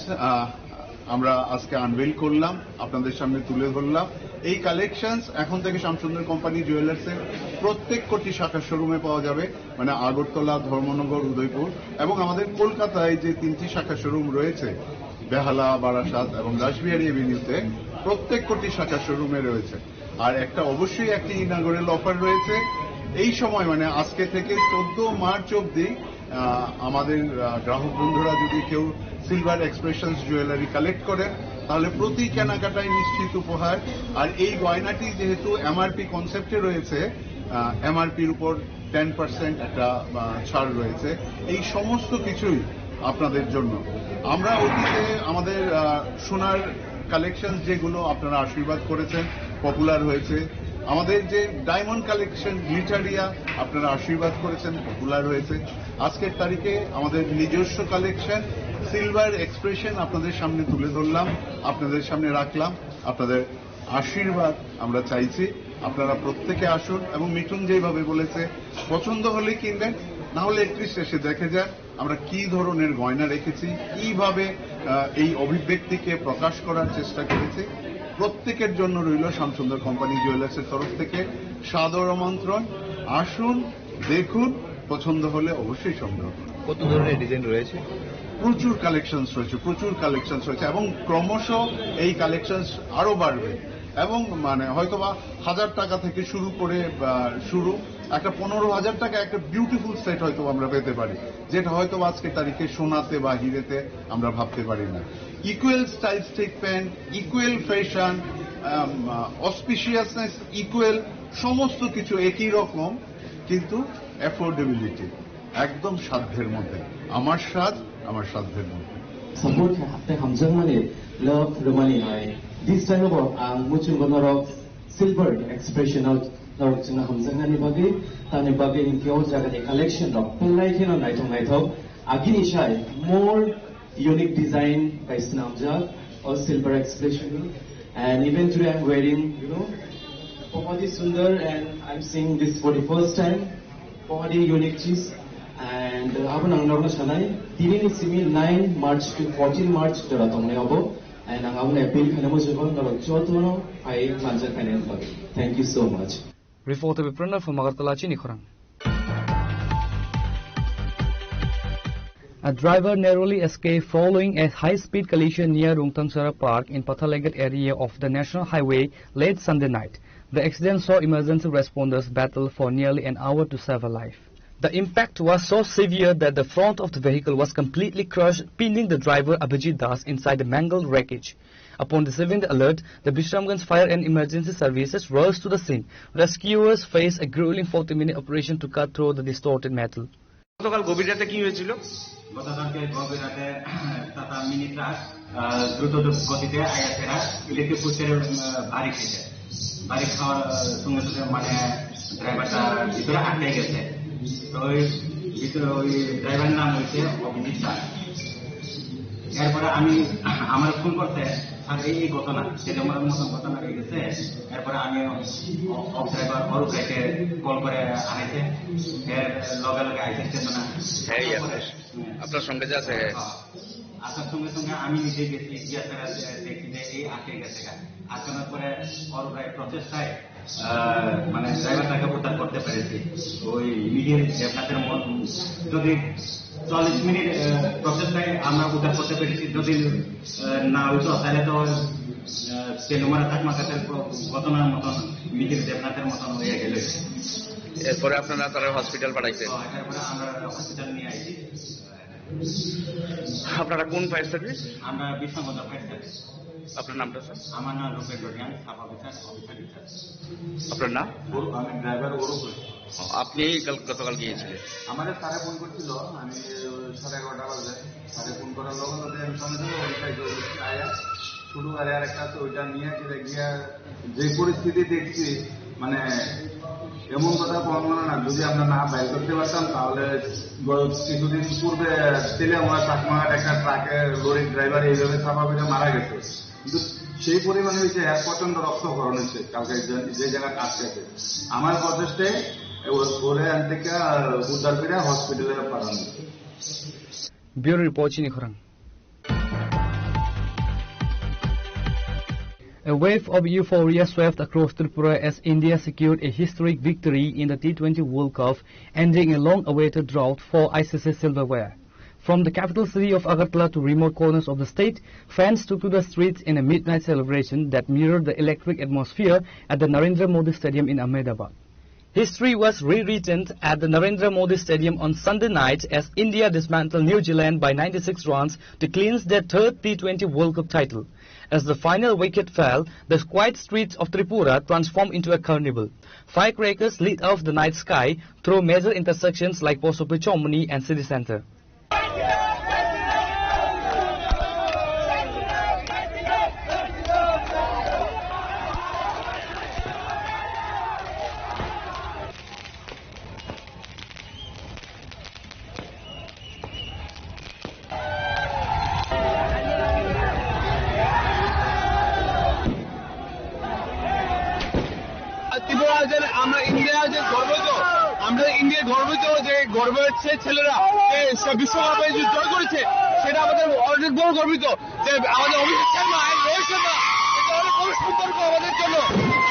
আমরা আজকে আনভেল করলাম, আপনাদের সামনে তুলে ধরলাম, এই কালেকশনস এখন থেকে শ্যামসুন্দর কোম্পানি জুয়েলার্সের প্রত্যেক কটি শাখা শোরুমে পাওয়া যাবে, মানে আগরতলা, ধর্মনগর, উদয়পুর এবং আমাদের কলকাতায় যে তিনটি শাখা শোরুম রয়েছে, বেহালা, বারাসাত এবং রাসবিহারী এভিনিউতে, প্রত্যেক কটি শাখা শোরুমে রয়েছে। আর একটা, অবশ্যই একটি ইনাগুরাল অফার রয়েছে এই সময়, মানে আজকে থেকে চোদ্দ মার্চ অবধি। আহ, আমাদের আহ, গ্রাহক বন্ধুরা যদি কেউ সিলভার এক্সপ্রেশনস জুয়েলারি কালেক্ট করেন, তাহলে প্রতি কেনাকাটায় নিশ্চিত উপহার। আর এই গয়নাটি যেহেতু এমআরপি কনসেপ্টে রয়েছে, এমআরপির উপর টেন পার্সেন্ট একটা আহ, ছাড় রয়েছে। এই সমস্ত কিছুই আপনাদের জন্য। আমরা অতীতে আমাদের আহ, সোনার কালেকশন যেগুলো আপনারা আশীর্বাদ করেছেন, পপুলার হয়েছে, আমাদের যে ডায়মন্ড কালেকশন গ্লিটারিয়া আপনারা আশীর্বাদ করেছেন, পপুলার হয়েছে। আজকের তারিখে আমাদের নিজস্ব কালেকশন সিলভার এক্সপ্রেশন আপনাদের সামনে তুলে ধরলাম, আপনাদের সামনে রাখলাম। আপনাদের আশীর্বাদ আমরা চাইছি। আপনারা প্রত্যেকে আসুন এবং মিঠুন যেইভাবে বলেছে, পছন্দ হলে কিনবেন, না হলে অ্যাটলিস্ট এসে দেখে যান আমরা কি ধরনের গয়না রেখেছি, কিভাবে আহ, এই অভিব্যক্তিকে প্রকাশ করার চেষ্টা করেছি। প্রত্যেকের জন্য রইল শ্যামসুন্দর কোম্পানি জুয়েলার্সের তরফ থেকে সাদর আমন্ত্রণ। আসুন, দেখুন, পছন্দ হলে অবশ্যই সংগ্রহ করুন। কত ধরনের ডিজাইন রয়েছে? প্রচুর কালেকশনস রয়েছে, প্রচুর কালেকশনস রয়েছে এবং ক্রমশ এই কালেকশনস আরো বাড়বে। এবং মানে হয়তোবা হাজার টাকা থেকে শুরু করে বা শুরু, একটা পনেরো হাজার টাকা একটা বিউটিফুল সেট হয়তো আমরা পেতে পারি, যেটা হয়তো আজকে তারিখে সোনাতে বা হিরেতে আমরা ভাবতে পারি না। Equal style statement, equal fashion, অসপিশিয়াসনেস ইকুয়াল, সমস্ত কিছু একই রকম, কিন্তু অ্যাফোর্ডেবিলিটি একদম সাধ্যের মধ্যে। আমার স্বাদ, আমার সাধ্যের মধ্যে। Support khe haphai hamjakmani love rwmani hai. This time bo ang muchungo norok silver expression o norok chwngno hamjaknani bagwi, tamni bagwi hinkhe o jagani collection rok belai kheno naithok naithok. Agini sai more unique design bai swnamjak o silver expression ni. And even today I'm wearing, you know, Pohadi Sundar, and I'm seeing this for the first time. Pohadi unique cheese. And uh, abo nang norno sanai, tini ni simi nine March to fourteen March jora tongnai abo. And ang abo appeal khaina muchungo norok jotono phai manjak khaina bagwi. Thank you so much. Reporter Viprendra from Agartala, Chini Khorang. A driver narrowly escaped following a high-speed collision near Rungtangsara Park in Patharlangad area of the National Highway late Sunday night. The accident saw emergency responders battle for nearly an hour to save a life. The impact was so severe that the front of the vehicle was completely crushed, pinning the driver Abhijit Das inside the mangled wreckage. Upon receiving the alert, the Bishramganj Fire and Emergency Services rushed to the scene. Rescuers faced a grueling forty-minute operation to cut through the distorted metal. গতকাল গভীর রাতে কি হয়েছিল? গতকালকে গভীর রাতে tata mini truck, আহ, দ্রুত গতিতে আইয়াছেরা ইলেকট্রিক পোস্টের, আহ, বাড়ি খেতে, বাড়ি খাওয়ার, আহ, সঙ্গে সঙ্গে মানে ড্রাইভারটা ভিতরে আটকে গেছে। তো ওই ভিতরে ওই ড্রাইভার নাম হচ্ছে অভিজিৎ দাস। এরপরে আমি আমার ফোন করতে, "স্যার, এই এই ঘটনা, সেটা আমার মতন ঘটনা হয়ে গেছে।" এরপরে আমি অ- অফ ড্রাইভার অরূপ রায়কে কল করে আনাইতে, এর লগে লগে আইসি স্টেশনে। হ্যাঁ, ইয়া। তারপরে, হুম। আপনার সঙ্গে যে আছে, হ্যাঁ। আসার সঙ্গে সঙ্গে আমি নিজে গেছি, গিয়া তারা দেখি যে এই আটকে গেছে গা। আটকানোর পরে অরূপ রায় প্রচেষ্টায়, আহ, মানে ড্রাইভারটাকে উদ্ধার করতে পেরেছি। ওই নিজের দেবনাথের মন যদি চল্লিশ মিনিট, আহ, প্রচেষ্টায় আমরা উদ্ধার করতে পেরেছি। যদি, আহ, না হইতো, তাহলে তো, আহ, তেলুমারা চাকমা গাছের ঘটনার মতন, নিজের দেবনাথের মতন হয়ে গেল। এরপরে আপনারা তারা হসপিটাল পাঠাইছেন? তো এরপরে আমরা হসপিটাল নিয়ে আইছি। আপনারা কোন ফায়ার সার্ভিস? আমরা বিষ্ণুগঞ্জ ফায়ার সার্ভিস। আপনার নামটা, স্যার? আমার নাম Rupendra Reang, sub officer, officer in charge. আপনার নাম? গরু, আমি ড্রাইভার গরু। ও, আপনি কাল, গতকাল গিয়েছিলেন? আমাদের স্যারে ফোন করছিল, আমি সাড়ে এগারোটা বাজে। স্যারে ফোন করার লগে লগে আমি সঙ্গে সঙ্গে ওই সাইডে আয়া, ছোট গাড়ি আর একটা আছে, ওইটা নিয়ে গিয়ে গিয়া যে পরিস্থিতি দেখছি, মানে, এমন কথা বলবো না, যদি আমরা না বাইর করতে পারতাম, তাহলে গত কিছুদিন পূর্বে তেলিয়ামুড়া চাকমাঘাট একটা ট্রাকে লরির ড্রাইভার এইভাবে চাপা পড়ে মারা গেছে। কিন্তু সেই পরিমাণে হয়েছে, এক প্রচণ্ড রক্তক্ষরণ হয়েছে কালকে যে, যে জায়গায় আটকেছে। আমার প্রচেষ্টায় ও-, ওরে আনতে গিয়া উদ্ধার করে হসপিটালে পাঠানো হয়েছে। Bureau report, Chini Khorang. A wave of euphoria swept across Tripura as India secured a historic victory in the T twenty World Cup, ending a long-awaited drought for I C C silverware. From the capital city of Agartala to remote corners of the state, fans took to the streets in a midnight celebration that mirrored the electric atmosphere at the Narendra Modi Stadium in Ahmedabad. History was rewritten at the Narendra Modi Stadium on Sunday night as India dismantled New Zealand by ninety-six runs to clinch their third T twenty World Cup title. As the final wicket fell, the quiet streets of Tripura transformed into a carnival. Firecrackers lit up the night sky through major intersections like Posopi Chomoni and City Centre. Tripura যে আমরা ইন্ডিয়া যে গর্বিত, আমরা ইন্ডিয়া গর্বিত যে গর্বের সে ছেলেরা যে সে বিশ্বকাপে যে জয় করেছে, সেটা আমাদের অনেক বড় গর্বিত। যে আমাদের অভিষেক শর্মা আর রোহিত শর্মা, এটা অনেক বড় সম্পর্ক আমাদের জন্য।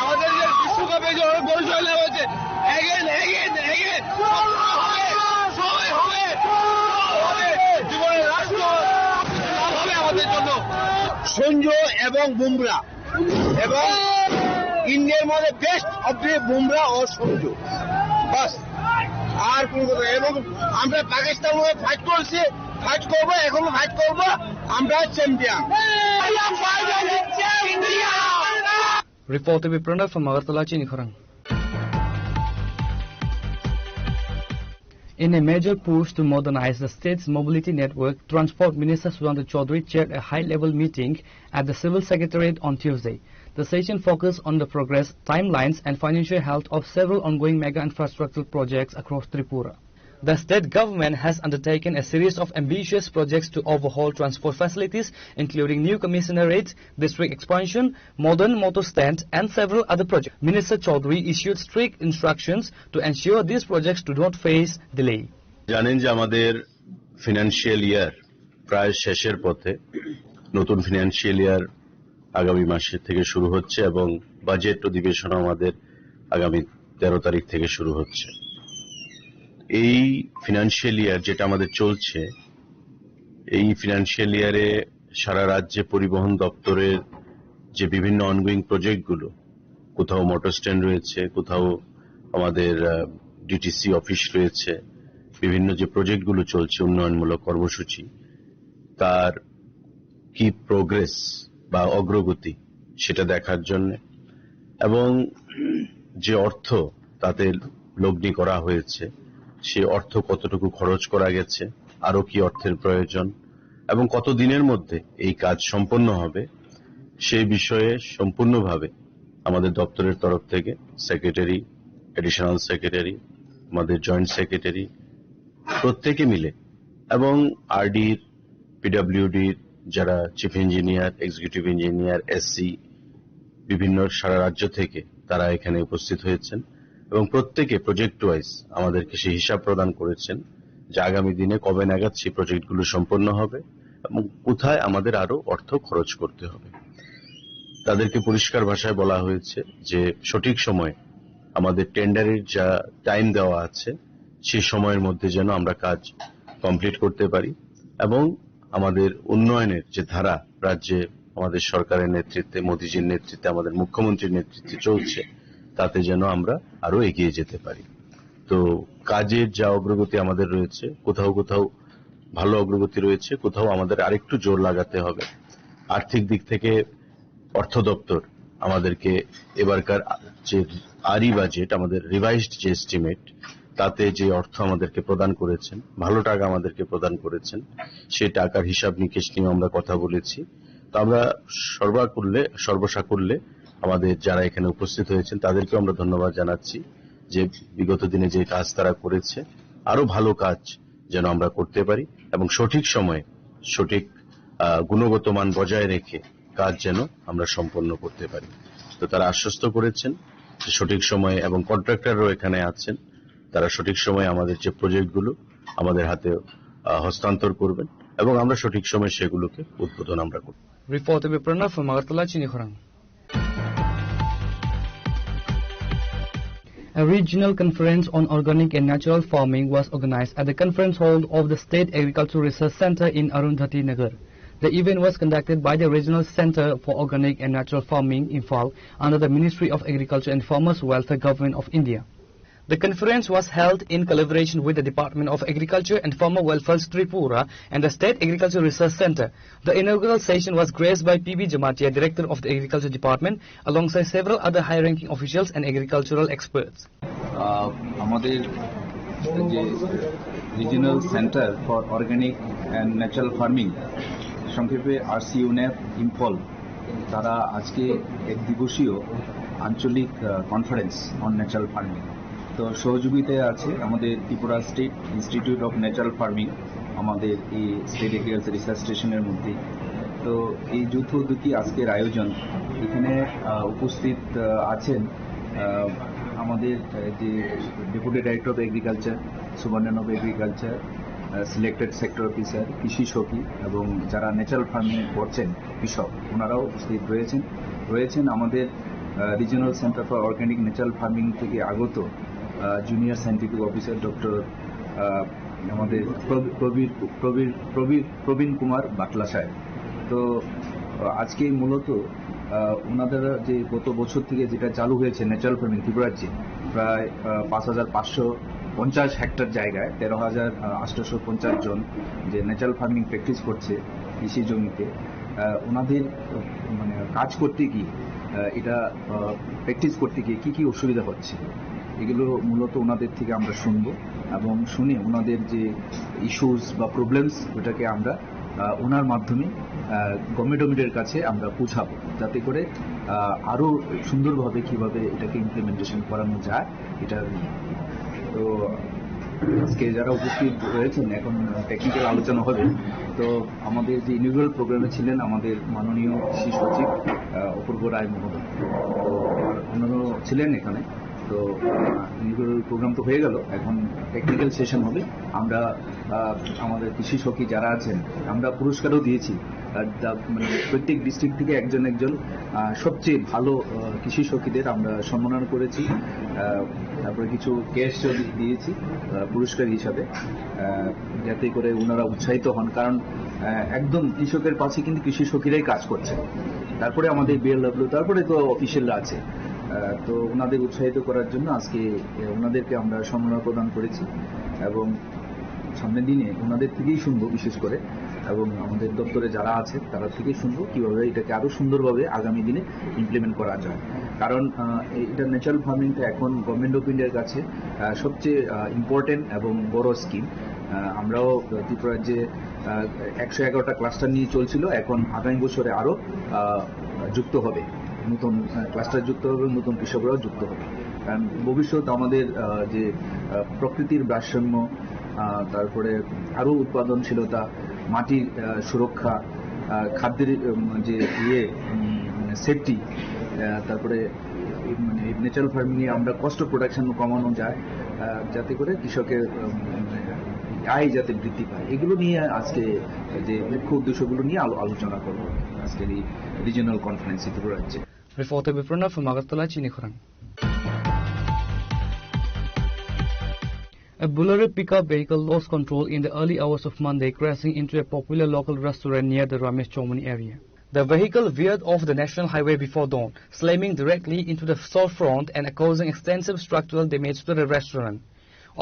আমাদের যে বিশ্বকাপে যে অনেক বড় জয়লাভ হয়েছে, again, again, again, সবাই হবে, সবাই হবে, সবাই হবে। জীবনের রাষ্ট্র লাভ হবে আমাদের জন্য। সঞ্জু এবং বুমরা এবং ইন্ডিয়ার মধ্যে বেস্ট অফ দি বুমরা ও সঞ্জু, বাস, আর কোনো কথা নেই। এবং আমরা পাকিস্তান হয়ে ফাইট করছি, ফাইট করবো, এখনো ফাইট করবো, আমরা champion. Report to be Pranab from Agartala, Chini Khorang. In a major push to modernize the state's mobility network, Transport Minister Sudanta Chaudhary chaired a high-level meeting at the Civil Secretariat on Tuesday. The session focused on the progress, timelines, and financial health of several ongoing mega infrastructural projects across Tripura. The state government has undertaken a series of ambitious projects to overhaul transport facilities, including new commissariat, district expansion, modern motor stand, and several other projects. Minister Chaudhary issued strict instructions to ensure these projects do not face delay. জানেন যে আমাদের financial year প্রায় শেষের পথে। নতুন financial year আগামী মাসের থেকে শুরু হচ্ছে এবং বাজেট অধিবেশন আমাদের আগামী তেরো তারিখ থেকে শুরু হচ্ছে। এই ফিনান্সিয়াল ইয়ার যেটা আমাদের চলছে, এই ফিনান্সিয়াল ইয়ারে সারা রাজ্যে পরিবহন দপ্তরের যে বিভিন্ন অনগোয়িং প্রজেক্টগুলো, কোথাও মোটর স্ট্যান্ড রয়েছে, কোথাও আমাদের, আহ, ডিটিসি অফিস রয়েছে, বিভিন্ন যে প্রজেক্টগুলো চলছে, উন্নয়নমূলক কর্মসূচি, তার কি প্রোগ্রেস বা অগ্রগতি, সেটা দেখার জন্য, এবং যে অর্থ তাতে লগ্নি করা হয়েছে, সেই অর্থ কতটুকু খরচ করা গেছে, আরও কি অর্থের প্রয়োজন এবং কত দিনের মধ্যে এই কাজ সম্পন্ন হবে, সেই বিষয়ে সম্পূর্ণভাবে আমাদের দপ্তরের তরফ থেকে সেক্রেটারি, অ্যাডিশনাল সেক্রেটারি, আমাদের জয়েন্ট সেক্রেটারি প্রত্যেকে মিলে এবং আরডির, পিডব্লিউডির, যারা chief engineer, executive engineer, SC, বিভিন্ন সারা রাজ্য থেকে তারা এখানে উপস্থিত হয়েছেন এবং প্রত্যেকে প্রজেক্ট ওয়াইজ আমাদেরকে সেই হিসাব প্রদান করেছেন যে আগামী দিনে কবে নাগাদ সেই প্রজেক্টগুলো সম্পন্ন হবে এবং কোথায় আমাদের আরো অর্থ খরচ করতে হবে। তাদেরকে পরিষ্কার ভাষায় বলা হয়েছে যে সঠিক সময়ে আমাদের টেন্ডারের যা টাইম দেওয়া আছে, সেই সময়ের মধ্যে যেন আমরা কাজ কমপ্লিট করতে পারি এবং আমাদের উন্নয়নের যে ধারা রাজ্যে আমাদের সরকারের নেতৃত্বে, মোদিজির নেতৃত্বে, আমাদের মুখ্যমন্ত্রীর নেতৃত্বে চলছে, তাতে যেন আমরা আরো এগিয়ে যেতে পারি। তো কাজের যা অগ্রগতি আমাদের রয়েছে, কোথাও কোথাও ভালো অগ্রগতি রয়েছে, কোথাও আমাদের আরেকটু জোর লাগাতে হবে। আর্থিক দিক থেকে অর্থ দপ্তর আমাদেরকে এবারকার যে আরি বাজেট, আমাদের রিভাইজড যে এস্টিমেট, তাতে যে অর্থ আমাদেরকে প্রদান করেছেন, ভালো টাকা আমাদেরকে প্রদান করেছেন, সেই টাকার হিসাব নিকেশ নিয়েও আমরা কথা বলেছি। তো আমরা সর্বাকুল্যে, সর্বসাকুল্যে আমাদের যারা এখানে উপস্থিত হয়েছেন, তাদেরকেও আমরা ধন্যবাদ জানাচ্ছি যে বিগত দিনে যে কাজ তারা করেছে, আরো ভালো কাজ যেন আমরা করতে পারি এবং সঠিক সময়ে সঠিক, আহ, গুণগত মান বজায় রেখে কাজ যেন আমরা সম্পন্ন করতে পারি। তো তারা আশ্বস্ত করেছেন যে সঠিক সময়ে, এবং কন্ট্রাক্টররাও এখানে আছেন, তারা সঠিক সময়ে আমাদের যে প্রজেক্টগুলো আমাদের হাতে, আহ, হস্তান্তর করবেন এবং আমরা সঠিক সময়ে সেগুলোকে উদ্বোধন আমরা করব। Report by Pranav from Agartala, Chini Khorang. A regional conference on organic and natural farming was organized at the conference hall of the State Agricultural Research Centre in Arundhati Nagar. The event was conducted by the Regional Centre for Organic and Natural Farming, Imphal, under the Ministry of Agriculture and Farmers Welfare, Government of India. The conference was held in collaboration with the Department of Agriculture and Farmer Welfare, Tripura, and the State Agriculture Research Centre. The inaugural session was graced by P B Jamatia, Director of the Agriculture Department, alongside several other high-ranking officials and agricultural experts. আহ, আমাদের যে regional centre for organic and natural farming, সংক্ষেপে আরসিইউএনএফ ইম্ফল, তারা আজকে এক দিবসীয় আঞ্চলিক, আহ, conference on natural farming. তো সহযোগিতায় আছে আমাদের Tripura state institute of natural farming, আমাদের এই স্টেট এগ্রিকালচার রিসার্চ স্টেশনের মধ্যে। তো এই যৌথ উদ্যোগী আজকের আয়োজন, এখানে, আহ, উপস্থিত, আহ, আছেন, আহ, আমাদের, আহ, যে deputy director of agriculture superintendent of agriculture, ah, selected sector officer, কৃষি সখী এবং যারা ন্যাচারাল ফার্মিং করছেন কৃষক, ওনারাও উপস্থিত রয়েছেন। রয়েছেন আমাদের, আহ, regional centre for organic natural farming থেকে আগত, আহ, জুনিয়র সায়েন্টিফিক অফিসার ডক্টর, আহ, আমাদের প্রবি-, প্রবীর, প্রবীর, প্রবীর, প্রবীণ কুমার বাটলা সাহেব। তো, আহ, আজকে মূলত, আহ, ওনাদের যে গত বছর থেকে যেটা চালু হয়েছে ন্যাচারাল ফার্মিং ত্রিপুরাজ্যে, প্রায়, আহ, পাঁচ হাজার পাঁচশো পঞ্চাশ হেক্টর জায়গায় তেরো হাজার আটশোশো পঞ্চাশ জন যে ন্যাচারাল ফার্মিং প্র্যাকটিস করছে কৃষি জমিতে, আহ, ওনাদের, আহ, মানে, কাজ করতে গিয়ে, আহ, এটা, আহ, প্র্যাকটিস করতে গিয়ে কি কি অসুবিধা হচ্ছে, এগুলো মূলত ওনাদের থেকে আমরা শুনবো এবং শুনে ওনাদের যে ইস্যুস বা প্রবলেমস, ওটাকে আমরা, আহ, ওনার মাধ্যমে, আহ, গভর্নমেন্ট অফ ইন্ডিয়ার কাছে আমরা পৌঁছাবো, যাতে করে, আহ, আরো সুন্দরভাবে কিভাবে এটাকে ইমপ্লিমেন্টেশন করানো যায়, এটা নিয়ে। তো আজকে যারা উপস্থিত রয়েছেন, এখন টেকনিক্যাল আলোচনা হবে। তো আমাদের যে ইনঅগুরাল প্রোগ্রামে ছিলেন আমাদের মাননীয় কৃষি সচিব, আহ, অপূর্ব রায় মহোদয়, তো আর অন্যান্য ছিলেন এখানে। তো, আহ, ইনঅগুরাল প্রোগ্রাম তো হয়ে গেল, এখন টেকনিক্যাল সেশন হবে। আমরা, আহ, আমাদের কৃষি সখী যারা আছেন, আমরা পুরস্কারও দিয়েছি। আহ, দা-, মানে, প্রত্যেক ডিস্ট্রিক্ট থেকে একজন একজন, আহ, সবচেয়ে ভালো, আহ, কৃষি সখীদের আমরা সম্মাননা করেছি। আহ, তারপরে কিছু ক্যাশও দি-, দিয়েছি, আহ, পুরস্কার হিসাবে, আহ, যাতে করে ওনারা উৎসাহিত হন। কারণ, আহ, একদম কৃষকের পাশে কিন্তু কৃষি সখীরাই কাজ করছে। তারপরে আমাদের বিএলডব্লিউ, তারপরে তো অফিসিয়ালরা আছে। আহ, তো ওনাদের উৎসাহিত করার জন্য আজকে, আহ, ওনাদেরকে আমরা সম্মাননা প্রদান করেছি এবং সামনের দিনে ওনাদের থেকেই শুনবো বিশেষ করে, এবং আমাদের দপ্তরে যারা আছে তারা থেকেই শুনবো কিভাবে এটাকে আরো সুন্দরভাবে আগামী দিনে ইমপ্লিমেন্ট করা যায়। কারণ, আহ, এটা ন্যাচারাল ফার্মিংটা এখন গভর্নমেন্ট অফ ইন্ডিয়ার কাছে, আহ, সবচেয়ে, আহ, ইম্পর্টেন্ট এবং বড় স্কিম। আহ, আমরাও ত্রিপুরার যে, আহ, একশো এগারোটা ক্লাস্টার নিয়ে চলছিল, এখন আগামী বছরে আরো, আহ, যুক্ত হবে, নতুন, আহ, ক্লাস্টার যুক্ত হবে, নতুন কৃষকরাও যুক্ত হবে। কারণ ভবিষ্যৎ আমাদের, আহ, যে, আহ, প্রকৃতির ভারসাম্য, আহ, তারপরে আরো উৎপাদনশীলতা, মাটির, আহ, সুরক্ষা, আহ, আহ, খাদ্যের, উম, যে ইয়ে, উম, সেফটি, আহ, তারপরে এই মানে ন্যাচারাল ফার্মিং এ আমরা কস্ট অফ প্রোডাকশন কমানো যায়, আহ, যাতে করে কৃষকের, উম, আয় যাতে বৃদ্ধি পায়, এগুলো নিয়ে আজকে যে মুখ্য উদ্দেশ্যগুলো নিয়ে আলো-, আলোচনা করবো আজকের এই রিজিওনাল কনফারেন্স ত্রিপুরা রাজ্যে। Reporter Biprana from Agartala, Chinikhorang. A Bolero pickup vehicle lost control in the early hours of Monday, crashing into a popular local restaurant near the Ramesh Chomani area. The vehicle veered off the national highway before dawn, slamming directly into the storefront and causing extensive structural damage to the restaurant.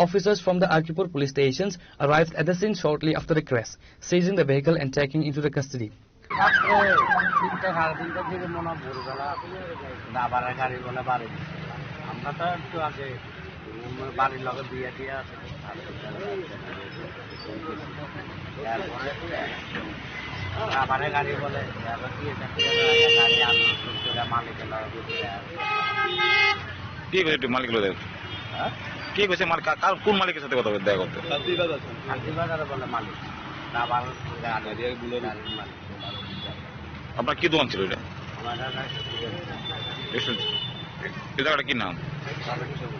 Officers from the Archipur police stations arrived at the scene shortly after the crash, seizing the vehicle and taking into the custody. রাত্রে তিনটা, সাড়ে তিনটার দিকে মনে হয় ভোরবেলা রাবারের গাড়ি বলে বাড়ি দিচ্ছে। আমরা তো একটু আগে, উম, বাড়ির লগে বিয়ে দিয়ে আছে। তারপরে রাবারের গাড়ি বলে, তারপর দিয়ে যাচ্ছে, গাড়ি আনলোড করতে মালিকের লগে বুঝে যায়। কি কইছে একটু মালিক লগে? হ্যাঁ? কি কইছে মালিক? কা-, কার, কোন মালিকের সাথে কথা বলতে দেখা করতে? শান্তিবাজারে বলে মালিক। রাবার গাড়ি, গাড়ির বুলেরো। গাড়ির মালিক। আপনার কি দোকান ছিল এটা? আমার দাদা একটা দোকান ছিল। রেস্টুরেন্ট। এই জায়গাটা কি নাম? বারো কিশোর।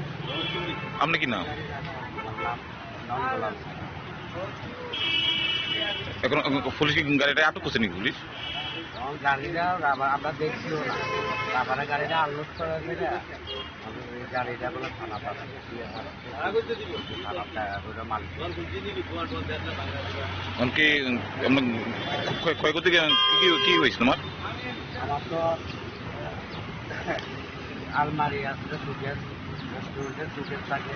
আপনি কি নাম? আমার নাম নন্দলাল। এখন, এখন পুলিশ কি গাড়িটা আটক করছে নাকি পুলিশ? এখন গাড়িটা রাবার, আমরা দেখছিও না। রাবারের গাড়িটা আনলোড করে দিলে আমি ওই গাড়িটা বলে থানা পাঠাবো। এমনকি, এমন ক্ষয়-, ক্ষয়ক্ষতি কি, কি, কি হয়েছে তোমার? আমার তো আলমারি আছে, সুকেস, রেস্টুরেন্টের সুকেস থাকে,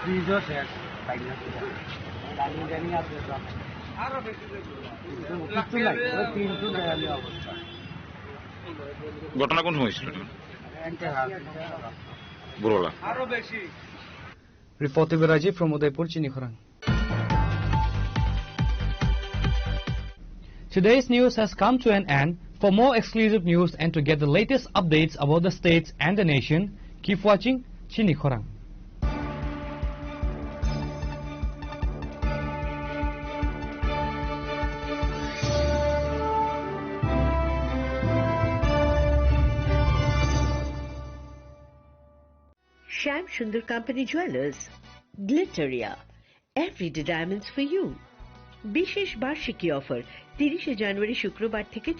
ফ্রিজও শেষ, ডাইনিং ডাইনিং আছে সব। কিচ্ছু নাই, ওই তিনটু দেয়ালে অবস্থা। ঘটনা কোন সময় হয়েছিল? একটা হাজার। ভোরবেলা। Reporter Rajiv from Udaipur, Chinikhorang. Today's news has come to an end. For more exclusive news and to get the latest updates about the states and the nation, keep watching Chinikhorang. Shyam Sundar Company Jewelers, Glitteria, everyday diamonds for you. বিশেষ বার্ষিকী অফার, তিরিশে জানুয়ারি শুক্রবার থেকে